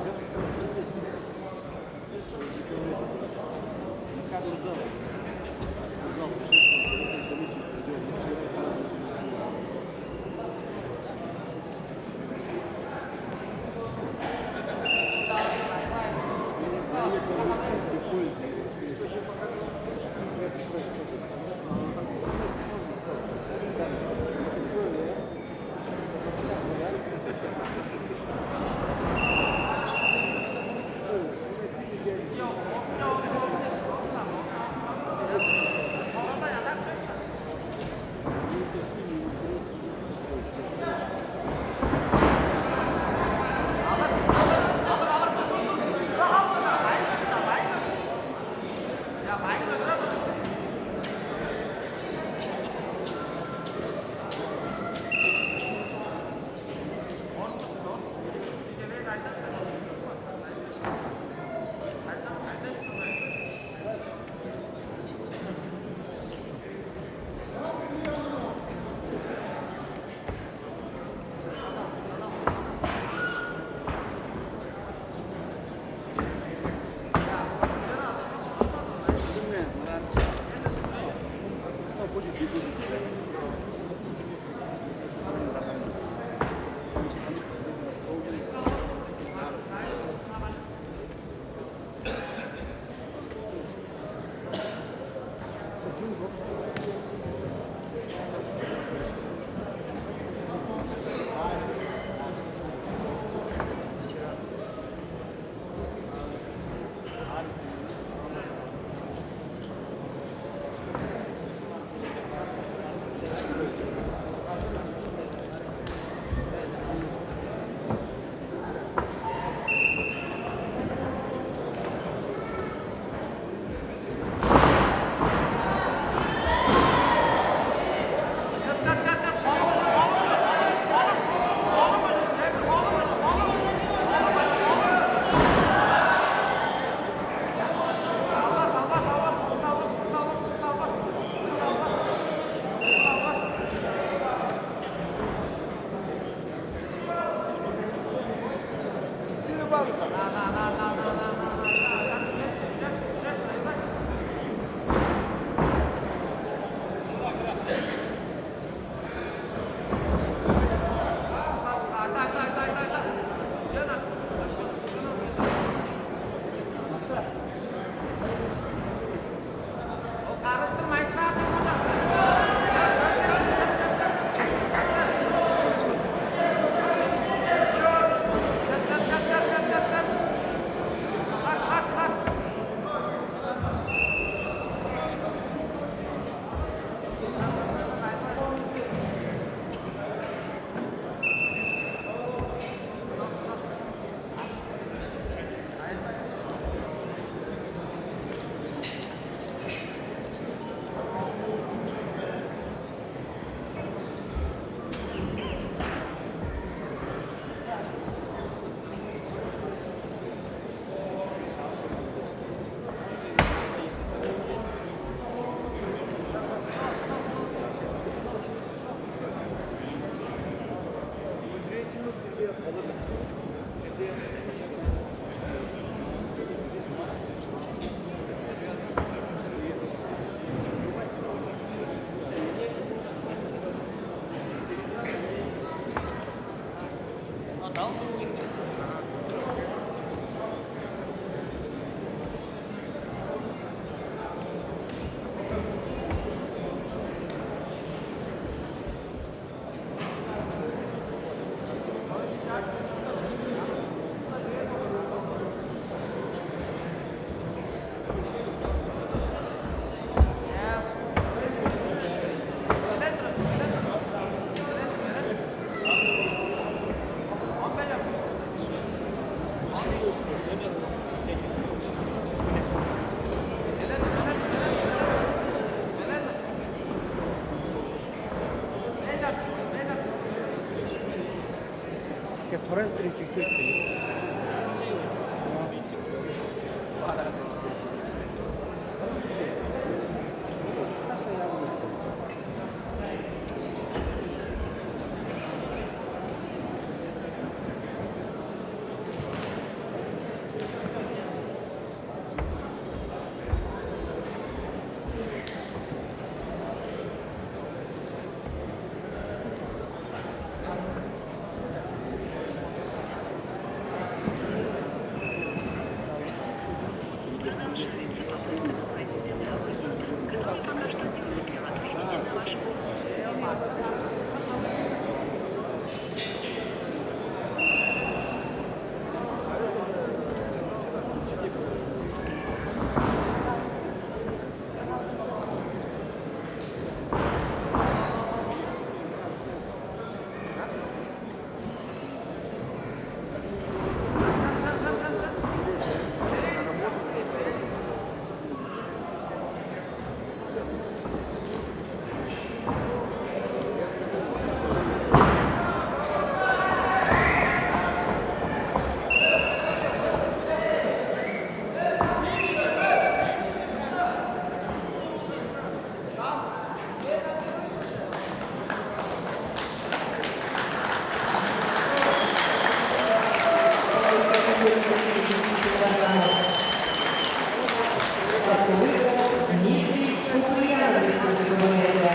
Дмитрий Куприян, Республика Бурятия.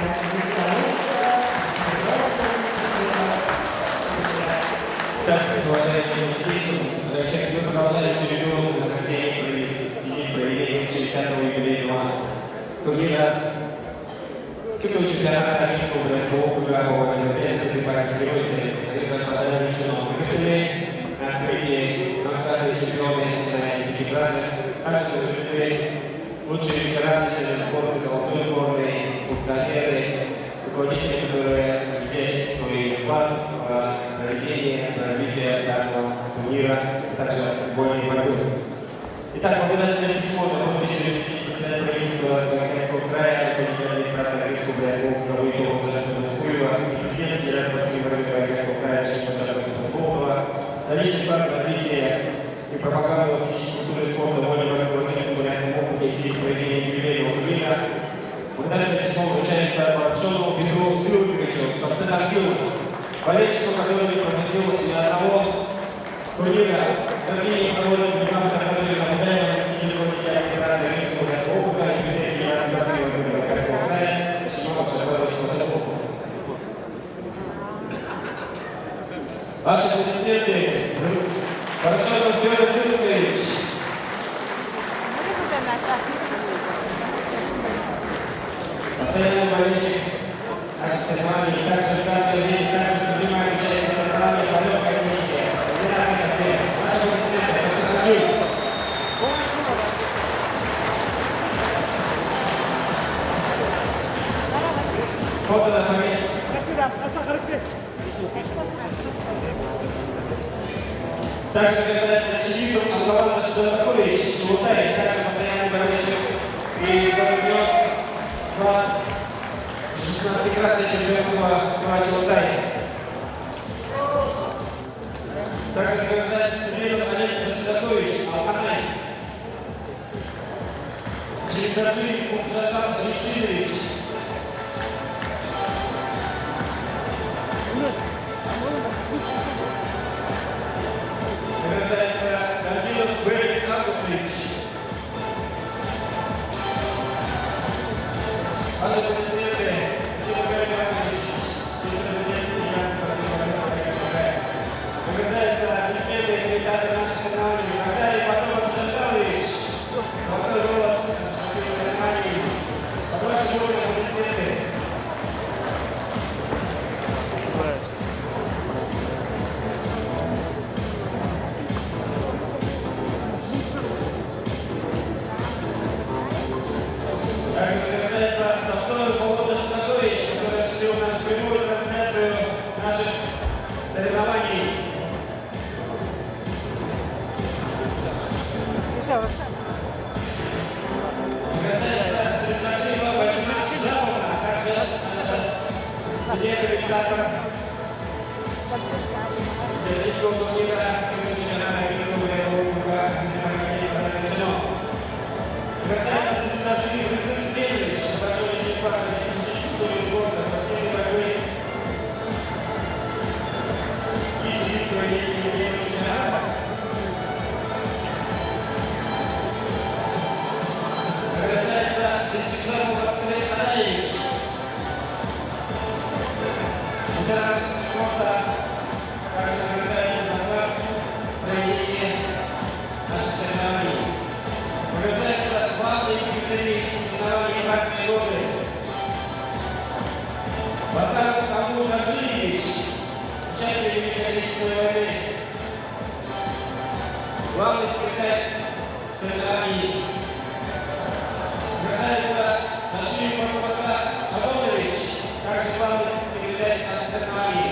Так, уважаемые зрители, мы продолжаем череду награждений справед-, в связи с проведением шестидесятого юбилейного турнира. Второго чемпионата Минского городского округа по вольной борьбе на призы памяти Героя Советского Союза по заявлению чинов. Награждены на открытии многократные чемпионы, начиная с пятикратных. Также награждены лучшие ветераны, члены сборной, золотой сборной, функционеры, руководители, которые внесли свой вклад в проведение, в развитие данного турнира, а также вольной борьбы. Итак, благодарственное письмо за подписью заместителя председателя правительства Забайкальского края, руководителя администрации Архангельского Бурятского округа Валентина Владимировича Куева и президента Федерации спортивной борьбы Забайкальского края Рашида Бадшаковича Бадмаулова за личный вклад в развитие и пропаганду физической культуры и спорта, вольной борьбы в Архангельском Бурятском округе и в связи с проведением юбилейного турнира. Благодарственное письмо вручается Барчону Петру Дылыковичу, Салтыхан Дылыковичу, болельщику, который не пропустил ни одного турнира. Награждение проводит Бекмамбетов Анатолий Абутаев, заместитель руководителя администрации Архангельского Бурятского округа и президент Федерации спортивной борьбы Забайкальского края Шимон Шабарович Батыгопов. Ваши аплодисменты. Барчонов Пётр Дылыкович. Постоянный болельщик наших соревнований, также в данное время также принимает участие в соревнованиях по лёгкой атлетике. Федерация борьбы. Ваши аплодисменты. Салтыхан Дылыкович. Фото на память. Также награждается Чимитов Абдалан Шадакович, Чулутай, также постоянный болельщик и внёс вклад в шестнадцатикратное чемпионство села Чулутай. Также награждается Цыденов Олег Шадакович, Алханай. Чимитаджиев Кумджакан Ричинович. Награждается Гамдинов Берик Августович. Ваши аплодисменты Гамдинов Берик Августович. Вице-президент Федерации спортивной борьбы Забайкальского края. Награждается бессменный комментатор наших соревнований Захари Батыров Джангелович. Золотой голос наших спортивных соревнований. Под ваши бурные Спорта также награждается за вклад в проведение наших соревнований. Награждаются главные секретари соревнований «Красной Лоры». Базаров Самур Джаджиевич, участник Великой Отечественной войны, главный секретарь соревнований. Награждается Дашиев Муртаза Адонович, также главный секретарь наших соревнований.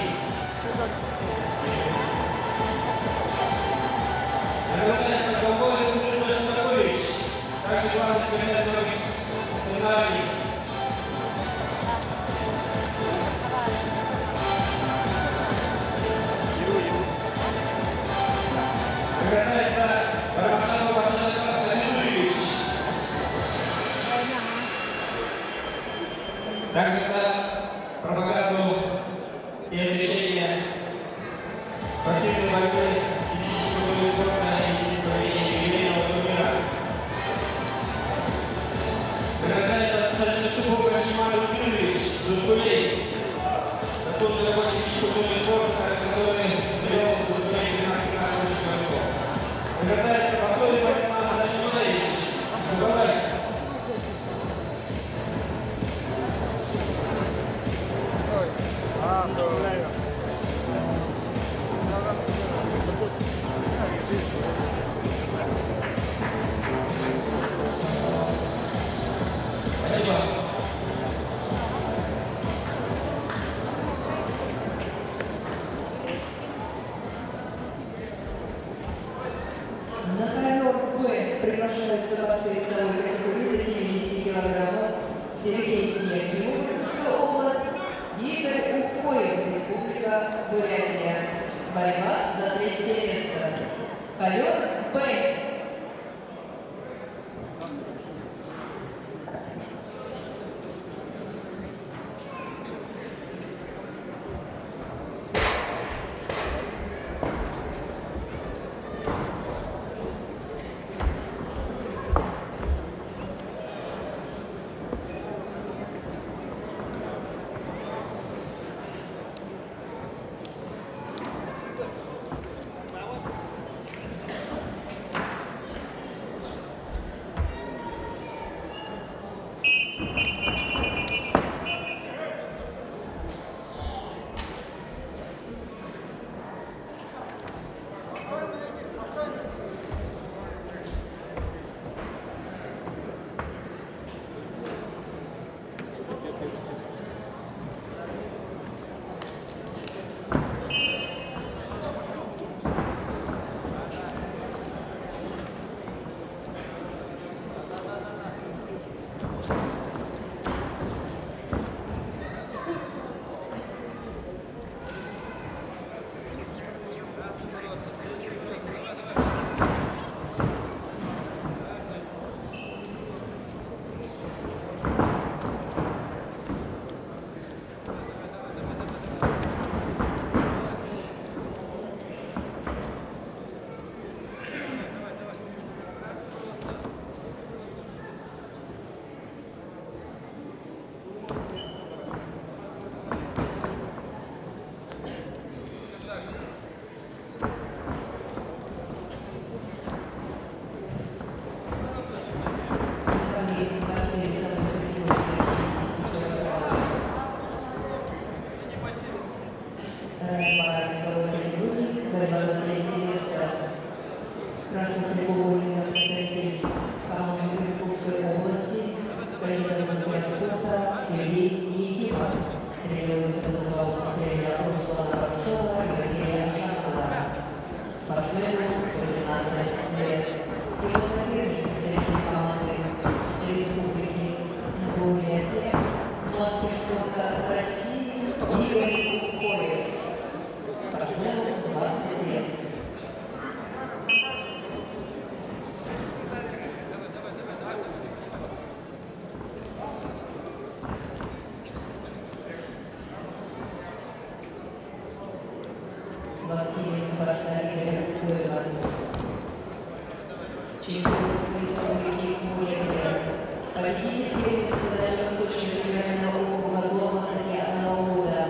Награждается Долгоев Сергей Шумакович, также главный секретарь наших соревнований. Награждается Ромашанов Батожан Александрович. Также за пропаганду и освещение спортивной борьбы, физической культуры и спорта и средств проведения юбилейного турнира. Награждается Саджидов Тупов Рашиман Ильгизович Зуркулей, заслуженный работник физической культуры и спорта, который привёл Зуркулей в тринадцатый класс лучших игроков. Награждается Батоев Василий Абдулхамидович Зубалаев. На ковёр «Б» приглашаются борцы весовой категории до семидесяти килограммов Сергей Якимов, Иркутская область, и Игорь Ухоев, Республика Бурятия. Борьба за третье место. Ковёр «Б». Вторая пара весовой категории. Борьба за третье место. Красный треугольник, представитель команды Иркутской области, кандидат мастера спорта Сергей Якимов. Тренируется под руководством тренера Руслана Воронцова и Василия Ашанова. Спортсмену восемнадцать лет. Его соперник, представитель команды Республики Бурятия, мастер спорта России Игорь Ухоев. Спортсмену двадцать лет. В активе борца Игоря Ухоева. Чемпион Республики Бурятия. Победитель первенства Дальневосточного федерального округа до двадцати одного года.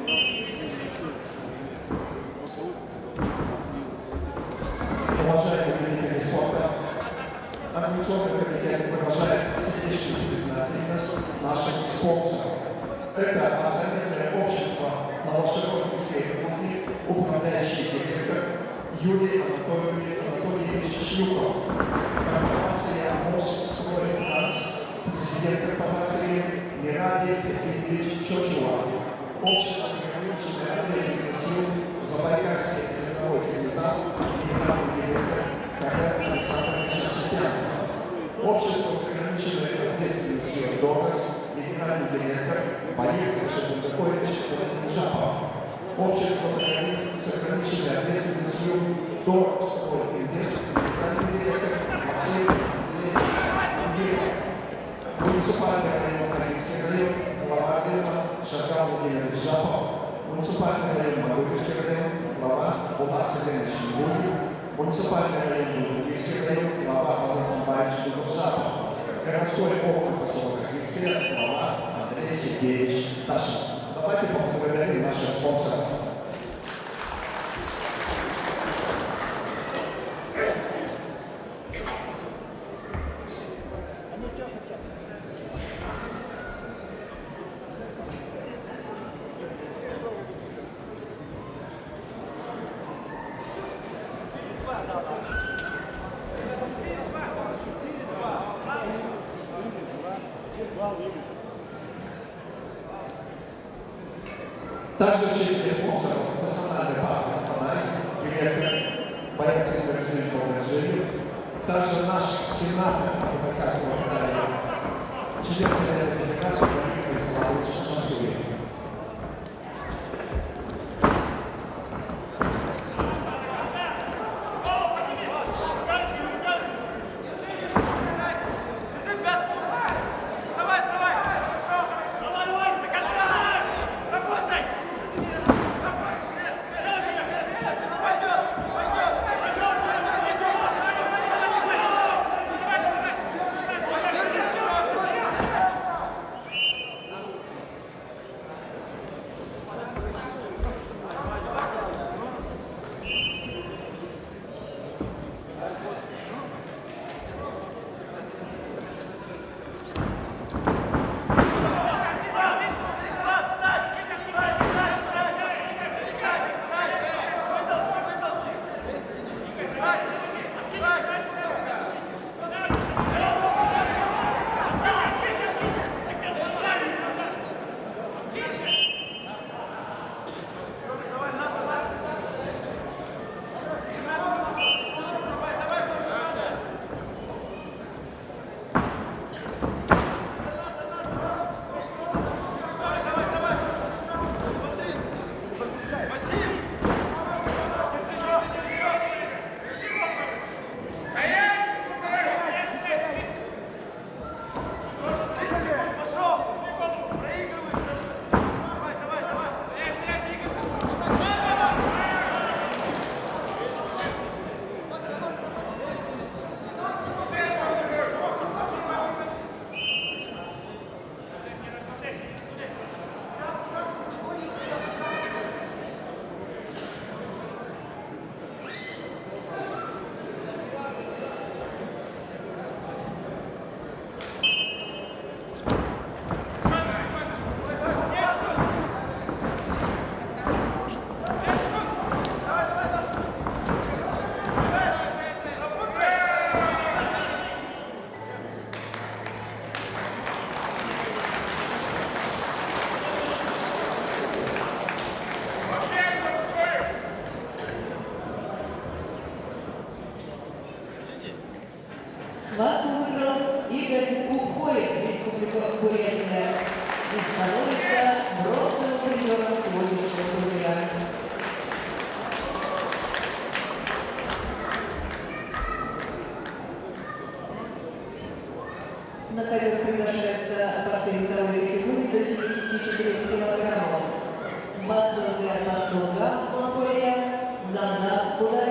Уважаемые любители спорта, организационный комитет выражает сердечную признательность нашим спонсорам. Это акционерное общество «На волшебном песке» и «Кухне», управляющий директор Юлия Анатольевна, Анатольевич Шлюков, корпорация «Мостройфинанс», президент корпорации Геннадий Перфильевич Чочуа, общество с ограниченной ответственностью «Забайкальский зерновой терминал», генеральный директор Колян Александрович Арсетян, общество с ограниченной ответственностью «Дорекс», генеральный директор Валерий Шабдакоевич Джапов, общество с ограни-, с ограниченной ответственностью «Дорстройинвест», генеральный директор Максим Андреевич Андреев, муниципальный район Кагинский район, глава района Шагал Владимир Джапов, муниципальный район Могилевский район, глава Булат Сергеевич Гуев, муниципальный район Георгиевский район, глава Базар Самбаевич Дугуржапов, городской округ поселок Кагинский, глава Андрей Сергеевич Ташин. Давайте поблагодарим наших спонсоров. Также в честь спонсоров национальный парк Апанай, директор Боян Сергеевич Болгаржиев, также наш сенатор Забайкальского края, член Совета Федерации Владимир Вячеславович Шамсуев. Схватку выиграл Игорь Ухоев, Республика Бурятия, и становится бронзовым призёром сегодняшнего турнира. На ковёр приглашаются борцы весовой категории до семидесяти четырёх килограммов. Бандылга Бандылга, Монголия, Занда Куда